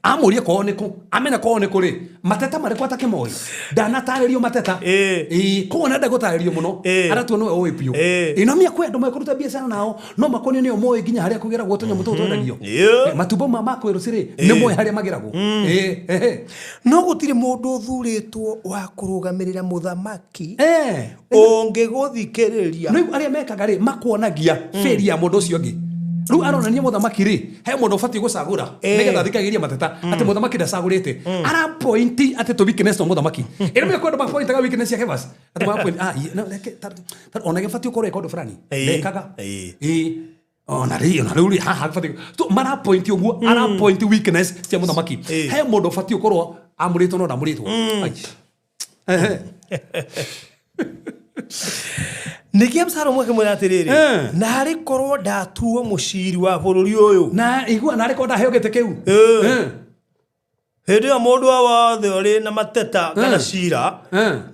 amũrie kwao nĩ kũ, amenya kwao nĩ kũ rĩ, mateta marĩkũ atakĩmoĩ, ndanatarĩrio mateta. Ĩĩ, koguo nenda gũtarĩrio mũno, aratua nĩwe ũĩ biũ. Ĩĩ, no mia kwĩ andũ mekũruta biacara nao, no makonio nĩo moĩ nginya harĩa kũgeragwo tũnyamũ tũu twendagio. Matumbo ma makwĩrũci rĩ, nĩ moĩ harĩa mageragwo. Ĩĩ, ehe. No gũtirĩ mũndũ ũthurĩtwo wa kũrũgamĩrĩra mũthamaki ũngĩgũthikĩrĩria. Rĩu arĩa mekaga rĩ, makuonagia bĩri ya mũndũ ũcio ũngĩ. Rĩu aronania mũthamaki rĩ, he mũndũ ũbatiĩ gũcagũra nĩgetha athikagĩrie mateta, atĩ mũthamaki ndacagũrĩte, arapointi atĩ tũ weakness twa mũthamaki. Ĩrĩa mekũ andũ mapointaga weakness ya Kevas, atĩ marapoint, ah, no, reke, ona gĩbatiĩ ũkorwo ĩka ũndũ fulani, ndekaga. Ĩĩ, ona rĩ, ona rĩu rĩ, haha batiĩ so marapointi ũguo, arapointi weakness cia mũthamaki. He mũndũ ũbatiĩ ũkorwo amũrĩtwo no ndamũrĩtwo. Ai. Ehe. Ningĩ Absalomu akĩmwĩra atĩrĩrĩ, naarĩ korwo ndatuo mũciri wa bũrũri ũyũ! Na igua, narĩ korwo ndaheo gĩtĩ kĩu. Hĩndĩ ĩyo mũndũ o wothe ũrĩ na mateta kana cira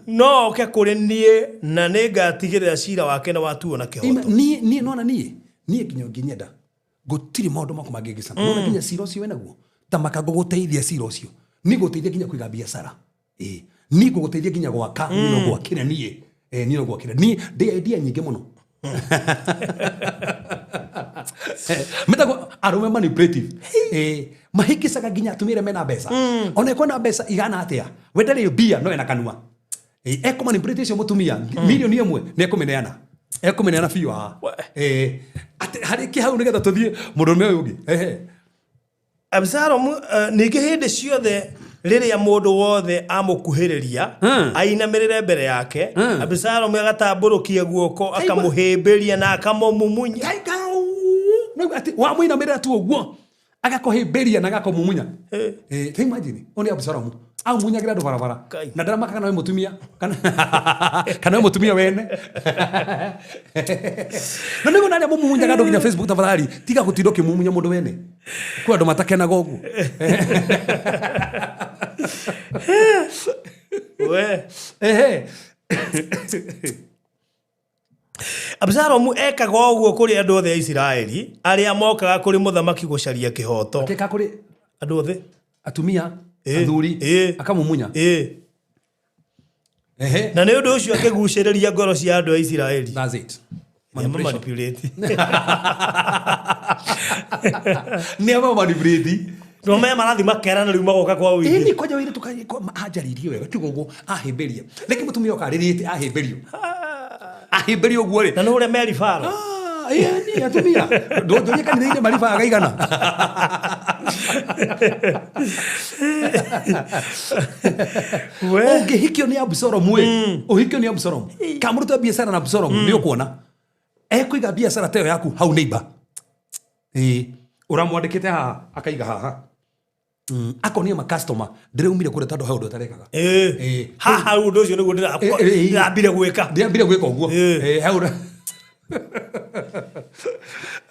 no oke kũrĩ niĩ, na nĩngatigĩrĩra cira wake nĩ watuo na Ima, kĩhooto. Niĩ nona niĩ nginya ũngĩnyenda. Gũtirĩ maũndũ maku mangĩngĩcana. Nĩwona nginya cira ũcio wĩnaguo ta maka ngũgũteithia cira ũcio, niĩ ngũgũteithia nginya kũiga biacara, ĩĩ niĩ ngũgũteithia nginya gwaka, niĩ no ngwakĩre niĩ. Niĩ no ngwakĩre niĩ, ndĩ idea nyingĩ mũno. Metagwo arũme manipulative. Mahĩngĩcaga nginya atumia arĩa mena mbeca, ona ĩkorwo na mbeca igana atĩa, we ndarĩ mbia no ena kanua. Ekũmanipulate ũcio mũtumia, 1 million nĩ ekũmĩneana, ekũmĩneana biũ haha. Atĩ harĩ kĩ hau nĩgetha tũthiĩ mũndũrũme ũyũ ũngĩ. Ehe. Abisalomu ningĩ hĩndĩ ciothe rĩrĩa mũndũ wothe amũkuhĩrĩria ainamĩrĩre mbere yake, Abisalomu agatambũrũkia guoko, akamũhĩmbĩria na akamũmumunya. Kaikau. Nĩguo atĩ wamũinamĩrĩra tu ũguo agakũhĩmbĩria na agakũmumunya. Ta imagine ũyũ nĩ Abisalomu amunyagĩra andũ barabara. Kai. Na ndaramaka kana wĩ mũtumia kana wĩ mũtumia wene, na nĩguo narĩa mũmumunyaga andũ nginya Facebook. Tafadhali tiga gũtinda ũkĩmumunya mũndũ wene, kwĩ andũ matakenaga ũguo. We. Ehe. Abisalomu ekaga ũguo kũrĩ andũ othe a Isiraeli arĩa mokaga kũrĩ mũthamaki gũcaria kĩhooto. Akĩka kũrĩ andũ othe. Atumia, athuri, akamumunya. Ehe. Na nĩ ũndũ ũcio akĩgucĩrĩria ngoro cia andũ a Isiraeli. That's it. Manipulation. Manipulate. Nĩ ama manipulate. No me marathi makerana rĩu magoka kwa ũingĩ. Ĩni kwanja wĩrĩ anjarĩirie wega tiga ũguo ahĩmbĩria rĩngĩ mũtumia oka arĩrĩte, ahĩmbĩrio, ahĩmbĩrio ũguo rĩ. Na nĩ ũrĩa meri baro. Ah, ĩni atumia ndũnjũrie kanitha-inĩ maribaga igana. We. Ũngĩhikio nĩ Absalomu ĩ, ũhikio nĩ Absalomu kana mũrute biacara na Absalomu, nĩ ũkuona ekũiga biacara ta ĩyo yaku hau neighbor. Ĩĩ, ũramwandĩkĩte haha akaiga haha. Akonia makastoma ndĩraumire kũrĩa tondũ he ũndũ ũtarekaga. Haha ũndũ ũcio nĩguo ndĩrambire gwĩka. Ndĩrambire gwĩka ũguo. He ũndũ.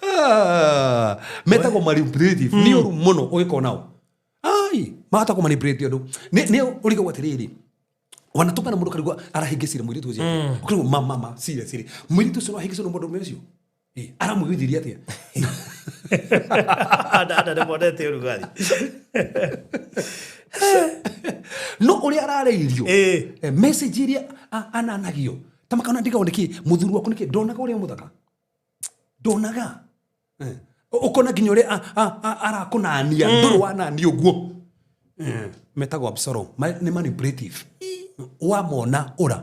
Ah, metagwo manipulative, nĩ ũru mũno ũgĩkorwo nao ai mahota kũ manipulate ũndũ nĩ ũrigagwo atĩrĩrĩ, wanatũkana mũndũ karigwo arahĩngĩcire mũirĩtu ũcio, ũkarigwo ma ma ma seriously mũirĩtu ũcio no ahĩngĩcwo nĩ mũndũ ũcio. Aramũiguithirie atĩa? Anda nĩ monete ũrugarĩ. No ũrĩa arareirio, message iria ananagio ta makana ndigagwo nĩkĩ mũthuri waku nĩkĩ ndonaga ũrĩa mũthaka ndonaga. Ũkona nginya ũrĩa arakũnania ndũrĩ wanania ũguo. Metagwo Absalom. Nĩ manipulative, wamona ũra.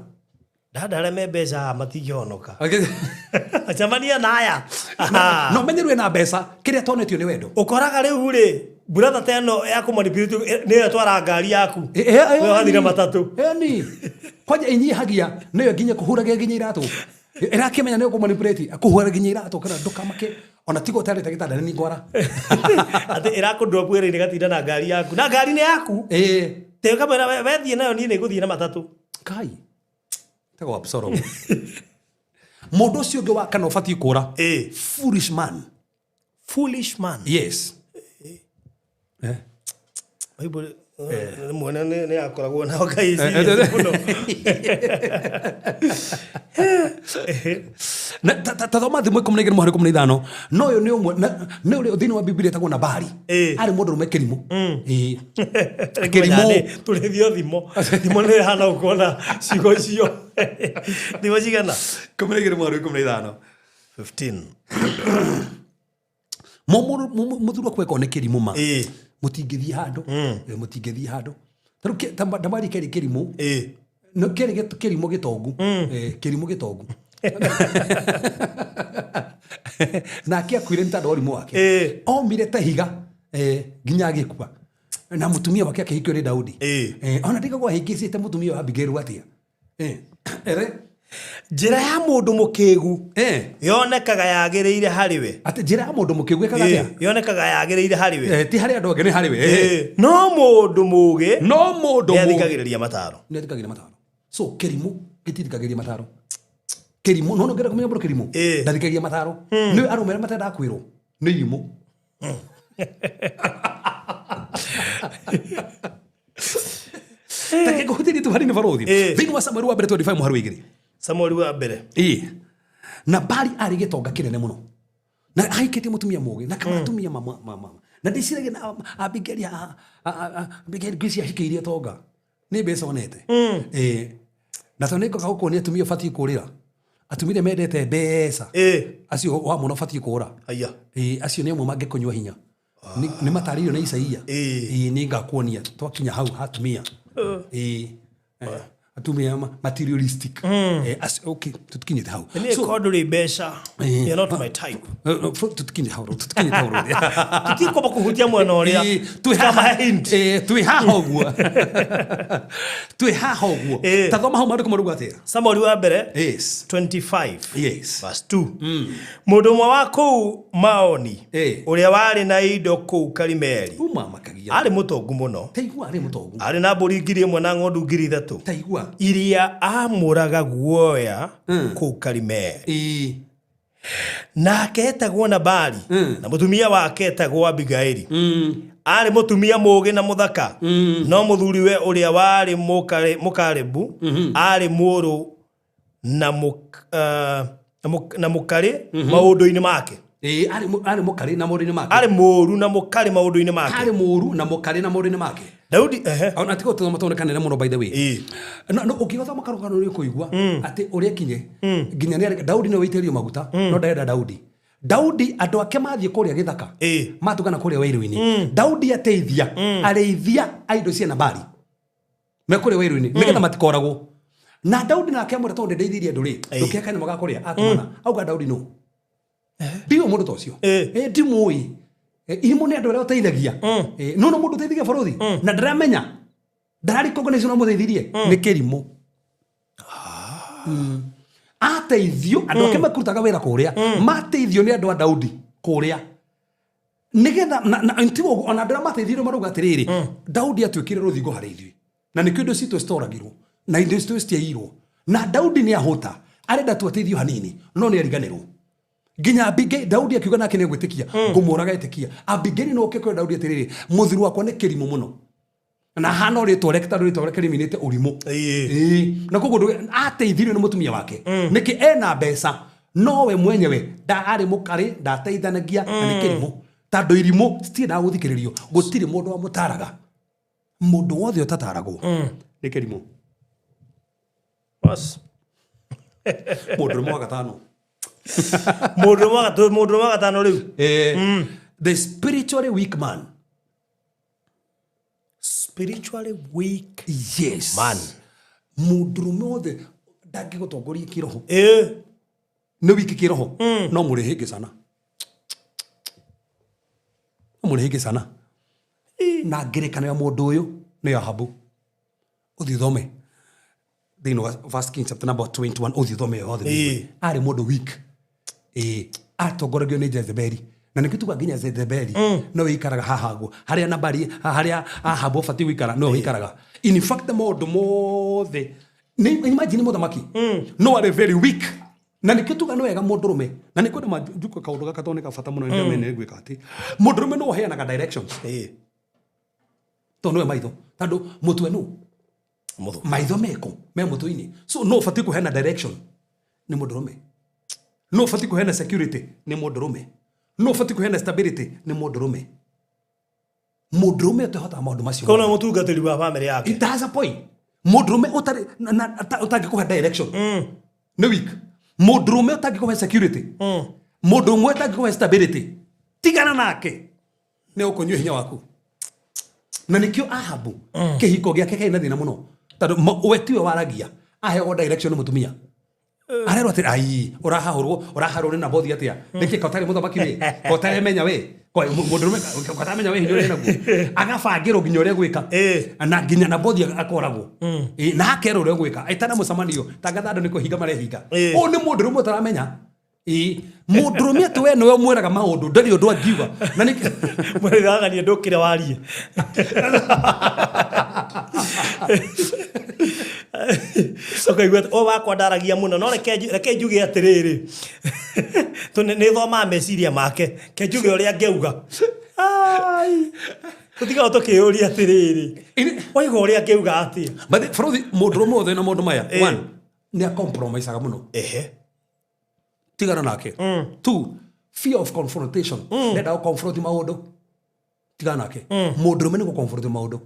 Ndanda arĩa me mbeca haha matingĩhonoka acemania na aya. No menye na mbeca kĩrĩa tonetio nĩ wendo. Ũkoraga rĩu rĩ buratha ta ĩno ya kũmanipulate nĩyo ĩtwara ngari yaku. We ũgathiĩ na matatũ. Ĩni kwanja ĩnyihagia nĩyo nginya kũhuragia nginya iratũ, ĩrakĩmenya nĩyo kũmanipulate kũhura nginya iratũ kana ndũkamake ona tiga ũtarĩte gĩtanda nĩ ngwara. Atĩ ĩrakũndrop wĩra-inĩ gatinda na ngari yaku na ngari nĩ yaku. Te ũkamwĩra wethiĩ nayo, niĩ nĩ ngũthiĩ na matatũ. Kai tegwo Absalom. Mũndũ ũcio ũngĩ wa kana ũbatiĩ kũra, foolish man. Foolish man. Yes. Bible rĩmwe nĩ yakoragwo nao Ngai serious mũno. Na ta thoma thimũ 12 mũhari 15. No ũyũ nĩ ũmwe nĩ ũrĩa thĩinĩ wa Bibilia etagwo Nabali. Arĩ mũndũ ũrũme kĩrimũ. Kĩrimũ. Tũrĩthio thimo thimo nĩ ĩhana gũkorwo na ciugo icio. Thimo cigana? 12 mũhari 15. 15. Mũthuri waku eko nĩ kĩrimũ ma mũtingĩthiĩ handũ. Mũtingĩthiĩ handũ. Tarĩu Ndamari kĩarĩ kĩrimũ. No kĩarĩ kĩrimũ gĩtongu. Kĩrimũ gĩtongu nake akuire nĩ tondũ wa ũrimũ wake. Omire ta ihiga, nginya agĩkua na mũtumia wake akĩhikio nĩ Daudi. Ona ndigagwo ahĩngĩcĩte mũtumia wa Abigail atĩa. Ere. Njĩra ya mũndũ mũkĩgu yonekaga yagĩrĩire harĩ we. Atĩ njĩra ya mũndũ mũkĩgu ĩkaga atĩa? Yonekaga yagĩrĩire harĩ we. Ti harĩ andũ angĩ, nĩ harĩ we. No mũndũ mũgĩ no mũndũ nĩ athikagĩrĩria mataro. Nĩ athikagĩrĩria mataro. So kĩrimũ gĩtithikagĩrĩria mataro, kĩrimũ no nongera kũmenya mũndũ kĩrimũ ndathikagĩrĩria mataro. Nĩ arũme arĩa matendaga kwĩrwo nĩ irimũ. Ta kĩngũhutĩrie tu hanini barothi. Thĩinĩ wa Samueli wa mbere 25 mũhari wa 2. Samueli wa mbere. Ĩĩ, Nabali arĩ gĩtonga kĩnene mũno. Na ahikĩtie mũtumia mũgĩ na kama atumia mama mama. Na ndĩciragia na Abigail Abigail ngwĩciria ahikĩirie tonga. Nĩ mbeca onete. Ĩĩ. Na tondũ nĩngoka gũkuonia atumia ũbatiĩ kũrĩra. Atumia mendete mbeca. Acio wamona ũbatiĩ kũra. Aya. Ĩĩ, acio nĩ amwe mangĩkũnyua hinya. Nĩ matarĩirio nĩ Isaia. Ĩĩ, nĩ ngakuonia twakinya hau hatumia. Ĩĩ. Atumia materialistic. Okay, tũtikinyĩte hau. Niĩ korwo ndũrĩ mbeca, you're not my type. Tũtikinyĩte hau, tũtikinyĩte hau. Tũtikwamba kũhutia mwena ũrĩa. Twĩ haha hint. Twĩ haha ũguo. Twĩ haha ũguo. Ta thoma hau maandĩko marauga atĩa? Samueli wa mbere Yes. 25 Yes. verse 2. Mũndũ ũmwe wa kũu Maoni ũrĩa warĩ na indo kũu Karimeli Uma makagia. arĩ mũtongu mũno. Taigua arĩ mũtongu. Arĩ na mbũri 1,000 na ng'ondu 3,000. Taigua. Iria amũraga guoya kũu Karimeli. Nake etagwo Nabali na mũtumia wake etagwo Abigaili. Arĩ mũtumia mũũgĩ na mũthaka. No mũthuriwe ũrĩa warĩ Mũkarebu arĩ mũũru na mũkarĩ maũndũ-inĩ make. Arĩ mũkarĩ na maũndũ-inĩ make. Arĩ mũũru na mũkarĩ maũndũ-inĩ make. Arĩ mũũru na mũkarĩ na maũndũ-inĩ make. Daudi ehe. Ona tiga tũthoma tondũ mũno by the way. No ũngĩgathoma karũgano nĩ ũkũigua atĩ ũrĩa kinye nginya nĩ Daudi nĩ wĩitĩrĩrio maguta no ndarenda Daudi. Daudi andũ ake mathiĩ kũrĩa gĩthaka matũngana kũrĩa werũ-inĩ. Daudi ateithia arĩithia a indo cia Nabali me kũrĩa werũ-inĩ nĩgetha matikoragwo. Na Daudi nake amwĩra tondũ ndeithirie andũ rĩ ndũkĩhe kanyamũ ga kũrĩa atũmana auga Daudi no ndiũĩ mũndũ ta ũcio. Ndimũĩ. Irimũ nĩ andũ arĩa ũteithagia. No no mũndũ ũteithagia bũrũri na ndaramenya ndararĩ na mũteithirie nĩ kĩrimũ. Ateithio andũ ake makurutaga wĩra kũrĩa mateithio nĩ andũ a Daudi kũrĩa nĩgetha tigo ona andũ arĩa mateithirio marauga atĩrĩrĩ Daudi atuĩkire rũthingo harĩ ithuĩ na nĩkĩo indo citũ citoragirwo na indo citũ citiaiyirwo na Daudi nĩ ahũta arenda tu ateithio hanini no nĩ ariganĩrwo. Nginya Abigail Daudi akiuga nake nĩ egwĩtĩkia ngũmũraga etĩkia. Abigail no oke kwĩra Daudi atĩrĩrĩ mũthuri wakwa nĩ kĩrimũ mũno na hana rĩtwa rĩake tondũ rĩtwa rĩake rĩminĩte ũrimũ. Na koguo ateithirio nĩ mũtumia wake nĩkĩ ena mbeca nowe mwenyewe arĩ mũkarĩ ndateithanagia na nĩ kĩrimũ tondũ irimũ citiendaga gũthikĩrĩrio gũtirĩ mũndũ wamũtaraga. Mũndũ wothe ũtataragwo nĩ kĩrimũ. Bas. Mũndũ wa gatano. Mũndũ wa gatano rĩu. The spiritually weak man. Spiritually weak yes man. Mũndũrũme wothe ndangĩgũtongoria kĩroho. Nĩ wiki kĩroho no mũrĩ sana. No mũrĩ sana. Na ngerekano ya mũndũ ũyũ nĩ Ahabu. Ũthiĩ ũthome thĩinĩ wa First Kings chapter number 21 ũthiĩ ũthome yothe. Arĩ mũndũ weak. Atongoragio nĩ Jezebeli. Na nĩkĩo tuga nginya Jezebeli no ĩikaraga haha guo harĩa Nabali harĩa Ahabu abatiĩ gũikara no ĩikaraga. In fact maũndũ mothe nĩ imagine mũthamaki no arĩ very weak. Na nĩkĩo tuga nĩ wega mũndũrũme na nĩ kwenda njuka kaũndũ gaka tondũ nĩ ka bata mũno nĩ gwĩka atĩ mũndũrũme no aheanaga directions. Tondũ nĩwe maitho tondũ mũtwe nũ maitho meko me mũtwe-inĩ so no ũbatiĩ kũheana direction nĩ mũndũrũme. No ũbatiĩ kũheana security nĩ mũndũrũme. No ũbatiĩ kũheana stability nĩ mũndũrũme. Mũndũrũme ũtehotaga maũndũ macio. Kono mũtungatĩri wa family yake. It has a point. Mũndũrũme ũtarĩ ũtangĩkũhe direction nĩ weak. Mũndũrũme ũtangĩkũhe security. Mũndũ ũmwe ũtangĩkũhe stability tigana nake nĩ ũkũnyua hinya waku. Na nĩkĩo Ahabu kĩhiko gĩake kĩarĩ na thĩna mũno tondũ we tiwe waragia aheagwo direction nĩ mũtumia. Arerwo atĩ ai ũrahahũrwo ũraharwo nĩ Nabothi atĩa nĩkĩ ka ũtarĩ mũthamaki we ka ũtaremenya we mũndũrũme ka ũtaramenya we hinya ũrĩa naguo agabangĩrwo nginya ũrĩa gwĩka na nginya Nabothi akoragwo na akerwo ũrĩa gwĩka etana mũcemanio tangatha andũ nĩ kũhinga marehinga. Ũyũ nĩ mũndũrũme ũtaramenya. Mũndũrũme atĩ we nĩwe ũmwĩraga maũndũ ndarĩ ũndũ angiuga. Na nĩ Mwĩragania ndũkĩre warie. Ũkaigua o wakwa ndaragia mũno no reke njuge atĩrĩrĩ nĩ thomaga meciria make ke njuge ũrĩa angĩauga. Tũtigaga tũkĩyũria atĩrĩrĩ waigua ũrĩa angĩauga atĩa. But bũrũri mũndũrũme wothe na maũndũ maya one nĩ acompromiseaga mũno. Tigana nake. Two Fear of confrontation. Ndenda gũ confront maũndũ. Tigana nake. Mũndũrũme nĩ gũ confront maũndũ.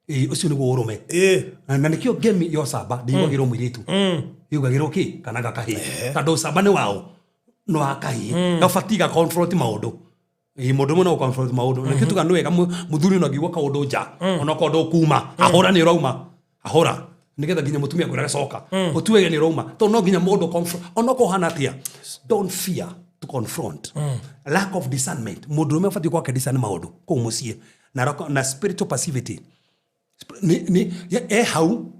Ĩĩ, ũcio nĩguo ũrũme. Na nĩkĩo ngemi ya ũcamba ndĩiguagĩrwo mũirĩtu. Ĩugagĩrwo kĩ kana gakahĩ. Tondũ ũcamba nĩ wao nĩ wa kahĩ. Gabatiĩ ga confront maũndũ. Ĩĩ, mũndũ ũmwe no confront maũndũ. Nĩkĩo tuga nĩ wega mũthuri no angĩigua kaũndũ nja onokorwo ndũkuma ahũra nĩ ũrauma ahũra nigetha nginya mũtumia akwĩrage coka ũtuege nĩ ũrauma tondũ no nginya mũndũ confront onokorwo ũhana atĩa. Don't fear to confront. Lack of discernment. Mũndũrũme abatiĩ gwake discern maũndũ kũu mũciĩ na spiritual passivity. Nĩ e hau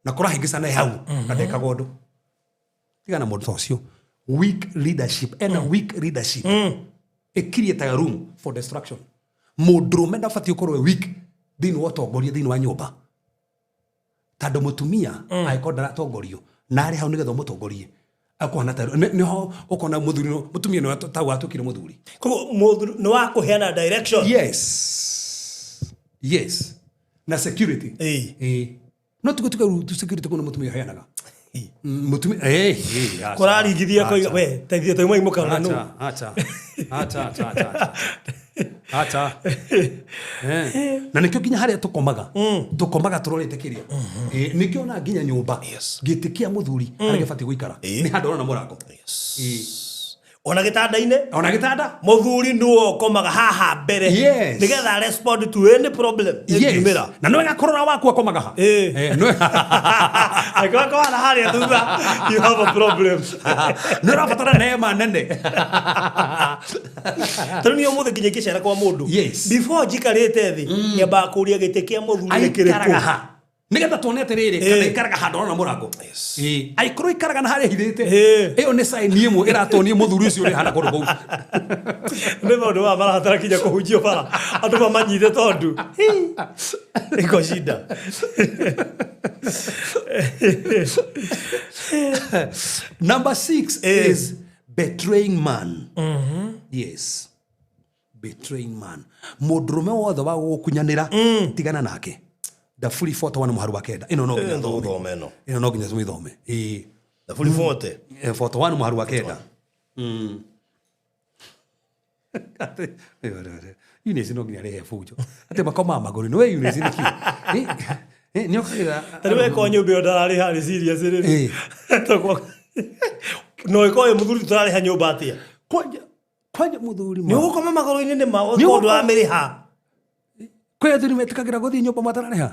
na kũrahĩngĩcana e hau na ndekaga ũndũ. Tigana mũndũ ta ũcio. Weak leadership. Ena weak leadership. Ĩkiriĩtaga room for destruction. Mũndũrũme ndabatiĩ gũkorwo e weak thĩinĩ wa ũtongoria thĩinĩ wa nyũmba. Tondũ mũtumia angĩkorwo ndaratongorio na arĩ hau nĩgetha ũmũtongorie akũhana ta nĩho ũkona mũthuri mũtumia nĩwe tau atuĩkire mũthuri. Koguo mũthuri nĩ wa kũheana direction. Yes. Yes. Na security. Ĩĩ. No tuge tuge tu security kuna mũtumia ũheanaga. Mũtumia acha. Kũraringithia koiga we teithia tauma imũkana nũ. Acha, acha. Acha, acha, acha. Acha. Na nĩkĩo nginya harĩa tũkomaga tũkomaga tũrorete kĩrĩa. Nĩkĩo ona nginya nyũmba gĩtĩ kĩa mũthuri harĩa gĩbatiĩ gũikara nĩ handũ ũrona mũrango. Ona gĩtanda-inĩ Ona gĩtanda. Mũthuri nĩwe ũkomaga haha mbere. Yes. Nĩgetha respond to any problem Yes. ĩngiumĩra. Na nĩwe gakũrora waku akomaga ha. Nĩwe Angĩkorwo akomaga harĩa thutha, you have a problem. Nĩ ũrabatara neema nene. Tondũ niĩ ũmũthĩ nginya ingĩcera kwa mũndũ. Yes. Before njikarĩte thĩ, nyambaga kũũria gĩtĩ kĩa mũthuri nĩ kĩrĩkũ. Aikaraga ha. Nĩgetha tuone atĩrĩrĩ kana ikaraga handũ arona mũrango. Aikorwo ikaraga na harĩa hithĩte. Ĩyo nĩ sign ĩmwe ĩratuonia mũthuri ũcio ũrĩa hana kũndũ kũu. Nĩ maũndũ maya marabatara nginya kũhunjio bara andũ mamanyite tondũ iko shida. Number 6 is betraying man. Yes. Betraying man. Mũndũrũme wothe wa gũgũkunyanĩra tigana nake. Thaburi 41 mũhari wa 9. Ĩno no nginya thome. Thome ĩno. Ĩno no nginya tũmĩthome. Ĩĩ. Thaburi 40. 41 mũhari wa 9. Eunice no nginya rehe bunjo. Atĩ makomaga magũrũ-inĩ. We Eunice nĩ kĩ? Nĩ okagĩra Ta rĩu eko nyũmba ĩyo ndararĩha rĩ serious rĩ. No ĩkorwo ĩ mũthuri tũrarĩha nyũmba atĩa? Kwanja mũthuri Nĩ ma. ũgũkoma magũrũ-inĩ nĩ ma Nĩ ũkorwo ũgũkoma- ndũramĩrĩha. Kwĩ athuri metĩkagĩra gũthiĩ nyũmba matararĩha?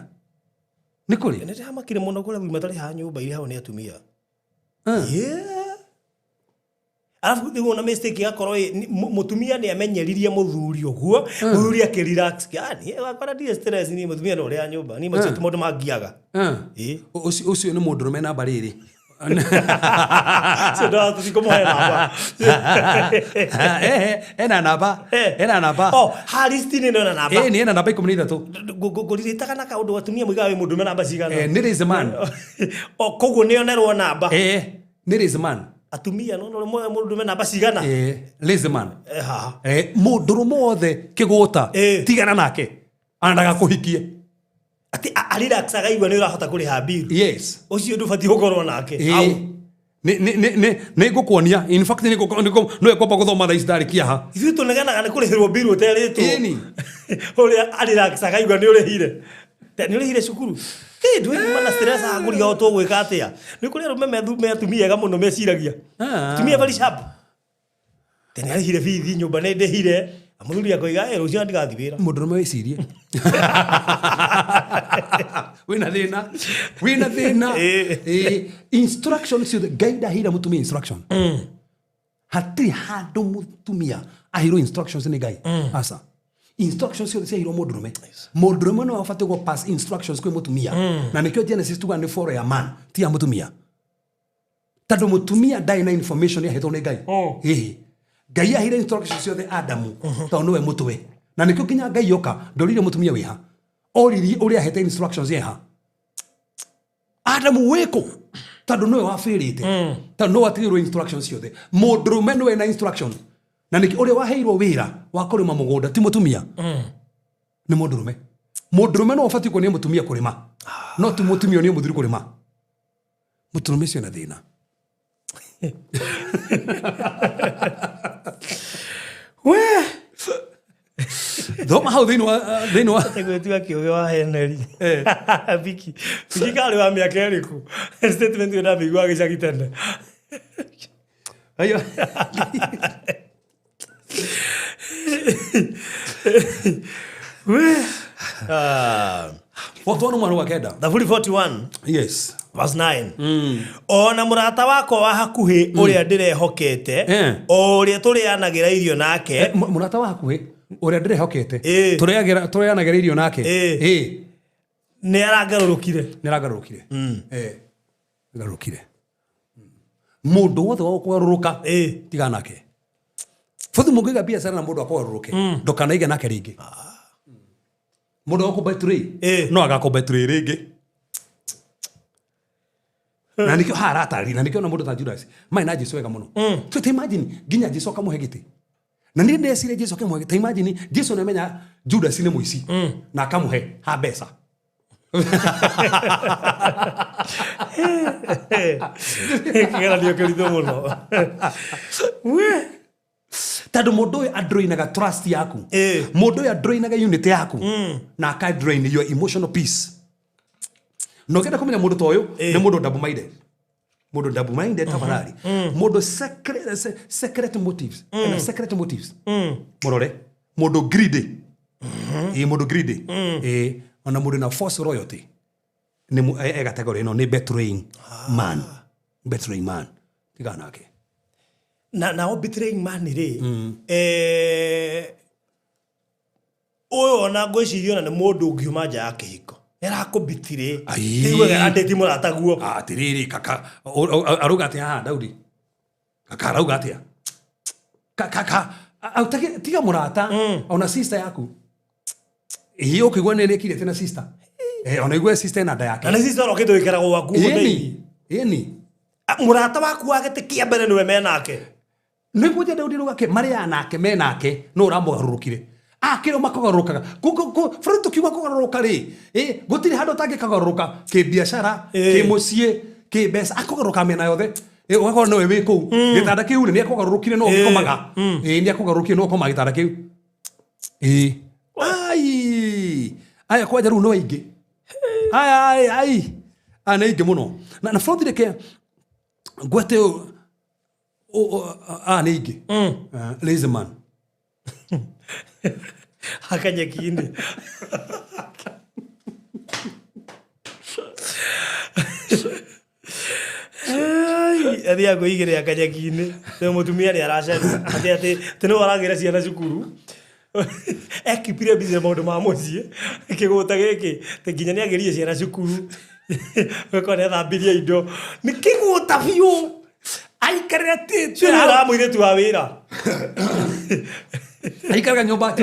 Nĩ kũrĩ? Nĩ ndĩramakire mũno kũrĩa athuri matarĩhaga nyũmba irĩhagwo nĩ atumia. Yeah. Arabu rĩu ona mistake ĩgakorwo mũtumia nĩ amenyeririe mũthuri ũguo, mũthuri akĩ relax. Niĩ wakora ndirĩ stress, niĩ mũtumia no ũrĩhaga nyũmba. Niĩ macio ti maũndũ mangiaga. Ũcio nĩ mũndũrũme namba rĩrĩ. Ũcio tũtikũmũhe namba. Ena namba. Ena namba. Oh, ha list-inĩ ĩno ena namba. Nĩ ena namba 13. Ngũrirĩtaga na kaũndũ atumia moigaga wĩ mũndũrũme namba cigana. Nĩ raise man. Oh, koguo nĩ onerwo namba. Nĩ raise man. Atumia no no mũndũrũme namba cigana. Lazy man. Haha. Mũndũrũme wothe kĩgũta tigana nake. Andagakũhikie. Atĩ a relax akaigua nĩ ũrahota kũrĩha bill. Yes. Ũcio ndũbatiĩ gũkorwo nake. Au. Nĩ ngũkuonia. In fact nĩ ngwamba gũthoma thaa ici ndarĩkia ha. Ithuĩ tũnegenaga nĩ kũrĩhĩrwo bill ũterĩtwo. Ĩni. Ũrĩa a relax akaigua nĩ ũrĩhire. Nĩ ũrĩhire cukuru. Ndũĩ na stress agũriga o tũgwĩka atĩa. Nĩ kũrĩ arũme me atumia ega mũno meciragia. Atumia very sharp. Tene arĩhire bithi nyũmba nĩ ndĩhire. Mũthuri akoiga, rũciũ ndigathiĩ wĩra. Mũndũrũme wĩcirie. Wĩna thĩna. Wĩna thĩna. Instruction ciothe Ngai ndaheire mũtumia instruction. Hatirĩ handũ mũtumia aheirwo instructions nĩ Ngai. Aca. Instructions ciothe ciaheirwo mũndũrũme. Mũndũrũme nĩwe ũbatiĩ gũ pass instructions kwĩ mũtumia. Na nĩkĩo Genesis tugaga nĩ for ya man, ti ya mũtumia. Tondũ mũtumia ndarĩ na information yahetwo nĩ Ngai. Ngai aheire instructions ciothe Adamu, tondũ nĩwe mũtwe. Na nĩkĩo nginya Ngai oka, ndoririe mũtumia wĩha. Oririe ũrĩa ahete instructions yeha. Adamu wĩkũ? Tondũ nĩwe wabĩrĩte. Tondũ nĩwe watigĩirwo instructions ciothe. Mũndũrũme nĩwe na instruction. Na nĩkĩo ũrĩa waheirwo wĩra wa kũrĩma mũgũnda ti mũtumia. Nĩ mũndũrũme. Mũndũrũme nĩwe ũbatiĩ kuonia mũtumia kũrĩma. No ti mũtumia onie mũthuri kũrĩma. Mũndũrũme ũcio ena thĩna. We Thoma hau thĩinĩ wa Tegwetua kĩũgĩ wa Henry. Biki. Biki karĩ wa mĩaka ĩrĩkũ? Statement ĩyo ndamĩigua gĩcagi tene. Ayo. We. Ah. 41 mwana wa kenda. Thaburi 41 verse 9. Ona mũrata wakwa wa hakuhĩ ũrĩa ndĩrehokete, o ũrĩa tũrĩanagĩra irio nake, Mũrata wa hakuhĩ ũrĩa ndĩrehokete, tũrĩanagĩra irio nake, nĩ arangarũrũkire. Nĩ arangarũrũkire. Ngarũrũkire. Mũndũ wothe wa gũkũgarũrũka, tiga nake. Bũthi mũngĩiga biacara na mũndũ akũgarũrũke, ndũkanaige nake rĩngĩ. Mũndũ wa gũkũbetray, no agakũbetray rĩngĩ. Na nĩkĩo haha aratarĩria, na nĩkĩo na mũndũ ta Judas marĩ na Jesu wega mũno. So ta imagine nginya Jesu akamũhe gĩtĩ. Na niĩ ndeciria Jesu akĩmũhe, ta imagine Jesu nĩamenya Judas nĩ mũici na akamũhe ha mbeca. Kĩgeranio kĩritũ mũno. We. Tondũ mũndũ ũyũ adrainaga trust yaku. Mũndũ ũyũ adrainaga unity yaku. Na aka drain your emotional peace. Na ũngĩenda kũmenya mũndũ ta ũyũ, nĩ mũndũ double minded. Mũndũ double minded tafadhali. Mũndũ secret motives. Ena secret motives. Mũrore. Mũndũ greedy. Mũndũ greedy. Ona mũndũ na false royalty. Nĩ e category ĩno nĩ betraying man. Betraying man. Tiga nake. Na nao betraying man rĩ, ũyũ ona ngwĩciria ona nĩ mũndũ ũngiuma nja ya kĩhiko. Nĩarakũbitirĩ. Iguaga andĩti mũrataguo. Atĩrĩrĩ, kaka, arauga atĩa haha, Daudi? Kaka arauga atĩa? Kaka, tiga mũrata, ona sister yaku. Ĩĩ, ũkĩigua nĩ ĩrĩkire tena sister. Ona igue sister ena nda yake. Na nĩ sister orokĩte gũikara gwaku Ĩni. Ĩni. Mũrata waku wa gĩtĩ kĩa mbere nĩwe menake. Nĩguo nje Daudi rauga ke marĩa nake menake no ũramũgarũrũkire. Akĩrwo makũgarũrũkaga. Bũrũri tũkiuga kũgarũrũka rĩ, gũtirĩ handũ ũtangĩkagarũrũka kĩbiacara, kĩmũciĩ, kĩmbeca, akũgarũrũka mĩena yothe. Ũgakorwo nĩwe wĩ kũu. Gĩtanda kĩu rĩ, nĩakũgarũrũkire no ũgĩkomaga. Nĩakũgarũrũkire no ũkomaga gĩtanda kĩu. Ai. Aya kwanja rĩu no aingĩ. Aya, ai, ai. Aya nĩ aingĩ mũno. Na bũrũri reke ngwete aya nĩ aingĩ. Lazy man. Hakanyeki-inĩ. Athiaga kwĩigĩrĩra kanyeki-inĩ. Rĩu mũtumia nĩ aracaria. Atĩ atĩ atĩ nĩwe aragĩra ciana cukuru. Ekipire busy na maũndũ ma mũciĩ. Kĩgũta gĩkĩ atĩ nginya nĩ agĩrire ciana cukuru. Ũgakora nĩ athambirie indo. Nĩ kĩgũta biũ. Aikarĩra tĩte. Ũcio nĩ wa mũirĩtu wa wĩra. Aikaraga nyũmba atĩ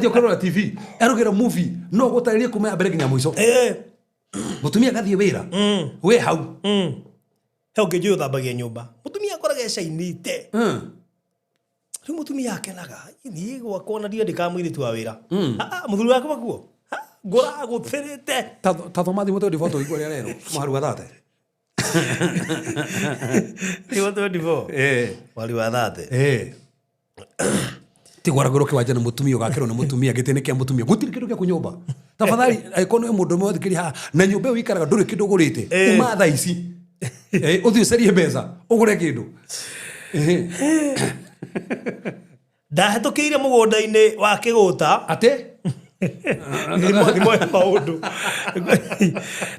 ũkĩrora TV. Arugĩra movie. No gũtarĩrie kuma ya mbere nginya mũico. Mũtumia agathiĩ wĩra. Wĩ hau. He ũngĩ njũĩ ũthambagia nyũmba. Mũtumia akoragwo ecainĩte. Rĩu mũtumia akenaga. Niĩ gwakwa ona ndiandĩkaga mũirĩtu wa wĩra. Mũthuri wakwa kuo. Ngũragũthĩrĩte. Ta thoma thimũ 24 tũigua ũrĩa rero. Mũharu wa thate. Thimũ 24. Mwari wa thate. Ti gwaragũrwo kĩwanja nĩ mũtumia, ũgakĩrwo nĩ mũtumia, gĩtĩ nĩ kĩa mũtumia. Gũtirĩ kĩndũ gĩaku nyũmba. Tafadhali, angĩkorwo nĩ mũndũ ũmwe wathikĩrĩria haha, na nyũmba ĩyo ũikaraga ndũrĩ kĩndũ ũgũrĩte, uma thaa ici. Ũthiĩ ũcarie mbeca, ũgũre kĩndũ. Ndahĩtũkĩire mũgũnda-inĩ wa kĩgũta. Atĩ? Thimo ya maũndũ.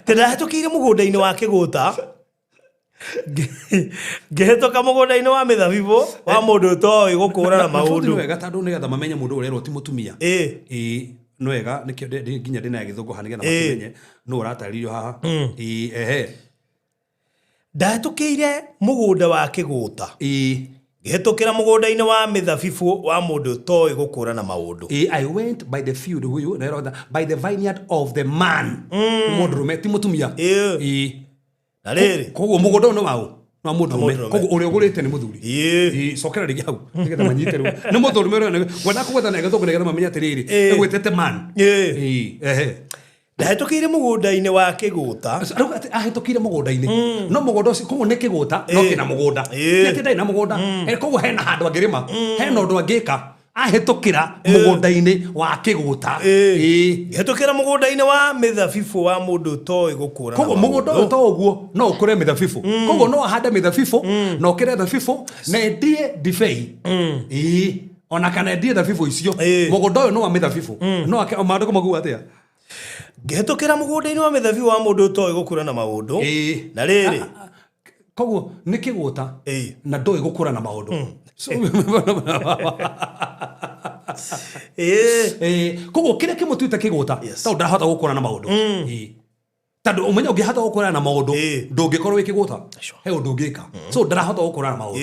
Tĩ ndahĩtũkĩire mũgũnda-inĩ wa kĩgũta. Ngĩhĩtũka mũgũnda-inĩ wa mĩthabibũ wa mũndũ ũtoĩ gũkũrana maũndũ. Nĩ wega tondũ nĩgetha mamenye mũndũ ũrerwo ti mũtumia. Nĩ wega, nĩkĩo nginya ndĩna gĩthũngũ haha nĩgetha makĩmenye nũ ũratarĩrio haha. Ehe. Ndahĩtũkĩire mũgũnda wa kĩgũta. Ngĩhĩtũkĩra mũgũnda-inĩ wa mĩthabibũ wa mũndũ ũtoĩ gũkũrana maũndũ. I went by the field, huyu, na ĩroda, by the vineyard of the man. Mũndũrũme, ti mũtumia. Na rĩrĩ. Koguo mũgũnda ũyũ nĩ waũ? Nĩ wa mũndũrũme. Mũndũrũme. Koguo ũrĩa ũgũrĩte nĩ mũthuri. Cokera rĩngĩ hau, nĩgetha manyite rĩu. Nĩ mũndũrũme ũrĩa ngwenda kũgweta na gĩthũngũ nĩgetha mamenye atĩrĩrĩ, ĩgwĩtĩte man. Ehe. Ndahĩtũkĩire mũgũnda-inĩ wa kĩgũta. Rĩu atĩ ahĩtũkĩire mũgũnda-inĩ, no mũgũnda ũcio koguo nĩ kĩgũta no kĩna mũgũnda. Ti atĩ ndarĩ na mũgũnda. Koguo hena handũ angĩrĩma, hena ũndũ angĩka ahĩtũkĩra mũgũnda-inĩ wa kĩgũta. Ngĩhĩtũkĩra mũgũnda-inĩ wa mĩthabibũ wa mũndũ ũtoĩ gũkũra. Koguo mũgũnda ũyũ to ũguo no ũkũre mĩthabibũ, koguo no ahande mĩthabibũ na ũkĩre thabibũ na endie ndibei, ĩĩ, ona kana endie thabibũ icio. Mũgũnda ũyũ nĩ wa mĩthabibũ, no ake maandĩko maguo atĩa? Ngĩhĩtũkĩra mũgũnda-inĩ wa mĩthabibũ wa mũndũ ũtoĩ gũkũra na maũndũ. Na rĩrĩ, Koguo nĩ kĩgũta na ndũĩ gũkũra na maũndũ. Koguo kĩrĩa kĩmũtuĩte kĩgũta tondũ ndarahota gũkũra na maũndũ. Tondũ ũmenye ũngĩhota gũkũra na maũndũ ndũngĩkorwo wĩ kĩgũta, he ũndũ ũngĩka, so ndarahota gũkũra na maũndũ.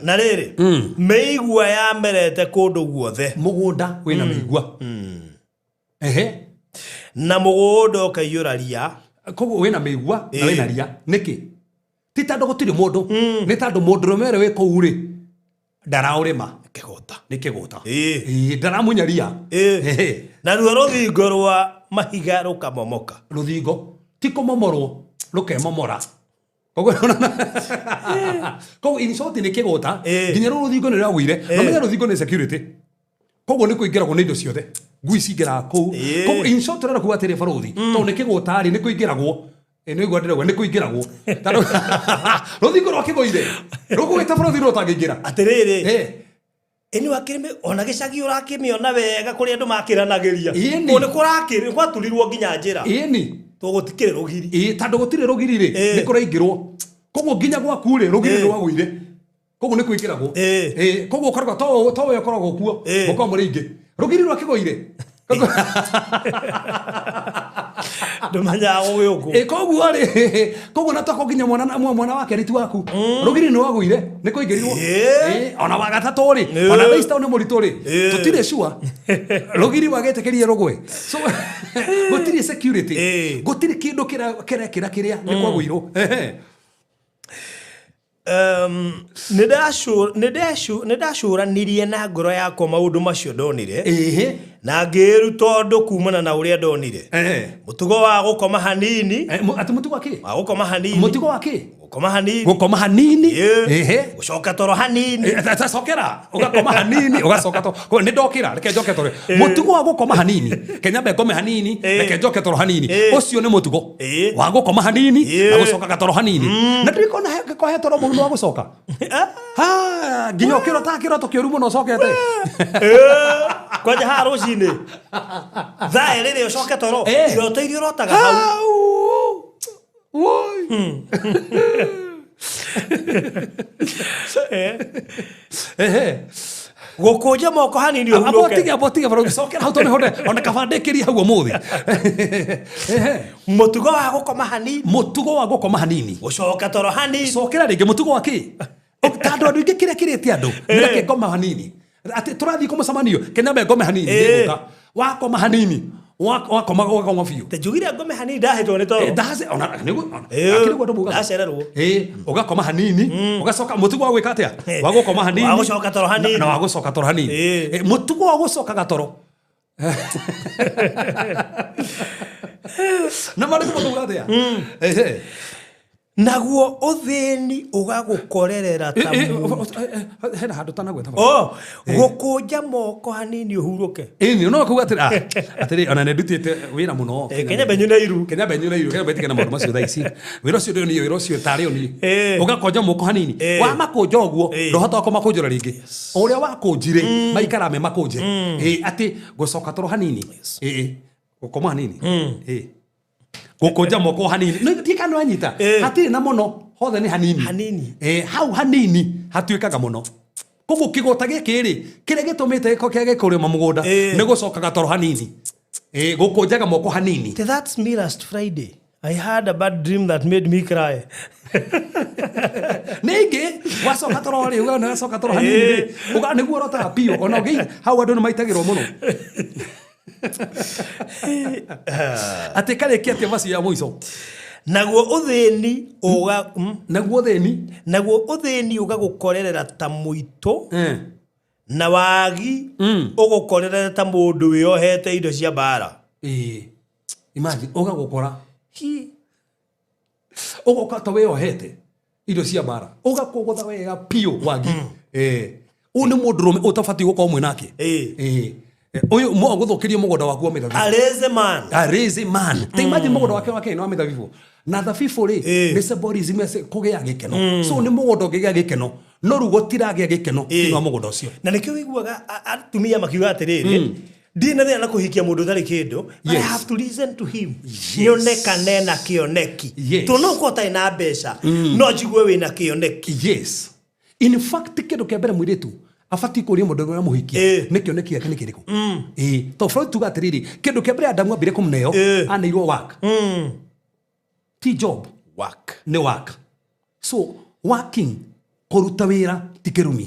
Na rĩrĩ, mĩigua yamerete kũndũ guothe. Mũgũnda wĩna mĩigua. Na mũgũnda ũkaiyũra ria. Koguo wĩna mĩigua na wĩna ria. Nĩkĩ? Ti tondũ gũtirĩ mũndũ, nĩ tondũ mũndũrũme ũrĩa wĩ kũu rĩ ndaraũrĩma. Kĩgũta. Nĩ kĩgũta. Ndaramunya ria. Naruo rũthingo rwa mahiga rũkamomoka. Rũthingo ti kũmomorwo, rũkemomora. Koguo in short nĩ kĩgũta, nginya rũrũ rũthingo nĩ rwagũire. Na menya rũthingo nĩ security, koguo nĩ kũingĩragwo nĩ indo ciothe, ngui cingĩraga kũu. Koguo in short ũrenda kuga atĩrĩ barũthi, tondũ nĩ kĩgũta rĩ, nĩ kũingĩragwo. Nĩ igua ndĩrauga nĩ kũingĩragwo, tondũ rũthingo rwa kĩgũire rũgũgĩte barũthi rũ ũtangĩingĩra. Atĩrĩrĩ, ĩni wakĩrĩme ona gĩcagi ũrakĩmĩona wega kũrĩa andũ makĩranagĩria. Kũu nĩ kũrakĩrĩ gwaturirwo nginya njĩra. Tondũ gũtikĩrĩ rũgiri. Tondũ gũtirĩ rũgiri rĩ, nĩ kũraingĩrwo. Koguo nginya gwaku rĩ, rũgiri rwagũire, koguo nĩ kũingĩragwo. Koguo ũkoragwo to we ũkoragwo kuo, mũkoragwo mũrĩ aingĩ. Rũgiri rwa kĩgũire. Ndũmenyaga gũgĩũkwo. Koguo rĩ, koguo na toko nginya mwana mwana wake rĩ ti waku, rũgiri nĩ wagũire, nĩ kũingĩrirwo. Ona wa gatatũ rĩ, ona thaa ici tondũ nĩ mũritũ rĩ, tũtirĩ sure rũgiri wagĩtĩkĩrie rũgwe. So gũtirĩ security, gũtirĩ kĩndũ kĩrekĩra kĩrĩa nĩ kwagũirwo. Nĩ ndacũranirie na ngoro yakwa maũndũ macio ndonire, na ngĩĩruta ũndũ kumana na ũrĩa ndonire. Mũtugo wa gũkoma hanini. Atĩ mũtugo wa kĩ? Wa gũkoma hanini. Mũtugo wa kĩ? Gũkoma hanini. Gũkoma hanini. Gũcoka toro hanini. Cokera ũgakoma hanini ũgacoka toro. Koguo nĩ ndokĩra, reke njoke toro. Mũtugo wa gũkoma hanini, Kenya mbe ngome hanini, reke njoke toro hanini, ũcio nĩ mũtugo wa gũkoma hanini na gũcoka gatoro hanini. Na ndirikona he toro mũru wa gũcoka nginya ũkĩrota kĩroto kĩũru mũno ũcokete. Kwanja haha rũcinĩ thaa rĩrĩ ũcoke toro, iroto iria ũrotaga hau. Gũkũnja moko hanini ũhurũke. Abo tige cokera hau tondũ honde ona kaba ndĩkĩrie hau ũmũthĩ. Mũtugo wa gũkoma hanini. Mũtugo wa gũkoma hanini. Gũcoka toro hanini. Cokera rĩngĩ mũtugo wa kĩ? Tondũ andũ aingĩ kĩrĩa kĩrĩte andũ nĩ reke ngoma hanini. Atĩ tũrathiĩ kũmũcemanio, Kenya mbe ngome hanini, nĩngũka. Wakoma hanini, wakoma ũgakoma biũ. Te njugire ngome hanini ndahĩtwo nĩ toro. Ndace ona nĩguo akĩrĩ guo andũ maugaga. Ndacererwo. Ũgakoma hanini, ũgacoka mũtugo wa gwĩka atĩa? Wa gũkoma hanini. Wa gũcoka toro hanini. Na wa gũcoka toro hanini. Mũtugo wa gũcoka gatoro. Na marĩkũ mũtugo atĩa? Naguo ũthĩni ũgagũkorerera ta hena handũ tanagweta. Oh, gũkũnja moko hanini ũhurũke. Ĩni no kuga atĩrĩ, atĩrĩ ona nĩ ndutĩte wĩra mũno. Kenya benyu na iru. Kenya benyu na iru, Kenya betige na maũndũ macio thaa ici. Wĩra ũcio ndĩo niĩ, wĩra ũcio tarĩ o niĩ. Ũgakonja moko hanini. Wa makũnja ũguo, ndũhotaga kũmakũnjũra rĩngĩ. Ũrĩa wakũnjire, maikara me makũnje. Atĩ gũcoka toro hanini. Gũkoma hanini. Gũkũnja moko hanini. Nĩ kana wanyita. Hatirĩ na mũno, hothe nĩ hanini. Hanini. Hau hanini hatuĩkaga mũno. Koguo kĩgũta gĩkĩ rĩ, kĩrĩa gĩtũmĩte gĩko kĩage kũrĩma mũgũnda nĩ gũcokaga toro hanini. Gũkũnjaga moko hanini. That's me last Friday. I had a bad dream that made me cry. Ningĩ wacoka toro rĩ, uga wacoka toro hanini rĩ, uga nĩguo ũrotaga biũ. Ona ũngĩ hau andũ nĩ maitagĩrwo mũno. Atĩ karĩkia atĩa macio ya mũico? Naguo ũthĩni ũga Naguo ũthĩni? Naguo ũthĩni ũgagũkorerera ta mũitũ Na wagi ũgũkorerere ta mũndũ wĩohete indo cia mbara. Ĩĩ, imagine ũgagũkora hi ũgoka ta wĩohete indo cia mbara, ũgakũgũtha wega biũ wagi. Ũyũ nĩ mũndũrũme ũtabatiĩ gũkorwo mwĩ nake. Ĩĩ, ũyũ mo agũthũkĩrie mũgũnda waku wa mĩthabibũ. A lazy man. A lazy man. Ta imagine mũgũnda wake wa kĩ nĩ wa mĩthabibũ, na thabibũ rĩ, nĩ symbolism ya kũgĩa gĩkeno. So nĩ mũgũnda ũngĩgĩa gĩkeno, no rĩu gũtiragĩa gĩkeno thĩinĩ wa mũgũnda ũcio. Na nĩkĩo wĩiguaga atumia makiuga atĩrĩrĩ, ndirĩ na thĩna na kũhikia mũndũ ũtarĩ kĩndũ, but I have to listen to him, nyone kana ena kĩoneki. Tondũ no ũkorwo ũtarĩ na mbeca, no njigue wĩna kĩoneki. Yes, in fact kĩndũ kĩa mbere mũirĩtu abatiĩ kũria mũndũ ũrĩa mũhikia nĩ kĩoneki gĩake nĩ kĩrĩkũ. Ĩĩ, to Freud tuga atĩrĩrĩ, kĩndũ kĩa mbere Adamu ambire kũmũneo, aneirwo work, ti job. Work. Nĩ work. So working, kũruta wĩra ti kĩrumi.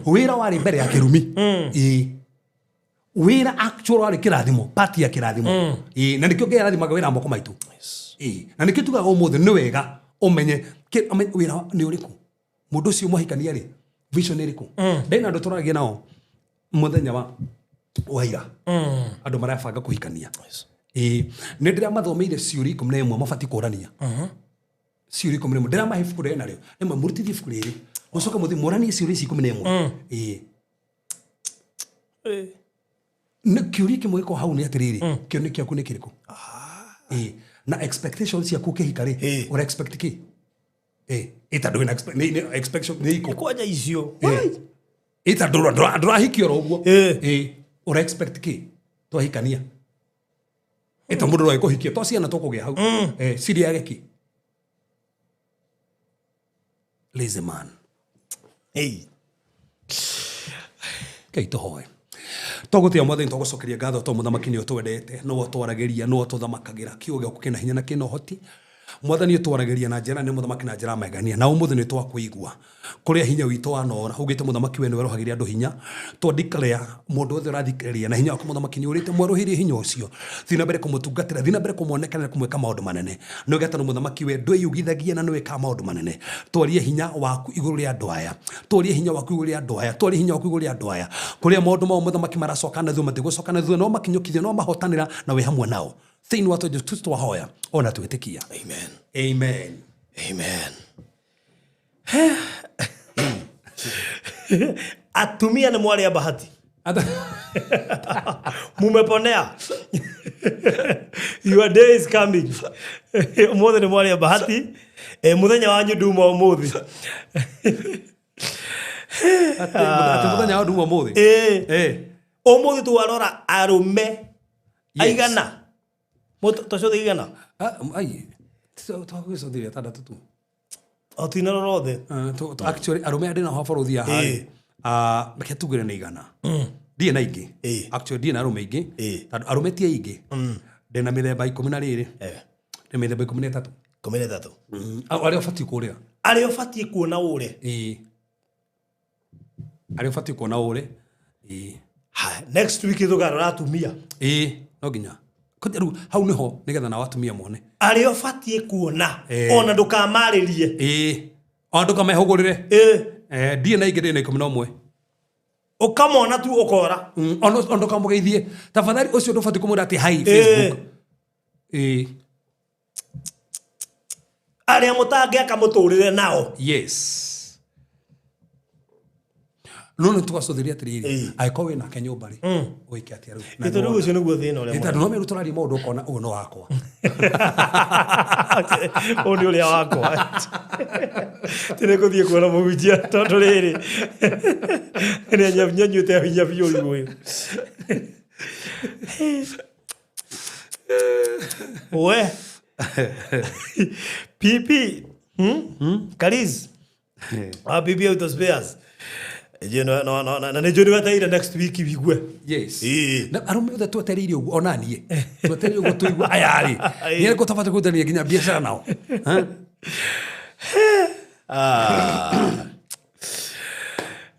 Wĩra warĩ mbere ya kĩrumi. Ĩĩ, wĩra actual warĩ kĩrathimo, part ya kĩrathimo. Ĩĩ, na nĩkĩo Ngai arathimaga wĩra wa moko maitũ. Ĩĩ, na nĩkĩo tugaga ũmũthĩ nĩ wega ũmenye wĩra nĩ ũrĩkũ, mũndũ ũcio mwahikania rĩ, vision ĩrĩkũ. Ndĩna andũ tũragia nao mũthenya wa ira, andũ marabanga kũhikania. Ĩĩ, nĩ ndĩramathomeire ciũria 11 mabatiĩ kũrania. Ciũria 11 ndĩramahe ibuku rĩrĩ narĩo, nĩmwe mũrutithie ibuku rĩrĩ, mũcoke mũthiĩ mũranie ciũria ici 11. Ĩĩ, nĩ kĩũria kĩmwe gĩkoragwo hau nĩ atĩrĩrĩ, kĩoneki gĩaku nĩ kĩrĩkũ? Ĩĩ, na expectations ciaku ũkĩhika rĩ, ũra expect kĩ? Ĩĩ, ĩ tondũ wĩna nĩ expectation nĩ ikũ Kwanja icio. Ĩ tondũ ndũrahikio oro ũguo. Ĩĩ, ũra expect kĩ twahikania? Ĩ to mũndũ ndũragĩkũhikia to ciana tũkũgĩa hau. Ĩ, cirĩage kĩ? Lazy man. Hey. Ngai tũhoe. Tũgũtĩa Mwathani, tũgũcokeria ngatho to mũthamaki nĩ ũtwendete, nĩwe ũtwaragĩria, nĩwe ũtũthamakagĩra. Kiugo gĩaku kĩna hinya na kĩna ũhoti. Mwathani, ũtwaragĩria na njĩra nĩ mũthamaki na njĩra magegania, na ũmũthĩ nĩ twakũigua kũrĩa hinya witũ wanora. Ugĩte mũthamaki we nĩwe ũrohagĩria andũ hinya. Twa declare mũndũ wothe ũrathikĩrĩria na hinya waku mũthamaki nĩ ũrĩte mwerũhĩrie hinya ũcio. Thiĩ na mbere kũmũtungatĩra, thiĩ na mbere kũmuonekana na kũmwĩka maũndũ manene. Nĩ ũgetano mũthamaki we ndwĩyugithagia na nĩwĩkaga maũndũ manene. Twarie hinya waku igũrũ rĩa andũ aya, twarie hinya waku igũrũ rĩa andũ aya, twarie hinya waku igũrũ rĩa andũ aya, kũrĩa maũndũ mao mũthamaki maracoka na thutha, matigũcoka na thutha, no makinyũkithio, no mahotanĩra na wĩ hamwe nao. Thĩinĩ wa Jesu Kristo twahoya ona twĩtĩkia. Amen. Amen. Amen. Atumia nĩ mwarĩ a bahati. Mumeponea. Your day is coming. Ũmũthĩ nĩ mwarĩ a bahati. Mũthenya wanyu nduma ũmũthĩ. Atĩ mũthenya wa nduma ũmũthĩ? Ũmũthĩ twarora arũme aigana. Tũcũthĩ igana. Ai, twagwĩcũthĩria atandatũ tu. O tinarora othe. Actually arũme arĩa ndĩnao haha bũrũri haha rĩ, reke tugĩre nĩ 100. Ndirĩ na aingĩ. Actually ndirĩ na arũme aingĩ. Tondũ arũme ti aingĩ. Ndĩna mĩthemba ikũmi na rĩrĩ. Ndĩna mĩthemba 13. 13. Arĩa ũbatiĩ kũrĩra. Arĩa ũbatiĩ kuona ũre. Arĩa ũbatiĩ kuona ũre. Ha, next week tũkarora atumia. No nginya. Kwanja rĩu hau nĩho nĩgetha nao atumia mone. Arĩa ũbatiĩ kuona, ona ndũkamarĩrie. Ona ndũkamehũgũrĩre. Ndirĩ na aingĩ, ndĩna 11. Ũkamona tu ũkora. Ona ndũkamũgeithie. Tafadhali ũcio ndũbatiĩ kũmwĩra atĩ hi Facebook. Arĩa mũtangĩaka mũtũrĩre nao. Yes. No nĩ tũgacũthĩria atĩrĩrĩ, angĩkorwo wĩ nake nyũmba rĩ, ũĩke atĩa rĩu? Na Ĩ tondũ nĩwona. ũcio nĩguo thĩna ũrĩa Ĩ tondũ mũnene. no meru tũraria maũndũ ũkona ũyũ no wakwa. Ũyũ nĩ ũrĩa wakwa. Ti nĩ ngũthiĩ kuona mũhunjia tondũ rĩrĩ, nĩ anyuĩte hinya biũ rĩu ũyũ. We. PP. Kariz. PP Auto Spares. Je, no, no, no, na nĩ njũĩ nĩ wetereire next week wigue. Yes. Ĩĩ. Na arũme othe twetereire ũguo, ona niĩ. Twetereire ũguo tũigue aya rĩ. Nĩ arĩkũ tũbatiĩ kũrutania nginya biacara nao? Ha?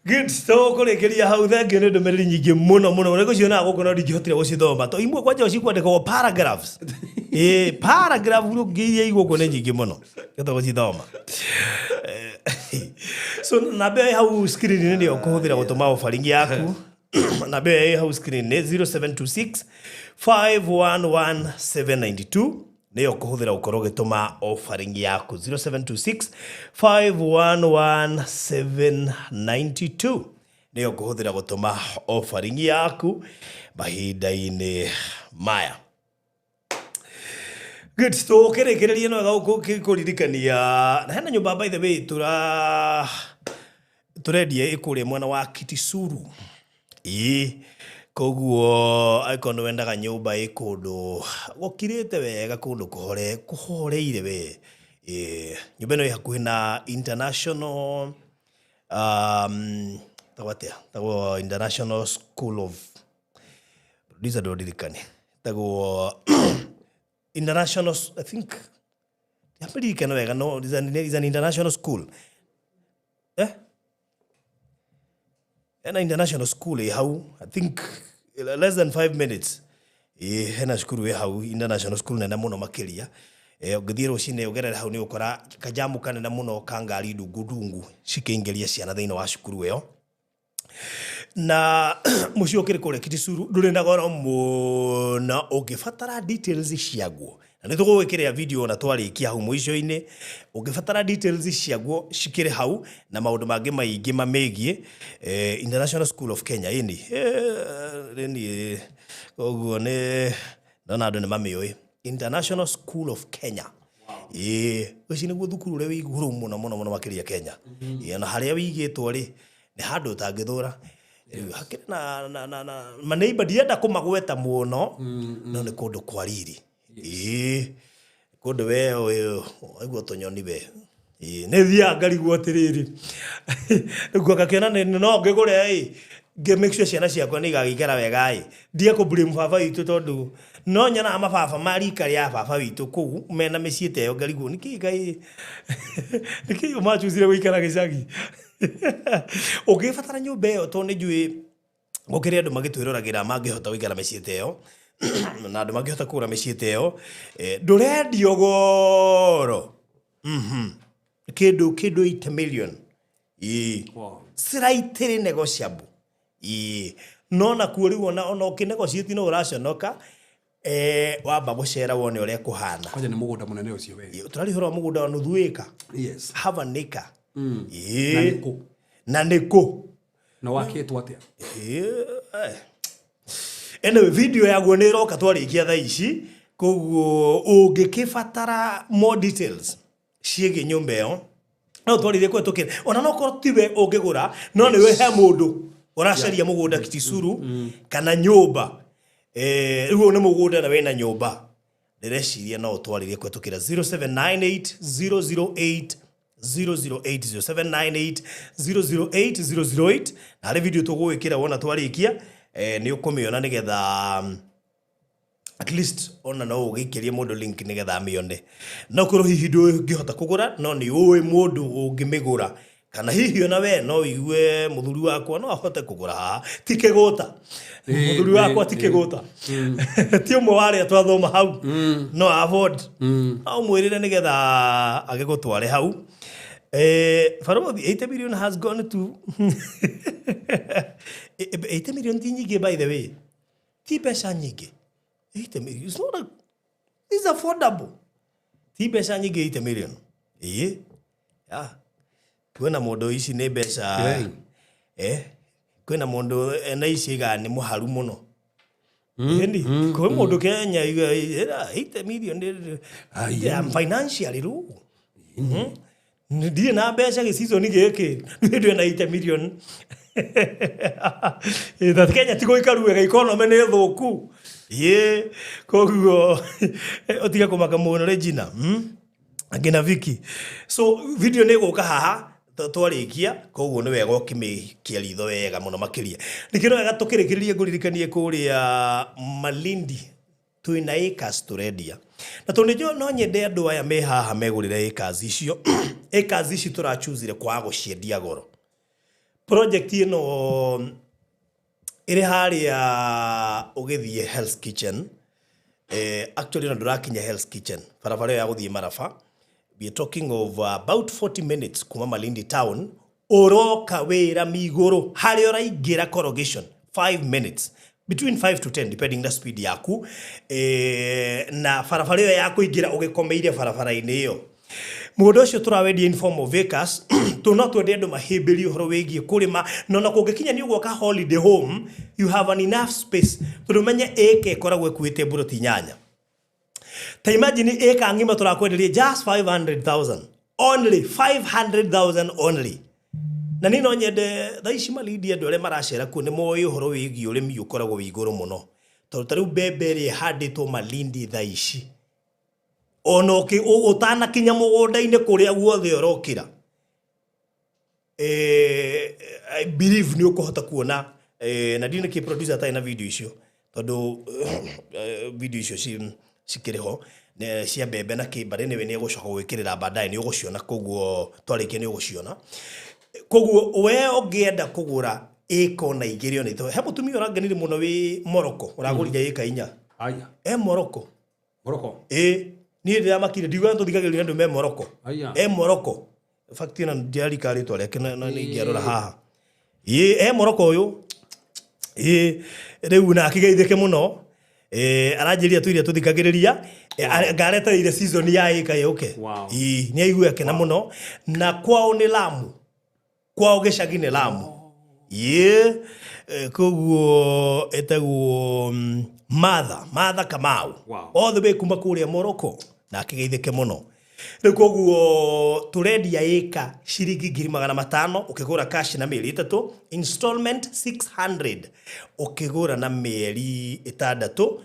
Good. Tũkũrĩkĩria hau. Thank you nĩ ndũmĩrĩri nyingĩ mũno mũno. Nĩ ngũcionaga gũkũ no ndingĩhotire gũcithoma. To imwe kwanja cikwandĩkwo paragraphs. Paragraph rĩu iria igũkũ nĩ nyingĩ mũno. Ngĩhota gũcithoma. So namba ĩyo ĩ hau screen-inĩ nĩyo ũkũhũthĩra gũtũma offering yaku. Namba ĩyo ĩ hau screen nĩ 0726 511 792, nĩyo ũkũhũthĩra gũkorwo ũgĩtũma offering yaku, 0726 511 792, nĩyo ũkũhũthĩra gũtũma offering yaku mahinda-inĩ maya. Good, tũkĩrĩkĩrĩria no wega kũririkania na hena nyũmba, by the way, tũrendia ĩ kũrĩa mwena wa Kitisuru. Ĩĩ, koguo angĩkorwo nĩ wendaga nyũmba ĩ kũndũ gũkirĩte wega, kũndũ kũhore kũhoreire we, ĩĩ, nyũmba ĩno ĩ hakuhĩ na international, tagwo atĩa, tagwo International School of, producer ndũndirikane, tagwo international, I think ndiaririkana wega, no is an international school, eh, hena international school ĩ hau, I think less than 5 minutes. Ĩ hena cukuru ĩ hau, international school nene mũno makĩria. Ũngĩthiĩ rũcinĩ ũgerere hau, nĩ ũkora kajamu kanene mũno ka ngari ndungu ndungu cikĩingĩria ciana thĩinĩ wa cukuru ĩyo. Na mũciĩ ũkĩrĩ kũrĩa Kitisuru, ndũrĩ na goro mũno. Ũngĩbatara details ciaguo, na nĩ tũgũgwĩkĩrĩra video na twarĩkia hau mũico-inĩ, ũngĩbatara details ciaguo cikĩrĩ hau na maũndũ mangĩ maingĩ mamĩgiĩ, International School of Kenya ĩni, ĩni, koguo nĩ ndona andũ nĩ mamĩũĩ, International School of Kenya. Ĩĩ, ũcio nĩguo thukuru ũrĩa wĩ igũrũ mũno mũno mũno makĩria Kenya. Ĩĩ, na harĩa wĩigĩtwo rĩ, nĩ handũ ũtangĩthũra. Rĩu hakĩrĩ na maneiba, ndienda kũmagweta mũno, no nĩ kũndũ kwa riri. Ĩĩ, kũndũ we waigua tũnyoni we. Ĩĩ, nĩ thiaga ngarigwo atĩrĩrĩ, rĩu ngakĩona no ngĩgũre ĩ ngĩ make sure ciana ciakwa nĩ igagĩikara wega ĩ, ndige kũ blame baba witũ, tondũ no nyonaga mababa ma rika rĩa baba witũ kũu mena mĩciĩ ta ĩyo, ngarigwo nĩkĩ ngai nĩkĩ machucire gũikara gĩcagi. Ũngĩbatara nyũmba ĩyo, tondũ nĩ njũĩ gũkĩrĩ andũ magĩtwĩroragĩra mangĩhota gũikara mĩciĩ ta ĩyo na andũ mangĩhota kũgũra mĩciĩ ta ĩyo, ndũrendio goro. Kĩndũ 80 million. Ĩĩ. Slightly negotiable. Ĩĩ, no nakuo rĩu ona ũkĩnegotiate no ũraconoka, wamba gũcera wone ũrĩa kũhana. Kwanja nĩ mũgũnda mũnene ũcio we. Ĩĩ, tũraria ũhoro wa mũgũnda wa nuthu ĩka. Half an acre. Ĩĩ. Na nĩ kũ? Na nĩ kũ? Na wakĩtwo atĩa? Ĩĩ, anyway, video yaguo nĩ ĩroka twarĩkia thaa ici, koguo ũngĩkĩbatara more details ciĩgiĩ nyũmba ĩyo, no twarĩrie kũhetũkĩra, ona no korwo tiwe ũngĩgũra, no nĩwe he mũndũ ũracaria mũgũnda Kitisuru kana nyũmba. Rĩu ũyũ nĩ mũgũnda na wĩna nyũmba, ndĩreciria no ũtwarĩrie kũhetũkĩra 0798 008 008, 0798 008 008. Na harĩ video tũgũgwĩkĩra wona twarĩkia, nĩ ũkũmĩona nĩgetha at least ona no ũgĩikĩrie mũndũ link nĩgetha amĩone. No korwo hihi ndũngĩhota kũgũra, no nĩ ũĩ mũndũ ũngĩmĩgũra, kana hihi ona we no ũigue mũthuri wakwa no ahote kũgũra haha, ti kĩgũta, mũthuri wakwa ti kĩgũta, ti ũmwe wa arĩa twathoma hau, no afford, no ũmwĩrĩre nĩgetha agĩgũtware hau. Barothi, 80 million has gone to 80 million ti nyingĩ, by the way, ti mbeca nyingĩ. 80 million, it's not a, it's affordable, ti mbeca nyingĩ 80 million. Ĩĩ, yeah. Kwĩna mũndũ ici nĩ mbeca. Kwĩna mũndũ ena ici iga nĩ mũharu mũno. Ĩni kwĩ mũndũ Kenya iga ĩra 80 million I'm financially rũ ndirĩ na mbeca gĩcizoni gĩkĩ, ndĩ na 80 million. Ta Kenya ti gũikaru wega, economy nĩ thũku. Ĩ koguo ũtige kũmaka mũno, Regina, Angĩna Viki. So video nĩ ĩgũka haha twarĩkia, koguo nĩ wega ũkĩmĩkia ritho wega mũno makĩria. Ningĩ no wega tũkĩrĩkĩrĩrie ngũririkanie kũrĩa Malindi twĩna acres tũrendia, na tondũ nĩnjũĩ no nyende andũ aya me haha megũrĩre acres icio. Acres ici tũrachusire kwaga gũciendia goro. Project ĩno ĩrĩ harĩa ũgĩthiĩ Hell's Kitchen, actually no ndũrakinya Hell's Kitchen, barabara ĩyo ya gũthiĩ Maraba. We are talking of about 40 minutes kuma Malindi town. Ũroka wĩra migũrũ harĩa ũraingĩra corrugation 5 minutes, between 5 to 10 depending na speed yaku, na barabara ĩyo ya kũingĩra ũgĩkomeire barabara-inĩ ĩyo. Mũgũnda ũcio tũrawendia in form of acres tũ no twende andũ mahĩmbĩrie ũhoro wĩgiĩ kũrĩma, na ona kũngĩkinya nĩ ũgwaka holiday home, you have an enough space, tondũ ũmenye ĩka ĩkoragwo ĩkuĩte mburoti inyanya. Ta imagine ĩka ng'ima tũrakwenderia just 500,000 only, 500,000 only. Na niĩ no nyende thaa ici Malindi andũ arĩa maracera kuo nĩ moĩ ũhoro wĩgiĩ ũrĩmi ũkoragwo wĩ igũrũ mũno, tondũ ta rĩu mbembe ĩrĩa ĩhandĩtwo Malindi thaa ici, ona ũtanakinya mũgũnda-inĩ kũrĩa guothe ũrokĩra, I believe nĩ ũkũhota kuona, na ndiũĩ nĩkĩ producer atarĩ na video icio, tondũ video icio cikĩrĩ ho cia mbembe na kĩ, but anyway nĩ egũcoka gwĩkĩrĩra baadaye, nĩ ũgũciona. Koguo twarĩkia nĩ ũgũciona. Koguo we ũngĩenda kũgũra ĩka ona igĩrĩ ona ithatũ, he mũtumia ũrangenire mũno wĩ Morocco ũragũrire ĩka inya. Aya. E Morocco. Morocco. Ĩ niĩ ndĩramakire ndiuga tũthikagĩrĩria andũ me Morocco. Aya. E Morocco. In fact ĩno ndiarika rĩtwa rĩake na nĩ ingĩarora haha. Ĩ e Morocco ũyũ. Ĩ rĩu na akĩgeithĩke mũno. Aranjĩrire tũiria tũthikagĩrĩria, ngaretereire season ya ĩka yũke. Wow. Ĩ nĩ aigue akena mũno, na kwao nĩ Lamu. Kwao gĩcagi nĩ Lamu. Ĩ koguo ĩtagwo Martha Kamau. Wow. All the way kuma kũrĩa Morocco na akĩgeithĩke mũno. Rĩu koguo tũrendia ĩka ciringi ngiri magana matano ũkĩgũra cash na mĩeri ĩtatũ, installment 600 ũkĩgũra na mĩeri ĩtandatũ,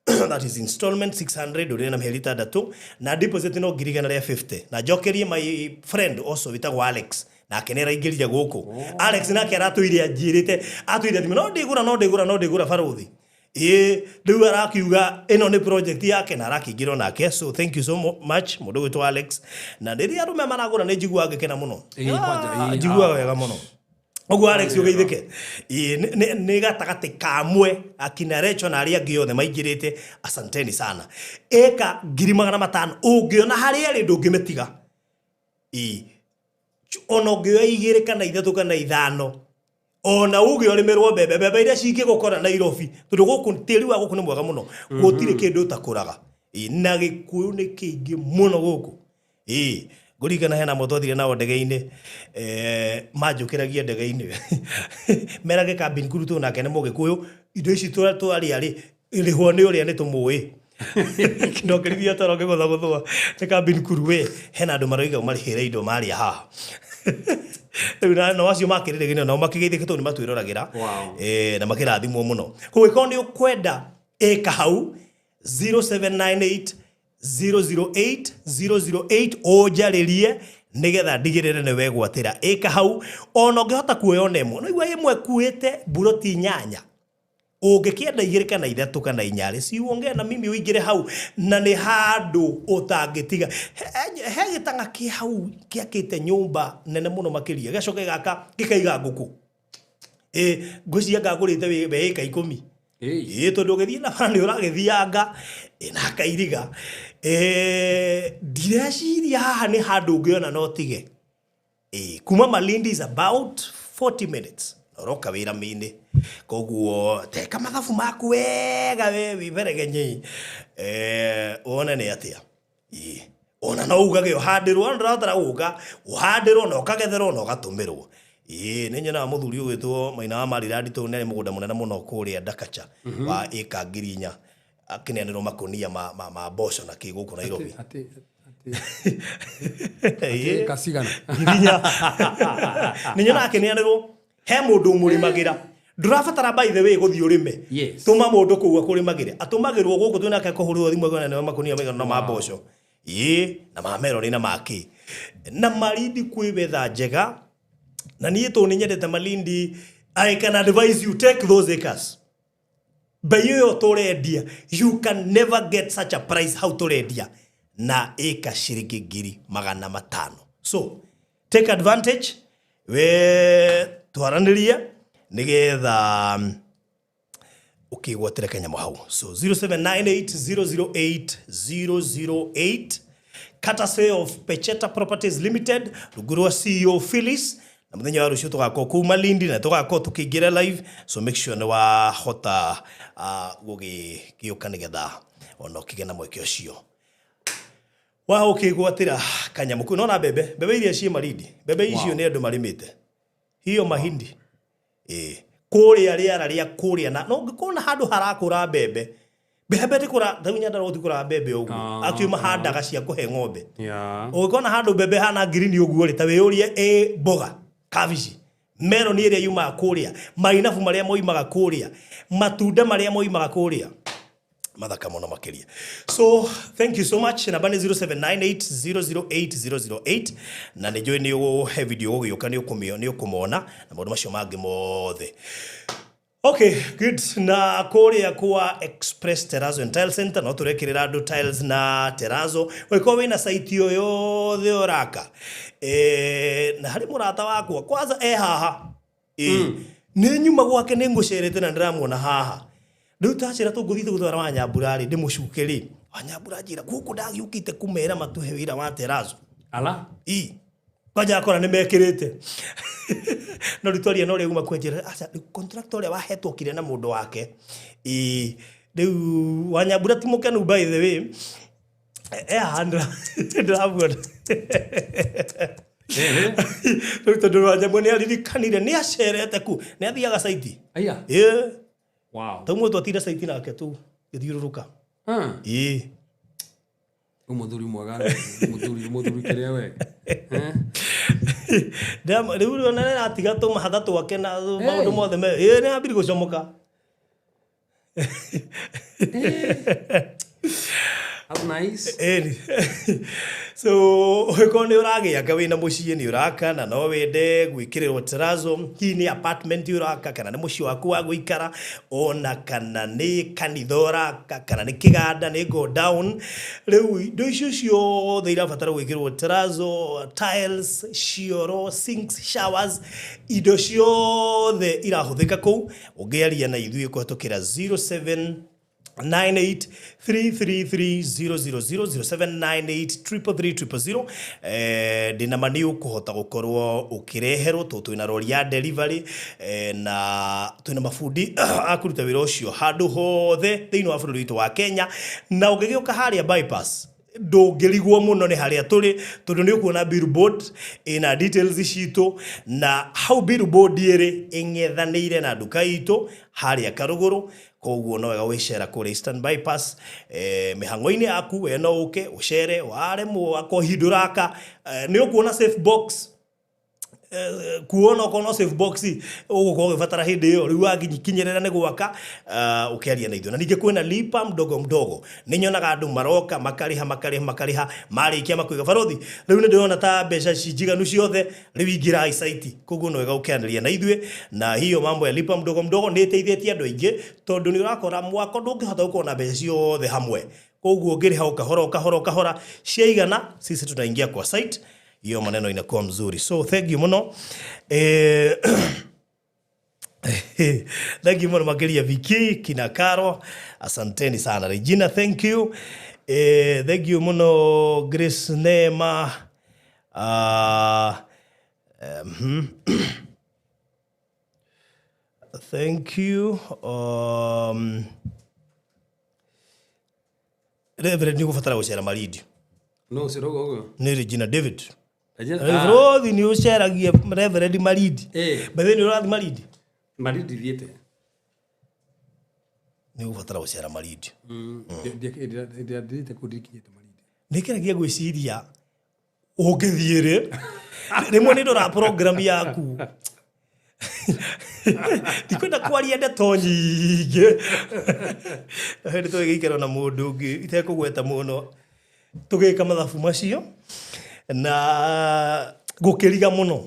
that is installment 600 ũrĩ na mĩeri ĩtandatũ, na deposit no ngiri igana rĩa 50. Na njokerie my friend also wĩtagwo Alex, nake nĩ araingĩrire gũkũ. Alex nake aratũire anjĩrĩte, atũire thimũ, no ndĩgũra, no ndĩgũra, no ndĩgũra barũthi. Ĩ rĩu arakiuga ĩno nĩ project yake na arakĩingĩra onake, so thank you so much mũndũ ũgwĩtwo Alex. Na rĩrĩa arũme maragũra nĩ njiguaga ngĩkena mũno. Ĩ, kwanja, ĩ, Njiguaga wega mũno. Ũguo Alex ũgeithĩke. Ĩ, nĩ gatagatĩ kamwe akina Recho na arĩa angĩ othe maingĩrĩte, asanteni sana. Ĩka ngiri magana matano ũngĩona harĩa ĩrĩ ndũngĩmĩtiga. Ĩ ona ũngĩoya igĩrĩ kana ithatũ kana ithano, ona uge ũrĩmĩrwo mbembe, mbembe iria cingĩgũkora Nairobi, tondũ gũkũ tĩri wa gũkũ nĩ mwega mũno, gũtirĩ kĩndũ ũtakũraga. Ĩ, na gĩkũyũ nĩ kĩingĩ mũno gũkũ. Ĩ ngũririkana hena amwe twathire nao ndege-inĩ, manjũkĩragia ndege-inĩ merage cabin crew tũ nake nĩ mũgĩkũyũ, indo ici twarĩa rĩ, rĩhwo nĩ ũrĩa nĩ tũmũĩ. No kĩrithia toro ngĩgũthagũthwo nĩ cabin crew, we hena andũ maroiga marĩhĩre indo marĩa haha. Rĩu nao acio makĩrĩrĩgĩrĩra nao makĩgeithĩka tondũ nĩ matwĩroragĩra. Wow. Na makĩrathimwo mũno. Koguo ĩkorwo nĩ ũkwenda ĩka hau 0798 008 008 ũnjarĩrie nĩgetha ndigĩrĩre nĩ wegwatĩra ĩka hau. Ona ũngĩhota kuoya ona ĩmwe, no igua ĩmwe ĩkuĩte mburoti inyanya, ũngĩkĩenda igĩrĩ kana ithatũ kana inya rĩ, si uongee na mimi ũingĩre hau, na nĩ handũ ũtangĩtiga. He gĩtang'a kĩ hau kĩakĩte nyũmba nene mũno makĩria, gĩgacoka gĩgaka gĩkaiga ngũkũ. Ngwĩciria ngagũrĩte we ĩka ikũmi. Ĩ. Tondũ ũgĩthiĩ na bara nĩ ũragĩthianga, na akairiga. Ndireciria haha nĩ handũ ũngĩona no tige. Kuma Malindi is about 40 minutes. Ũroka wĩra mĩinĩ. Koguo teka mathabu maku wega we wĩberegenye. Wone nĩ atĩa. Ona no ugage ũhandĩrwo, ona ndũrabatara gũka, ũhandĩrwo na ũkagetherwo na ũgatũmĩrwo. Nĩ nyonaga mũthuri ũgwĩtwo Maina wa Marirandi tondũ nĩ arĩ mũgũnda mũnene mũno kũrĩa Ndakacha wa ĩka ngiri inya, akĩneanĩrwo makũnia ma mboco na kĩ gũkũ Nairobi. Atĩ, atĩ, ĩka cigana? Ngiri inya. Nĩ nyonaga akĩneanĩrwo, he mũndũ ũmũrĩmagĩra. Ndũrabatara by the way gũthiĩ ũrĩme. Yes. Tũma mũndũ kũu akũrĩmagĩre. Atũmagĩrwo gũkũ twĩna nake kũhũrĩrwo thimũ akĩona nĩ makũnia maigana ma mboco. Na ma meroni na ma kĩ. Na Malindi kwĩ weather njega. Na niĩ tondũ nĩ nyendete Malindi, I can advise you take those acres. Bei ĩyo tũrendia, you can never get such a price hau tũrendia na ĩka ciringi ngiri magana matano. So take advantage, we twaranĩrie nĩgetha ũkĩgwatĩre kanyamũ hau. So 0798 008 008, courtesy of Pecheta Properties Limited, rungu rwa CEO Phyllis, Na mũthenya wa rũciũ tũgakorwo kũu Malindi na tũgakorwo tũkĩingĩra live, so make sure nĩ wahota gũgĩũka nĩgetha ona ũkĩgĩa na mweke ũcio wa ũkĩgwatĩra kanyamũ kau. Nona mbembe, mbembe iria ciĩ Malindi, mbembe icio nĩ andũ marĩmĩte hiyo mahindi ĩĩ kũrĩa rĩara rĩa kũrĩa na no ũngĩkorwo na handũ harakũra mbembe, mbembe ndĩkũra rĩu Nyandarũa gũtikũraga mbembe ũguo, actually mahandaga cia kũhe ng'ombe. Ũngĩkona handũ mbembe hana ngirini ũguo rĩ, ta wĩyũrie ĩ mboga kabici, meroni ĩrĩa yumaga kũrĩa, mainabu marĩa moimaga kũrĩa, matunda marĩa moimaga kũrĩa, mathaka mũno makĩria. So thank you so much. Namba nĩ 0798008008 na nĩ njũĩ nĩ ũhe video gũgĩũka nĩ ũkũmĩo nĩ ũkũmona na maũndũ macio mangĩ mothe. Okay, good. Na kũrĩa kwa Express Terrazzo and Tile Center no tũrekĩrĩra andũ tiles na terrazzo. Ũngĩkorwo wĩna site o yothe ũraka. Na harĩ mũrata wakwa kwanza e haha. Nĩ nyuma gwake nĩ ngũcerete na ndĩramuona haha. Rĩu tacĩra tũngũthiĩte gũtwara Wanyambura rĩ, ndĩmũcuke rĩ. Wanyambura njĩra gũkũ ndagĩũkĩte kũmera matũhe wĩra wa terrazzo. Ala. Ii. Kwanja akora nĩ mekĩrĩte. No rĩu twaria na ũrĩa uma kwenjera, aca rĩu contractor ũrĩa wahetwo okire na mũndũ wake. Ii. Rĩu Wanyambura ti mũkenu by the way. E haha ndĩramuona. Rĩu tondũ Wanyambura nĩ aririkanire nĩ acerete ku, nĩ athiaga site. Aya. Ĩĩ. Wow. Ta ũmwe twatinde site nake tu gĩthiũrũrũka. Ĩĩ. Mũthuri mwega, mũthuri kĩrĩa we. Rĩu ona nĩ aratiga tũmahatha twake na maũndũ mothe me. Ĩĩ nĩ ambiri gũcomoka. That's nice. Ĩni. So ũngĩkorwo nĩ ũragĩaka wĩna mũciĩ nĩ ũraka na no wende gwĩkĩrĩrwo terrazzo, hihi nĩ apartment ũraka kana nĩ mũciĩ waku wa gũikara, ona kana nĩ kanitha ũraka kana nĩ kĩganda nĩ go down. Rĩu indo icio ciothe irabatara gwĩkĩrwo terrazzo, tiles, cioro, sinks, showers, indo ciothe irahũthĩka kũu. Ũngĩaria na ithuĩ kũhetũkĩra 07 98333000 0798333000 ndĩna ma nĩ ũkũhota gũkorwo ũkĩreherwo tondũ twĩna rori ya delivery na twĩna mabundi a kũruta wĩra ũcio handũ hothe thĩinĩ wa bũrũri witũ wa Kenya. Na ũngĩgĩũka harĩa bypass ndũngĩrigwo mũno nĩ harĩa tũrĩ tondũ nĩ ũkuona billboard ĩna details citũ, na hau billboard ĩrĩ ĩng'ethanĩire na nduka itũ harĩa Karũgũrũ. Koguo no wega gwĩcera kũrĩa Eastern Bypass mĩhang'o-inĩ yaku we no ũke ũcere, waremwo akorwo hihi ndũraka nĩ ũkuona safe box kuona okorwo no safe box ũgũkorwo ũgĩbatara hĩndĩ ĩyo rĩu wakinyĩrĩra nĩ gwaka ũkĩaria na ithuĩ. Na ningĩ kwĩna lipa mdogo mdogo, nĩ nyonaga andũ maroka makarĩha makarĩha makarĩha, marĩkia makoiga barothi rĩu nĩ ndĩrona ta mbeca ci njiganu ciothe, rĩu ingĩrai site. Koguo no wega ũkĩaranĩria na ithuĩ, na hiyo mambo ya lipa mdogo mdogo nĩ ĩteithĩtie andũ aingĩ tondũ nĩ ũrakora mwako ndũngĩhota gũkorwo na mbeca ciothe hamwe, koguo ũngĩrĩha o kahora o kahora o kahora ciaigana, sisi tunaingia kwa site, hiyo maneno inakuwa mzuri. So thank you mũno, thank you mũno makĩria Viki kina Karo, asanteni sana. Regina, thank you, thank you mũno Grace Neema, thank you. Reverend nĩ ũgũbatara gũcera Malindi. No ũcio ũrauga ũguo? Nĩ Regina David. Regina- Reverend nĩ ũceragie Reverend Malindi. By the way, nĩ ũrathiĩ Malindi? Malindi thiĩte. Nĩ ũgũbatara gũcera Malindi. Ndĩrĩa thiĩte kũu ndikinyĩte Malindi. Nĩ ngeragia gwĩciria ũngĩthiĩ rĩ, rĩmwe nĩ ndora program yaku, ndikwenda kwaria ndeto nyingĩ. Hĩndĩ tũgĩgĩikara na mũndũ ũngĩ itekũgweta mũno, tũgĩka mathabu macio na gũkĩriga mũno.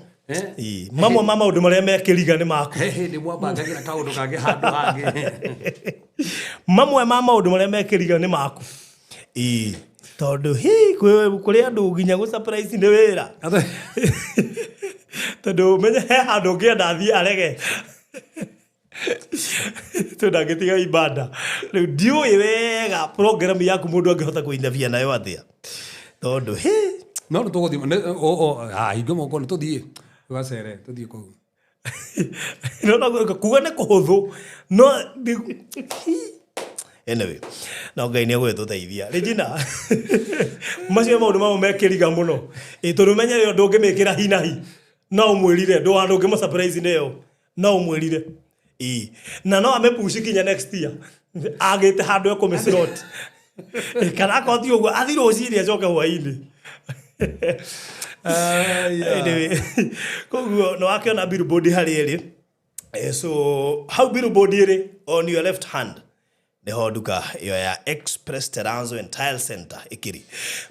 Ĩĩ, mamwe ma maũndũ marĩa mekĩriga nĩ maku. He hĩndĩ mwabangagĩra kaũndũ kangĩ handũ hangĩ. Mamwe ma maũndũ marĩa mekĩriga nĩ maku. Ĩĩ, tondũ hi kũrĩ andũ nginya gũ surprise nĩ wĩra, tondũ menye he handũ ũngĩenda athiĩ arege tondũ ndangĩtiga ibanda. Rĩu ndiũĩ wega program yaku mũndũ angĩhota kũinabia nayo atĩa, tondũ hi No nĩ tũgũthiĩ hingo moko nĩ tũthiĩ. Tũgacere tũthiĩ kũu. No kuga nĩ kũhũthũ no anyway no Ngai nĩ egũgĩtũteithia. Regina, macio maũndũ mamwe mekĩriga mũno. Ĩ tondũ menye ĩyo ndũngĩmĩkĩra hi na hi. No ũmwĩrire ndũ ndũngĩmũ surprise nĩyo. No ũmwĩrire. Ĩ na no amĩpush nginya next year. Agĩte handũ ekũmĩ slot. Kana akorwo ti ũguo athiĩ rũcinĩ acoke hwainĩ. Anyway, koguo nĩ wakĩona billboard harĩa ĩrĩ. So hau billboard ĩrĩ on your left hand nĩho nduka ĩyo ya Express Terrazzo and Tile Center ĩkĩrĩ.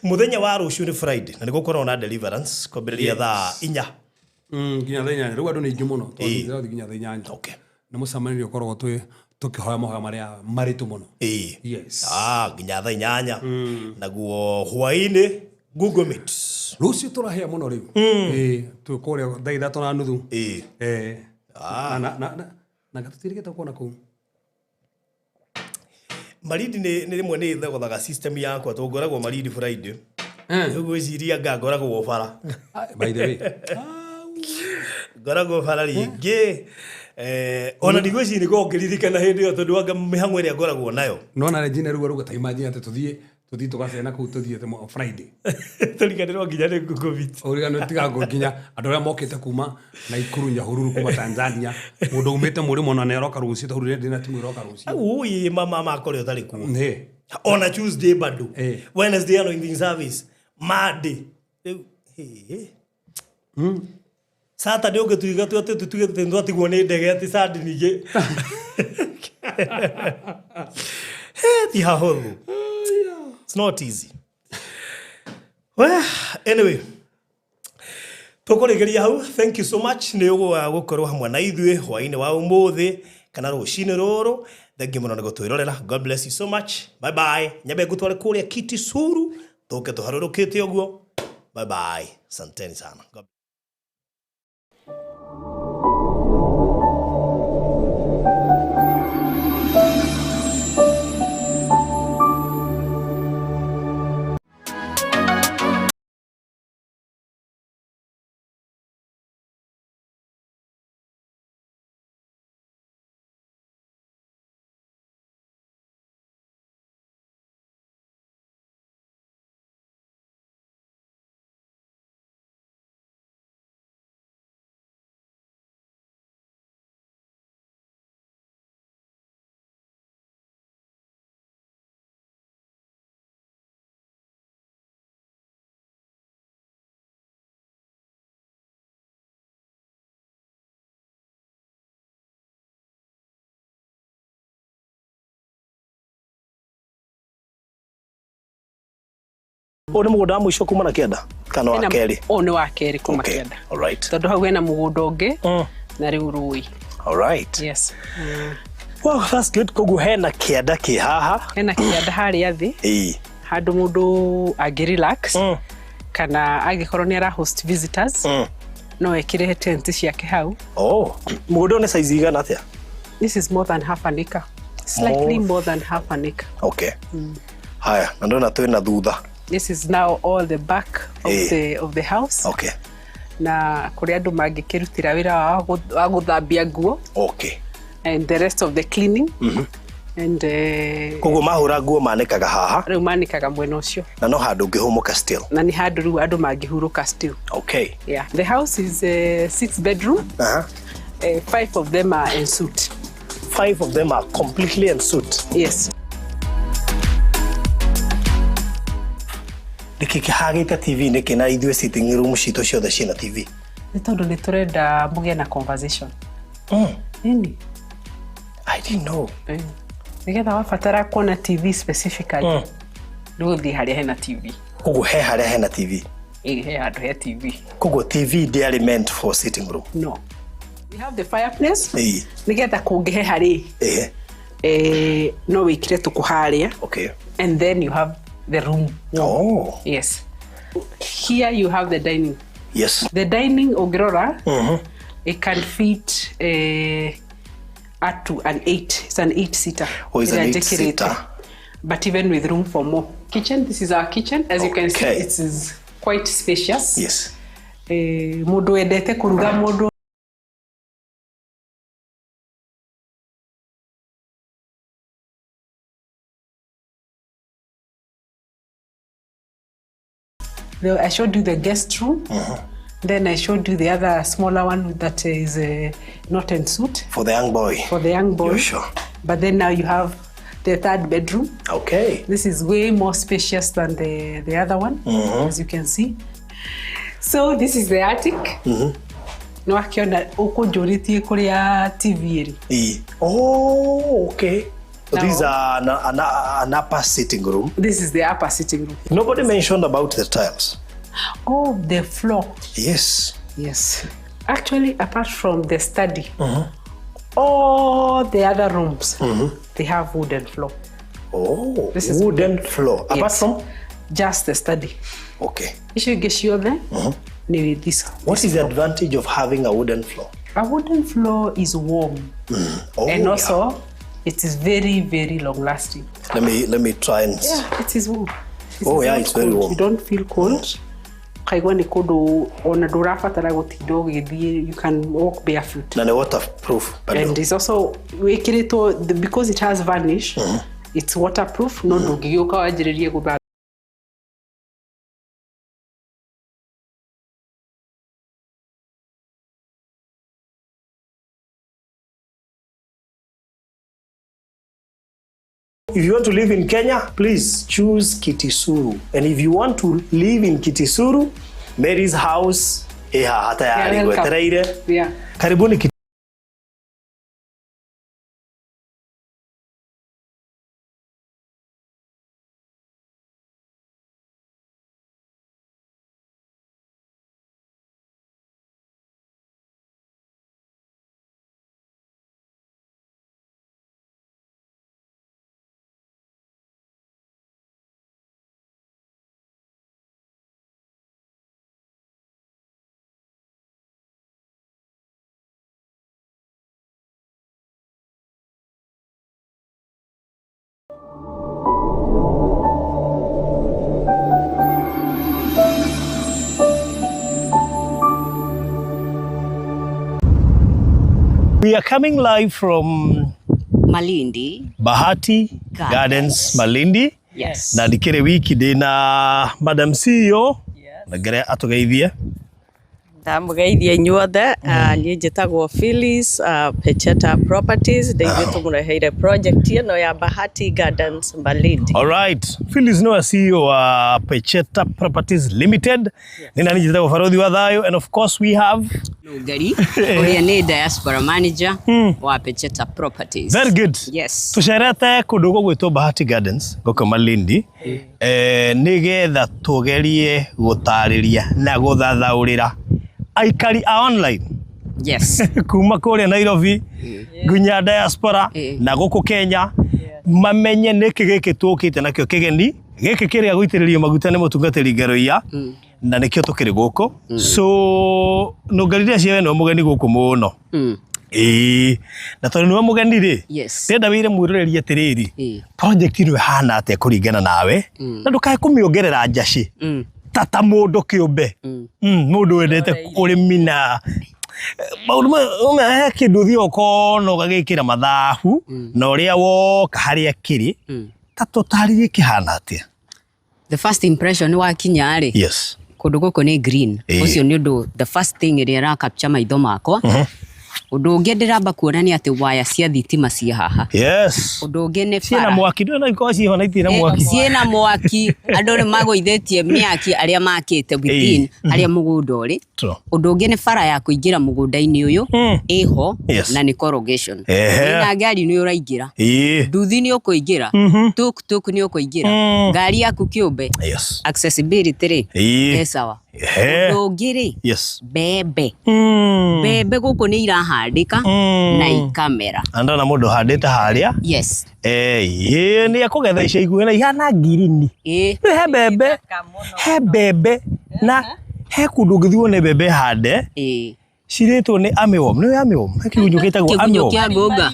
Mũthenya wa rũciũ nĩ Friday na nĩ gũkoragwo na deliverance kwambĩrĩria thaa 4. Nginya thaa 8. Rĩu andũ nĩ aingĩ mũno. Tũrathiĩ nginya thaa 8. Okay. Nĩ mũcemanio ũkoragwo tũkĩhoya mahoya marĩa maritũ mũno. Yes. Nginya thaa 8. Naguo hwaĩ-inĩ Google Meet. Rũciũ tũrahĩa mũno rĩu. Twĩ kũrĩa thaa 3:30. Na tũtirĩgĩte kuona kũu. Maridi nĩ rĩmwe nĩ thogothaga system yakwa tondũ ngoragwo Maridi Friday. Rĩu ngwĩciria nga ngoragwo bara. By the way. Ngoragwo bara rĩngĩ. Ona ndigwĩciria nĩkorwo ngĩririkana hĩndĩ ĩyo tondũ anga mĩhang'o ĩrĩa ngoragwo nayo. No na Regina rĩu arauga ta imagine atĩ tũthiĩ tũgacena kũu tũthiĩte Friday. Tũriganĩrwo nginya nĩ Google Meet. Ũriganĩrwo tiga ngo nginya andũ arĩa mokĩte kuma Naikuru, Nyahururu, kuma Tanzania, mũndũ umĩte mũrĩmo na nĩaroka rũciũ tondũ ndĩna timu ĩroka rũciũ. Ui mama makore ũtarĩ kuo. Nĩ. Ona Tuesday bado. Wednesday anointing service. Monday. Rĩu Saturday ũngĩtuiga tu atĩ tũtuge atĩ nĩtwatigwo nĩ ndege atĩ Sunday ningĩ. Ti hahũthũ. It's not easy. Well, anyway, tũkũrĩkĩria hau. Thank you so much nĩ gũkorwo hamwe na ithuĩ hwaĩ-inĩ wa ũmũthĩ kana rũcinĩ rũrũ. Thank you mũno nĩ gũtwĩrorera. God bless you so much. Bye bye. Nyambe ngũtware kũrĩa Kitisuru tũke tũharũrũkĩte ũguo. Bye bye. Asanteni sana. God Ũyũ nĩ mũgũnda wa mũico kuma na kĩanda kana wa kerĩ? Ũyũ nĩ wa kerĩ kuma kĩanda. Alright. Tondũ hau hena mũgũnda ũngĩ na rĩu rũĩ. Alright. Yes. Well, that's good. Koguo hena kĩanda kĩ haha. Hena kĩanda harĩa thĩ. Handũ mũndũ angĩ relax kana angĩkorwo nĩ ara host visitors no ekĩre tent ciake hau. Oh, mũgũnda ũyũ nĩ size igana atĩa? This is more than half an acre. Slightly more than half an acre. Okay. Haya, na ndona twĩna thutha. This is now all the back of the house. Okay. Na kũrĩa andũ mangĩkĩrutĩra wĩra wa gũthambia nguo. Okay. And the rest of the cleaning. And koguo mahũra nguo manĩkaga haha. Rĩu manĩkaga mwena ũcio. Na no handũ ũngĩhũmũka still. Na nĩ handũ rĩu andũ mangĩhurũka still. Okay. Yeah. The house is 6 bedroom. 5 of them are en suite. 5 of them are completely en suite. Yes. Nĩkĩ kĩhagĩte TV nĩkĩ na ithuĩ sitting room citũ ciothe ciĩna TV? Nĩ tondũ nĩ tũrenda mũgĩe na conversation. Nini? I didn't know. Nĩgetha wabatara kuona TV specifically. Nĩ ũgũthiĩ harĩa hena TV. Koguo he harĩa hena TV? Ĩĩ, he handũ he TV. Koguo TV ndĩarĩ meant for sitting room? No. We have the fireplace. Nĩgetha kũngĩheha rĩ. No wĩkĩre tũkũ harĩa. Okay. And then you have the room. Oh. Yes. Here you have the dining. Yes. The dining ũngĩrora, it can fit up to an 8. It's an 8-seater. Oh, it's an Ĩrĩa 8-seater. njĩkĩrĩte. But even with room for more. Kitchen, this is our kitchen. As you can see, it is quite spacious. Yes. Mũndũ wendete kũruga, mũndũ I showed you the guest room. Then I showed you the other smaller one that is not en suite. For the young boy. For the young boy. Yeah, sure. But then now you have the third bedroom. Okay. This is way more spacious than the other one, as you can see. So this is the attic. No akiona ukunjuritie kuria TV iri. Oh, okay. So Now, this is an upper sitting room. This is the upper sitting room. Nobody mentioned about the tiles. Oh, the floor. Yes. Yes. Actually, apart from the study, all the other rooms, they have wooden floor. Oh, This is wooden floor. Apart Yes. from? Just the study. Okay. Icio ingĩ ciothe nĩ this. What is the advantage of having a wooden floor? A wooden floor is warm. Oh, And yeah. also, it is very, very long lasting. Let me try and... Yeah, it is warm. It Oh, is yeah, not it's very cold. warm. You don't feel cold. Ukaigua nĩ kũndũ ona ndũrabatara gũtinda ũgĩthiĩ, you can walk barefoot. Na nĩ waterproof. And it's also wĩkĩrĩtwo, because it has varnish, it's waterproof, no ndũngĩgĩũka wanjĩrĩrie gũthambia. If you want to live in Kenya, please choose Kitisuru. And if you want to live in Kitisuru, Mary's house ĩ haha tayari Yeah, welcome. gwetereire. Yeah. Karibuni Kitisuru. We are coming live from Malindi. Bahati Gardens, Gardens. Malindi. Yes. Na ndikĩrĩ wiki ndĩna Madam CEO. Yes. Na ngere atũgeithie. Ndamũgeithia inyuothe. Niĩ njĩtagwo Phyllis, Pecheta Properties. Ndĩithuĩ tũmũreheire project ĩno ya Bahati Gardens Malindi. All right. Phyllis nĩwe CEO wa Pecheta Properties Limited. Yes. Nĩ nani njĩtagwo Barothi wa Thayo, and of course we have Nũngari ũrĩa nĩ diaspora manager wa Pecheta Properties. Very good. Yes. Tucerete kũndũ gũgwĩtwo Bahati Gardens gũkũ Malindi, nĩgetha tũgerie gũtarĩria na gũthathaũrĩra aikari a online. Yes. Kuma kũrĩa Nairobi nginya diaspora na gũkũ Kenya, mamenye nĩkĩ gĩkĩ tũkĩte nakĩo kĩgeni gĩkĩ kĩrĩa gũitĩrĩrio maguta nĩ mũtungatĩri Ngaruiya, na nĩkĩo tũkĩrĩ gũkũ. So nũngarire acio nĩwe mũgeni gũkũ mũno. Ĩĩ, na tondũ nĩwe mũgeni rĩ, ndĩrenda wĩre mwĩroreri atĩrĩrĩ, project ĩno ĩhana atĩa kũringana nawe, na ndũkae kũmĩongerera njacĩ ta mũndũ kĩũmbe, mũndũ wendete ũrĩmi na maũndũ he kĩndũ ũthiaga ũkona ũgagĩkĩra mathabu na ũrĩa woka harĩa kĩrĩ, ta tũtarĩrie kĩhana atĩa. The first impression wakinya rĩ, Yes. kũndũ gũkũ nĩ green. Ũcio nĩ ũndũ the first thing ĩrĩa ĩra capture maitho makwa. Ũndũ ũngĩ ndĩramba kuona nĩ atĩ waya cia thitima ciĩ haha. Yes. Ũndũ ũngĩ nĩ Ciĩna bara. mwaki, ndũĩ no ikorwo ciĩho na itirĩ na mwaki. Ciĩna mwaki, andũ nĩ magũithĩtie mĩaki arĩa makĩte within harĩa mũgũnda ũrĩ. True. Ũndũ ũngĩ nĩ bara ya kũingĩra mũgũnda-inĩ ũyũ ĩho na nĩ corrugation. Wĩna ngari nĩ ũraingĩra. Nduthi nĩ ũkũingĩra. Tuk tuk nĩ ũkũingĩra. Ngari yaku kĩũmbe. Yes. Accessibility rĩ, ĩ sawa. Ũndũ ũngĩ rĩ, Yes. mbembe. Mbembe gũkũ nĩ irahandĩka na ikamera. Na ndona mũndũ ũhandĩte harĩa. Yes. Nĩ ekũgetha ica ikuhĩ na ihana ngirini. He mbembe. He mbembe na he kũndũ ũngĩthiĩ wone mbembe hande. Cirĩtwo nĩ armyworm. Nĩ armyworm? He kĩgunyũ gĩtagwo Kĩgunyũ armyworm. kĩa ngũnga.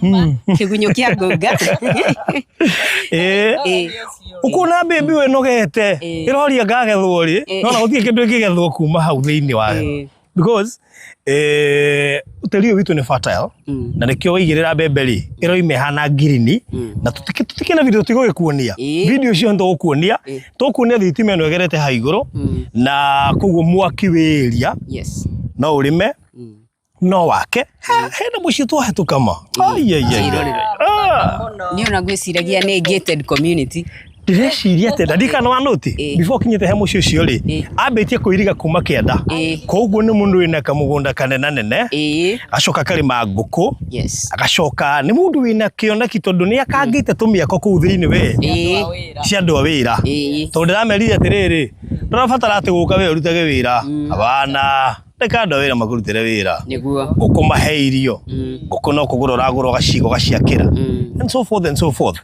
Kĩgunyũ kĩa ngũnga. Ĩĩ. Ũkuona mbĩmbi wĩnogete ĩroria ngagethwo rĩ, no na gũtirĩ kĩndũ ĩngĩgethwo kuma hau thĩinĩ wayo. Because tĩri ũyũ witũ nĩ fertile na nĩkĩo waigĩrĩra mbembe rĩ ĩroima ĩhana ngirini na tũtikĩna video tũtigũgĩkuonia video icio nĩtũgũkuonia tũkuonia thitima ĩno ĩgerete hau igũrũ na koguo mwaki wĩ area no ũrĩme no wake hena mũciĩ twahĩtũka ma. Ai, ai, ai, ai. Ah. Niĩ ona ngwĩciragia nĩ gated community. Ndĩreciria atĩ ndirikana wa nũti before kinyĩte he mũciĩ ũcio rĩ ambĩtie kũiriga kuma kĩanda koguo nĩ mũndũ wĩna kamũgũnda kanenanene agacoka akarĩma ngũkũ agacoka nĩ mũndũ wĩna kĩoneki tondũ nĩ akangĩte tũmĩako kũu thĩinĩ we cia andũ a wĩra tondũ ndĩramerire atĩrĩrĩ ndũrabatara atĩ gũka we ũrutage wĩra abana reka andũ a wĩra makũrutĩre wĩra Nĩguo. Ngũkũ mahe irio ngũkũ no kũgũra ũragũra ũgaciga ũgaciakĩra and so forth and so forth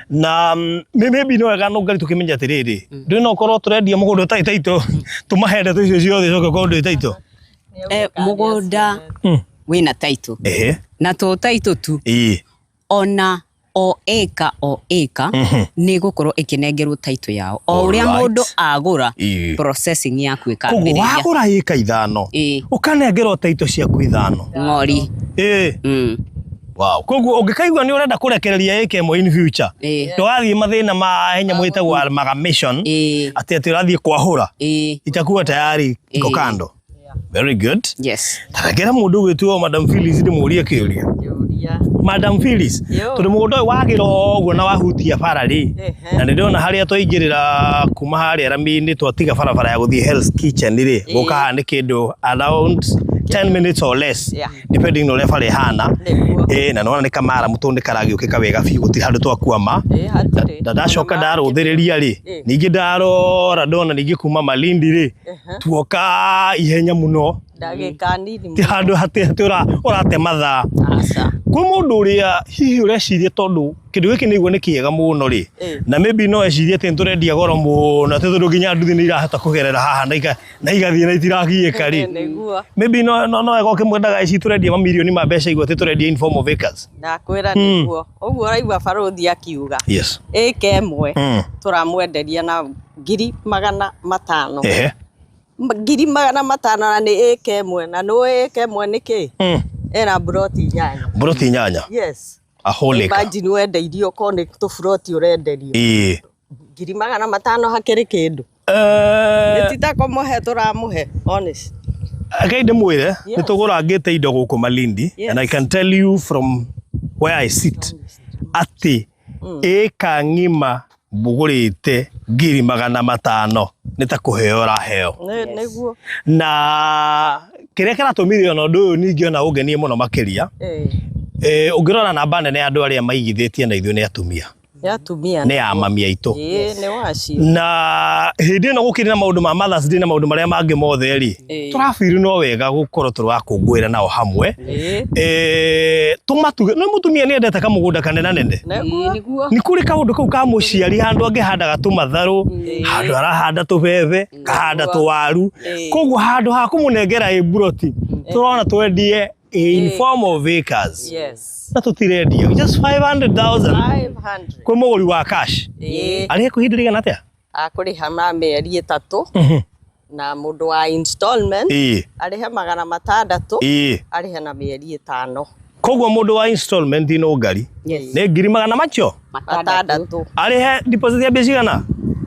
na maybe no wega no ngari tũkĩmenya atĩrĩrĩ ndũĩ no ũkorwo tũrendia mũgũnda ũtarĩ taitũ tũmahe ndeto icio ciothe coke ũkorwo ndũrĩ taitũ. Mũgũnda wĩna taitũ na to taitũ tu ona o ĩka o ĩka nĩ ĩgũkorwo ĩkĩnengerwo title yao o ũrĩa mũndũ agũra processing yaku Koguo ĩkambĩrĩria. Wagũra ĩka ithano ũkanengerwo title ciaku ithano. Ng'ori. Ĩĩ. Wow. Koguo ũngĩkaigua nĩ ũrenda kũrekereria ĩka ĩmwe in future ndũgathiĩ mathĩna ma he nyamũ ĩtagwo amalgamation atĩ atĩ ũrathiĩ kwahũra itakuwa tayari iko kando. Very good. Yes. Tarekera mũndũ ũgwĩtwo Madam Phyllis ndĩmũrie kĩũria. Madam Phyllis, tondũ mũgũnda ũyũ wagĩra ũguo na wahutia bara rĩ, na nĩ ndĩrona harĩa twaingĩrĩra kuma harĩa rami-inĩ twatiga barabara ya gũthiĩ Hell's Kitchen rĩ, gũka haha nĩ kĩndũ around 10 minutes or less depending na ũrĩa bara ĩhana. Ĩĩ na nĩwona nĩ kamaramu tondũ nĩ karagĩũkĩka wega biũ gũtirĩ handũ twakwama. Na ndacoka ndarũthĩrĩria rĩ, ningĩ ndarora ndona ningĩ kuma Malindi rĩ, tuoka ihenya mũno Ndagĩka nini ti handũ atĩ atĩ ũrate mathaa. Aca. Kwĩ mũndũ ũrĩa hihi ũreciria tondũ kĩndũ gĩkĩ nĩguo nĩ kĩega mũno rĩ, na maybe no ecirie atĩ nĩtũrendia goro mũno atĩ tondũ nginya nduthi nĩ irahota kũgerera haha na igathiĩ na itiragiĩka rĩ, Nĩguo. Maybe no wega ũkĩmwendaga ici tũrendia mamirioni ma mbeca igũrũ atĩ tũrendia in form of acres. Ndakwĩra nĩguo ũguo ũraigua barũthi akiuga ĩka ĩmwe tũramwenderia na 500,000. 500,000 na nĩ ĩka ĩmwe na nĩũĩ ĩka ĩmwe nĩ kĩ? Ĩna mburoti 8. Mburoti 8? Yes. A whole acre. Imagine wendeirio okorwo nĩ tũburoti ũrenderio. 500,000 hakĩrĩ kĩndũ. Nĩ ti ta kũmũhe tũramũhe, honest. Reke ndĩmwĩre nĩ tũgũrangĩte indo gũkũ Malindi and I can tell you from where I sit atĩ ĩka ng'ima mbũgũrĩte 500,000 nĩ ta kũheo ũraheo. Nĩguo. Na kĩrĩa kĩratũmire ona ũndũ ũyũ ningĩ ona ũngenie mũno makĩria, ũngĩrora namba nene ya andũ arĩa maigithĩtie na ithuĩ nĩ atumia. Nĩ atumia. Nĩ a mami aitũ. Ĩĩ, nĩ wacio. Na hĩndĩ ĩno gũkĩrĩ na maũndũ ma Mothers Day na maũndũ marĩa mangĩ mothe rĩ, tũrabiri no wega gũkorwo tũrakũngũĩra nao hamwe. Tũmatuge, no mũtumia nĩ endete kamũgũnda kanenanene. Nĩguo. Nĩ kũrĩ kaũndũ kau ka mũciari handũ angĩhandaga tũmatharũ, handũ arahanda tũbebe, kahanda tũwaru. Koguo handũ ha kũmũnengera ĩ mburoti, tũrona twendie in form of acres. Na tũtirendia, just 500,000. 500. Kwĩ mũgũri wa cash. Arĩhe kwa ihinda rĩigana atĩa? Akũrĩha na mĩeri 3. Na mũndũ wa installment arĩhe 600 arĩhe na mĩeri 5. Koguo mũndũ wa installment ino ngari nĩ ngiri magana macio? 600. Arĩhe deposit ya mbeca cigana?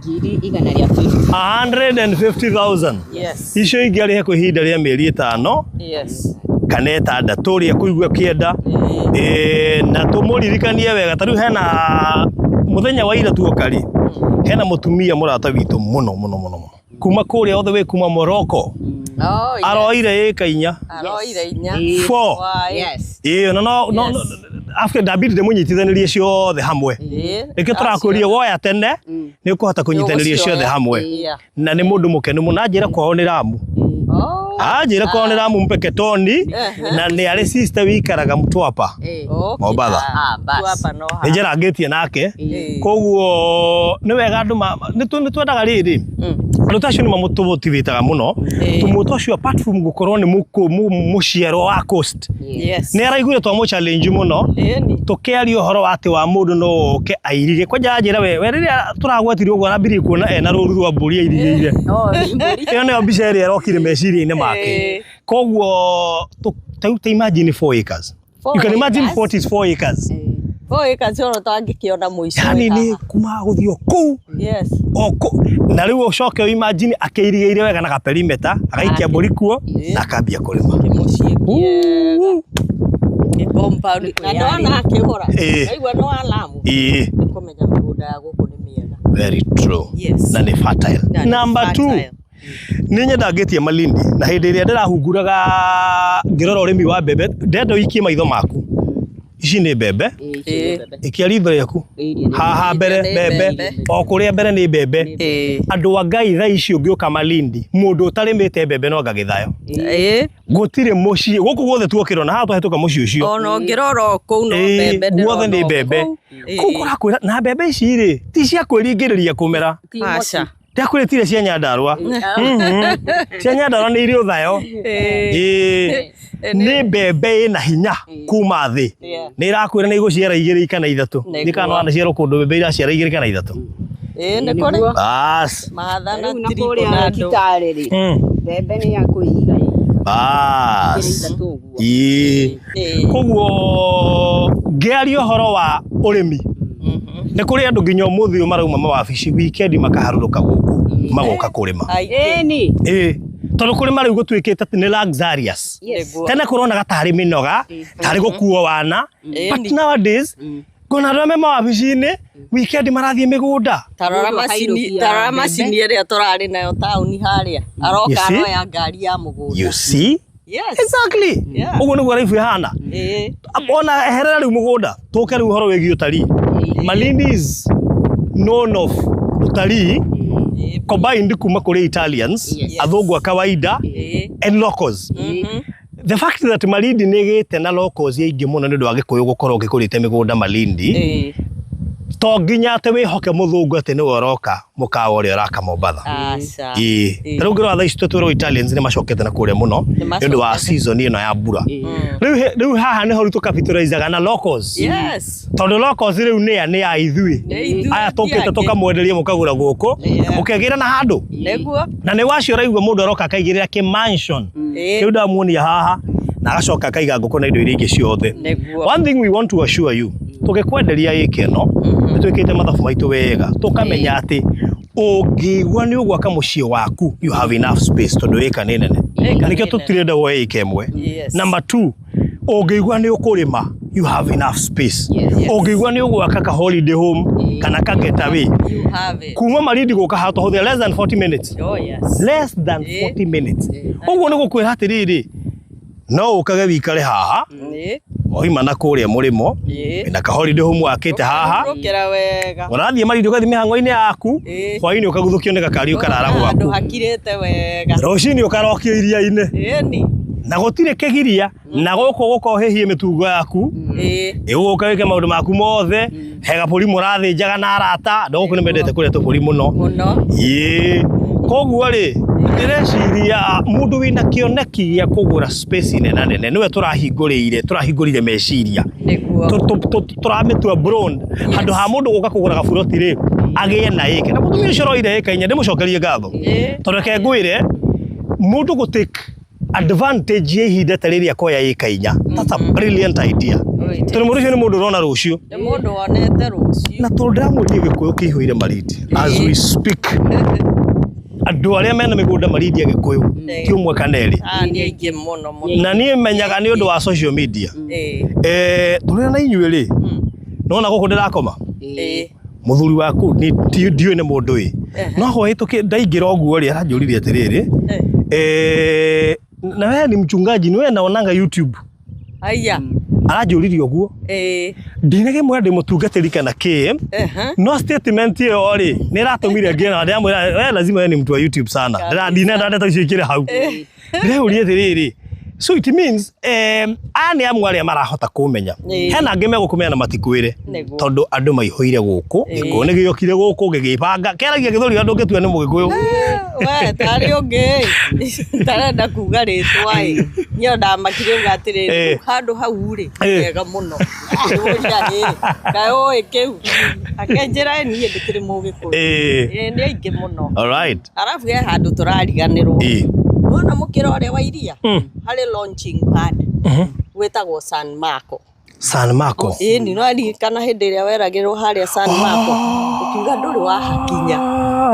150,000. 150,000. Yes. Icio ingĩ arĩhe kwa ihinda rĩa mĩeri 5. Yes. Kana 6 ũrĩa kũigua kĩenda. Na tũmũririkanie wega ta rĩu hena mũthenya wa ira tuoka rĩ, hena mũtumia mũrata witũ mũno mũno mũno mũno kuma kũrĩa all the way kuma Morocco. Oh, yes. Aroire ĩka 4. Aroire 4. 4. Yes. Ĩĩ, na no, no, no, after ndambire ndĩmũnyitithanĩrie ciothe hamwe. Nĩkĩo tũrakũria woya tene nĩ ũkũhota kũnyitanĩria ciothe hamwe. Na nĩ mũndũ mũkenu mũno anjĩra kwao nĩ Ramu. Anjĩra kwao nĩ Ramu Mpeketoni na nĩ arĩ sister wĩikaraga Mtwapa. Mombatha. Nĩ njarangĩtie nake. Koguo nĩ wega andũ nĩ twendaga rĩrĩ. Andũ ta acio nĩ mamũtũmotivataga mũno. Tũmũtũ acio apart from gũkorwo nĩ mũciarwo wa coast, Yes. nĩ araiguire twamũ challenge mũno. Ĩni. Tũkĩaria ũhoro wa atĩ wa mũndũ no oke airige. Kwanja anjĩra we we rĩrĩa tũragwetire ũguo arambirie kuona ena rũru rwa mbũri airigĩire. Ĩyo nĩyo mbica ĩrĩa ĩrokire meciria-inĩ make. Koguo ta ta imagine 4 acres. 4 You can imagine acres. what is 4 acres. 4 acres oro tangĩkĩona mũico. Yani wĩ nĩ haha. kuma gũthiĩ o kũu Yes. o kũu na rĩu ũcoke imagine akĩirigĩire wega na gaperimeta agaikia mbũri kuo na akambia kũrĩma. Kĩmũciĩ kĩega. Gĩ-compound. Na ndona akĩgũra. Ĩĩ. Naigua nĩ wa Lamu. Ĩĩ. Nĩ kũmenya mĩgũnda ya gũkũ nĩ mĩega. Very true. Yes. Na nĩ fertile. Na nĩ Number 2. fertile. Nĩ nyendangĩtie Malindi na hĩndĩ ĩrĩa ndĩrahunguraga ngĩrora ũrĩmi wa mbembe ndenda ũikie maitho maku. Ici nĩ mbembe. Ikia ritho rĩaku. Haha mbere Nĩ mbembe. mbembe. O kũrĩa mbere nĩ mbembe. Ĩĩ. Andũ a Ngai thaa ici ũngĩũka Malindi mũndũ ũtarĩmĩte mbembe no angagĩthayo. Ĩĩ. Gũtirĩ mũciĩ gũkũ guothe tuokĩrwo na haha twahĩtũka mũciĩ ũcio. Ona ũngĩrora o kũu no Ĩĩ, mbembe guothe nĩ ndĩrona o mbembe. kũu. Kũu kũrakwĩra na mbembe ici rĩ ti cia kwĩringĩrĩria kũmera. Aca. Ndakwĩrĩtire cia Nyandarũa. Cia Nyandarũa nĩ irĩ ũthayo. Ĩĩ. Nĩ mbembe ĩna hinya kuma thĩ. Yeah. Nĩ ĩrakwĩra nĩ igũciara igĩrĩ kana ithatũ. Nĩguo. Nĩ kana wanaciarwo kũndũ mbembe iraciara igĩrĩ kana ithatũ. Ĩĩ nĩ kũrĩ. Bas. Matha na Rĩu na tiribũ kũrĩa na andũ. Kitale rĩ, mbembe nĩ ya kwĩiga Bas. ithatũ ũguo. Ĩĩ. Ĩĩ. Koguo ngĩaria ũhoro wa ũrĩmi nĩ kũrĩ andũ nginya ũmũthĩ ũyũ marauma mawabici weekend makaharũrũka gũkũ magoka kũrĩma. Aingĩ. Ĩni. Ĩĩ. Tondũ kũrĩma rĩu gũtuĩkĩte atĩ nĩ luxurious. Nĩguo. Tene kũronaga tarĩ mĩnoga, tarĩ gũkuo wana. But Ĩni. nowadays ngona andũ arĩa me mawabici-inĩ weekend marathiĩ mĩgũnda. Tarora Mũndũ macini, akainũkia tarora mbembe. macini ĩrĩa tũrarĩ nayo taũni harĩa. You Aroka see? aroya ngari ya mũgũnda. You see? Yes. Exactly. Yeah. Ũguo nĩguo life ĩhana. Ĩĩ. Ona eherera rĩu mũgũnda tũke rĩu ũhoro wĩgiĩ ũtalii. Malindi is known of ũtalii combined kuma kũrĩ Italians, Yes. athũngũ a kawaida Ĩĩ. and locals. The fact that Malindi nĩ ĩgĩte na locals aingĩ mũno nĩ ũndũ wa Gĩkũyũ gũkorwo gĩkũrĩte mĩgũnda Malindi. Ĩĩ. To nginya atĩ wĩhoke mũthũngũ atĩ nĩwe ũroka mũkawa ũrĩa ũraka Mombatha. Aca. Ĩĩ. Ĩĩ. Ta rĩu ũngĩrora thaa ici twĩrwo Italians nĩ macokete na kũrĩa mũno nĩ ũndũ wa macokete. season ĩno ya mbura. Rĩu haha nĩho rĩu tũkapitũraizaga na locals. Yes. Tondũ locals rĩu nĩ a nĩ a ithuĩ. Nĩ ithuĩ, Aya tũkĩte ti angĩ. tũkamwenderia mũkagũra gũkũ Yeah. mũkegĩra na handũ. Nĩguo. Na nĩ wacio ũraigua mũndũ aroka akaigĩrĩra kĩ mansion. Ĩĩ. Rĩu ndamuonia haha na agacoka akaiga ngũkũ na indo iria ingĩ ciothe. Nĩguo. One thing we want to assure you, tũgĩkwenderia ĩka ĩno nĩ twĩkĩte mathabu maitũ wega tũkamenya atĩ ũngĩigua nĩ ũgwaka mũciĩ waku you have enough space tondũ ĩka nĩ nene. Ĩka Na nĩkĩo nĩ nene. tũtirenda woe ĩka ĩmwe. Yes. Number 2, ũngĩigua nĩ ũkũrĩma you have enough space. Yes. Ũngĩigua nĩ ũgwaka ka holiday home kana ka getaway You have it. kuma Malindi gũka haha tũhũthĩra less than 40 minutes. Oh yes. Less than 40 minutes. Ũguo nĩ gũkwĩra atĩrĩrĩ no ũkage wikare haha Ĩĩ. oima na kũrĩa mũrĩmo Ĩĩ. wĩna ka holiday home wakĩte haha Ũkahurũkĩra wega. ũrathiĩ Malindi ũgathiĩ mĩhang'o-inĩ yaku Ĩĩ. hwaĩ-inĩ ũkaguthũkio nĩ gakari ũkarara Handũ gwaku hakirĩte wega. rũcinĩ ũkarokio iria-inĩ Ĩni. na gũtirĩ kĩgiria na gũkũ gũka ũhĩhie mĩtungo yaku Ĩĩ. ĩgũgũka wĩke maũndũ maku mothe he gabũri mũrathĩnjaga na arata andũ a gũkũ nĩ mendete kũrĩa tũbũri mũno. Mũno. Ĩĩ. Koguo rĩ ndĩreciria mũndũ wĩna kĩoneki gĩa kũgũra space nena nene nĩwe tũrahingũrĩire meciria. Nĩguo. Tũramĩtua broad handũ ha mũndũ gũka kũgũra gaburoti rĩ agĩe na ĩke na mũtumia ũcio ũroire ĩka inya ndĩmũcokerie ngatho. Ĩĩ. Tondũ reke ngwĩre mũndũ gũ take advantage ya ihinda ta rĩrĩa akoya ĩka inya. That's a brilliant idea. Oh, it Tondũ mũndũ ũcio nĩ mũndũ ũrona rũciũ. Nĩ mũndũ wonete rũciũ. Na tondũ ndĩramwĩrire Gĩkũyũ kĩihũire Malindi as we speak. Andũ arĩa mena mĩgũnda Malindi ya Gĩkũyũ ti ũmwe kana erĩ. Ah, nĩ aingĩ mũno mũno. Na niĩ menyaga nĩ ũndũ wa social media. Ĩĩ. Tũrĩ na inyuĩ rĩ nona gũkũ ndĩrakoma Ĩĩ. mũthuri waku ndiũĩ nĩ mũndũ ĩ no hwaĩtũkĩ ndaingĩra ũguo rĩ aranjũririe atĩrĩrĩ na wewe ni mchungaji ni wewe naonanga YouTube. Aya. Aranjũririe ũguo. Ĩĩ. Ndinagĩmwĩra ndĩ mũtungatĩri kana kĩ no statement ĩyo rĩ nĩ ĩratũmire ngĩe na ndĩramwĩra we lazima wewe ni mtu wa YouTube sana. Ndinenda ndeto icio ikĩrĩ hau. Ndĩreyũria atĩrĩrĩ So it means aya nĩ amwe arĩa marahota kũmenya. Hena angĩ megũkũmenya na matikwĩre. Tondũ andũ maihũire gũkũ, gĩkũyũ nĩ gĩokire gũkũ gĩgĩbanga. Kĩaragia gĩthũri andũ ũngĩtua nĩ mũgĩkũyũ. We tarĩ ũngĩ ntarenda kuga rĩtwa ĩ niĩ ndamakire uga atĩrĩrĩ handũ hau rĩ hega mũno ũria ĩ kaĩ ũĩ kĩu akenjĩra niĩ ndĩkĩrĩ mũgĩkũyũ. Nĩ aingĩ mũno. All right. Arabu he handũ tũrariganĩrwo. Wona mũkĩra ũrĩa wa iria harĩ launching pad wĩtagwo San Marco. San Marco. Ĩni no ririkana hĩndĩ ĩrĩa weragĩrwo harĩa San Marco ũkiuga ndũrĩ wahakinya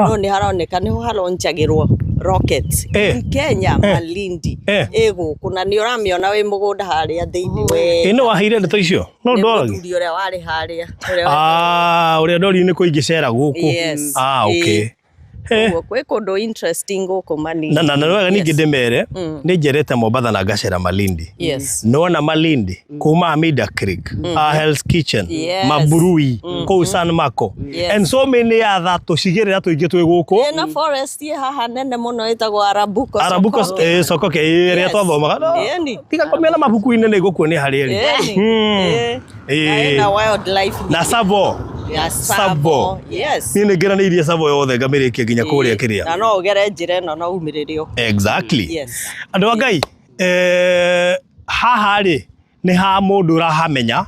no nĩ haroneka nĩho haronjagĩrwo rockets in Kenya Malindi ĩ gũkũ na nĩ ũramĩona wĩ mũgũnda harĩa thĩinĩ we. Ĩ no waheire ndeto icio no ndoragi. Mũthuri ũrĩa warĩ harĩa ũrĩa ndori nĩ kũingĩcera gũkũ. Yes. Okay. Kwĩ kũndũ interesting gũkũ Malindi. Na na wega ningĩ ndĩmere nĩ njerete Mombatha na ngacera Malindi. Yes. Nona Malindi kuma Amida Creek, Hell's Kitchen, Maburui, kũu San Marco. And so many other tũcigĩrĩra tũingĩ twĩ gũkũ. Ĩna forest ĩ haha nene mũno ĩtagwo Arabuko. Arabuko Sokoke ĩrĩa twathomaga. Tiga kũmĩona mabuku-inĩ nĩ ngũkuonia harĩa ĩrĩ. Na wildlife. Na Savo. Savo. Yes. Niĩ nĩ ngeranĩirie Savo yothe ngamĩrĩkia nginya kũrĩa kĩrĩa. Na no ũgere njĩra ĩno na umĩrĩre o. Exactly. Yes. Andũ a Ngai, haha rĩ nĩ ha mũndũ ũrahamenya.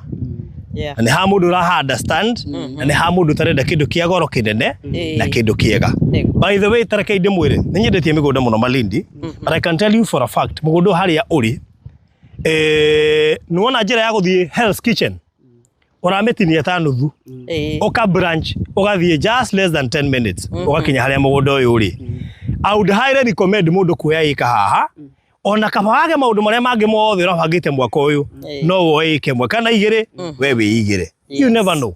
Yeah. Na nĩ ha mũndũ ũraha understand, na nĩ ha mũndũ ũtarenda kĩndũ kĩa goro kĩnene na kĩndũ kĩega. By the way, tareke ndĩmwĩre, nĩ nyendetie mĩgũnda mũno Malindi, but I can tell you for a fact, mũgũnda harĩa ũrĩ, nĩwona njĩra ya gũthiĩ Hell's Kitchen, ũramĩtinia ta nuthu, ũka branch, ũgathiĩ just less than 10 minutes, ũgakinya harĩa mũgũnda ũyũ ũrĩ. I would highly recommend mũndũ kuoya ĩka haha, ona kaba wage maũndũ marĩa mangĩ mothe ũrabangĩte mwaka ũyũ, no woe ĩka ĩmwe kana igĩrĩ, we wĩigĩre. You never know.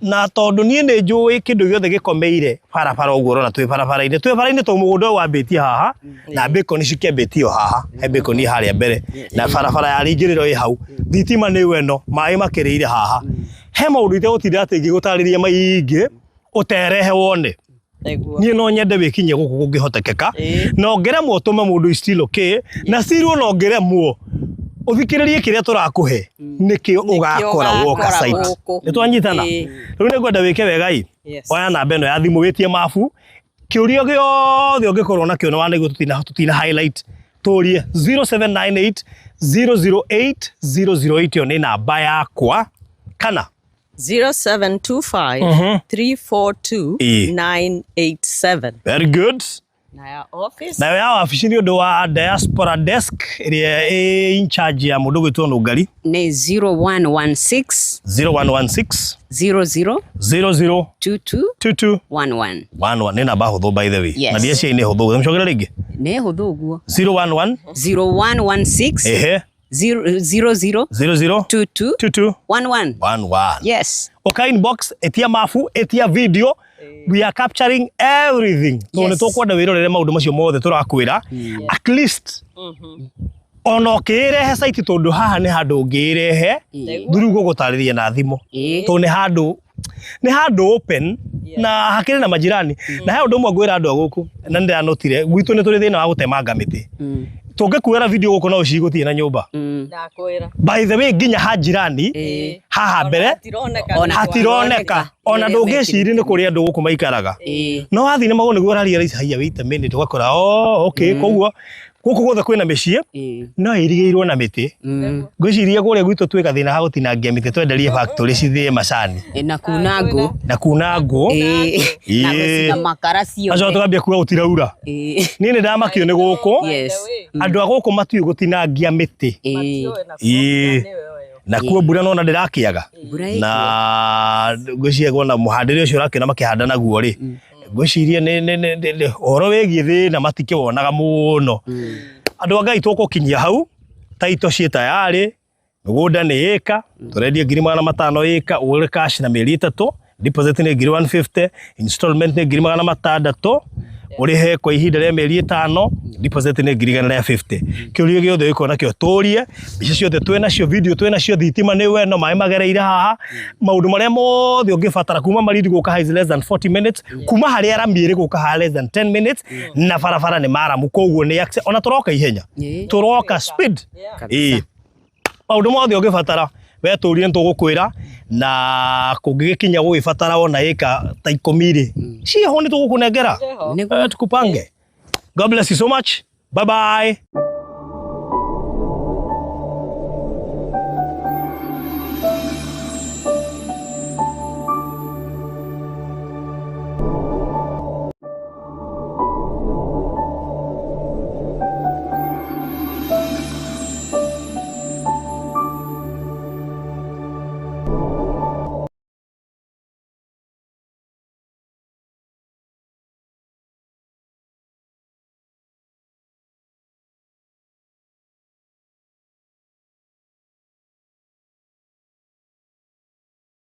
Na tondũ niĩ nĩ njũĩ kĩndũ gĩothe gĩkomeire barabara ũguo ũrona twĩ barabara-inĩ. Twĩ barabara-inĩ tondũ mũgũnda ũyũ wambĩtie haha, na bacon cikĩambĩtio haha, he bacon harĩa mbere, na barabara ya rĩingĩrĩro ĩ hau, thitima nĩ ĩno, maĩ makĩrĩire haha. He maũndũ itegũtinda atĩ ngĩgũtarĩria maingĩ, ũterehe wone. Niĩ no nyende wĩkinyie gũkũ kũngĩhotekeka, na ũngĩremwo ũtũme mũndũ is still okay, na still ona ũngĩremwo ũthikĩrĩrie kĩrĩa tũrakũhe nĩkĩo ũgakora woka site. Nĩ twanyitana? Rĩu nĩ ngwenda wĩke wega ĩ, oya namba ĩno ya thimũ wĩtie mabu, kĩũria gĩothe ũngĩkorwo nakĩo nĩ wanaigua tũtina highlight, tũrie 0798 008 008 ĩyo nĩ namba yakwa kana 0725 342 987. Very good. Na ya office. Nayo ya wabici nĩ ũndũ wa diaspora desk ĩrĩa ĩ in charge ya mũndũ gwĩtwo Nũngari. Nĩ 0116 0116 00 00 22 22 11. 11. Nĩ namba hũthũ by the way. Yes. Na ndieciria nĩ hũthũ. Mũcokere rĩngĩ. Nĩ hũthũ ũguo. 011 0116 Ehe. 00 00 22 22 11. 11. Yes. Oka inbox, etia mabu, etia video. We are capturing everything. Tondũ nĩ tũkwenda wĩrorere maũndũ macio mothe tũrakwĩra. At least ona ũkĩĩrehe site tondũ haha nĩ handũ ũngĩĩrehe, thuru gũgũtarĩria na thimũ. Tondũ nĩ handũ open na hakĩrĩ na majirani. Na he ũndũ ũmwe ngwĩra andũ a gũkũ na nĩ ndĩranotire, gwitũ nĩ tũrĩ thĩna wa gũtemanga mĩtĩ. Tũngĩkuoera video gũkũ no ũcigũthiĩ na nyũmba. Ndakwĩra. By the way, nginya ha jirani, haha mbere, hatironeka. Ona ndũngĩciria nĩ kũrĩ andũ gũkũ maikaraga. No wathiĩ na magũrũ nĩguo ũrarealize, haiya, wait a minute, ũgakora, oh, okay, koguo gũkũ guothe kwĩna mĩciĩ, no ĩrigĩirwo na mĩtĩ. Ngwĩciria kũrĩa gwitũ twĩ gathĩna ga gũtinangia mĩtĩ twenderie factory cithĩe macani. Na kuna ngũ. Na kuna ngũ. Na gũcina makara ciothe. Acio tũkambia kuga gũtiraura. Niĩ nĩ ndamakio nĩ gũkũ. Andũ a gũkũ matiũĩ gũtinangia mĩtĩ. Na kuo mbura nona ndĩrakĩaga. Na ngwĩciria kuona mũhandĩre ũcio ũrakĩona makĩhanda naguo rĩ. Ngwĩciria nĩ ũhoro wĩgiĩ thĩna matikĩwonaga mũno. Andũ a Ngai tũgũkinyia hau, taito ciĩ tayarĩ, mĩgũnda nĩ ĩka, tũrendia 500,000 ĩka, ũgũre cash na mĩeri 3, deposit nĩ 150, installment nĩ 600,000. Ũrĩhe kwa ihinda rĩa mĩeri 5, deposit nĩ 150,000. Kĩũria gĩothe ũngĩkorwo nakĩo tũrie, mbica ciothe twĩ nacio, video twĩ nacio, thitima nĩ weno, maĩ magereire haha, maũndũ marĩa mothe ũngĩbatara kuma Malindi gũka haha is less than 40 minutes, kuma harĩa rami ĩrĩ gũka haha less than 10 minutes, na barabara nĩ maramu, koguo nĩ access, ona tũroka ihenya, tũroka speed. Ĩĩ. Maũndũ mothe ũngĩbatara we tũrie nĩtũgũkwĩra, na kũngĩgĩkinya gũgĩbatara ona ĩka ta 10 rĩ, ciĩho nĩtũgũkũnengera. Nĩguo. Tukupange. God bless you so much. Bye bye.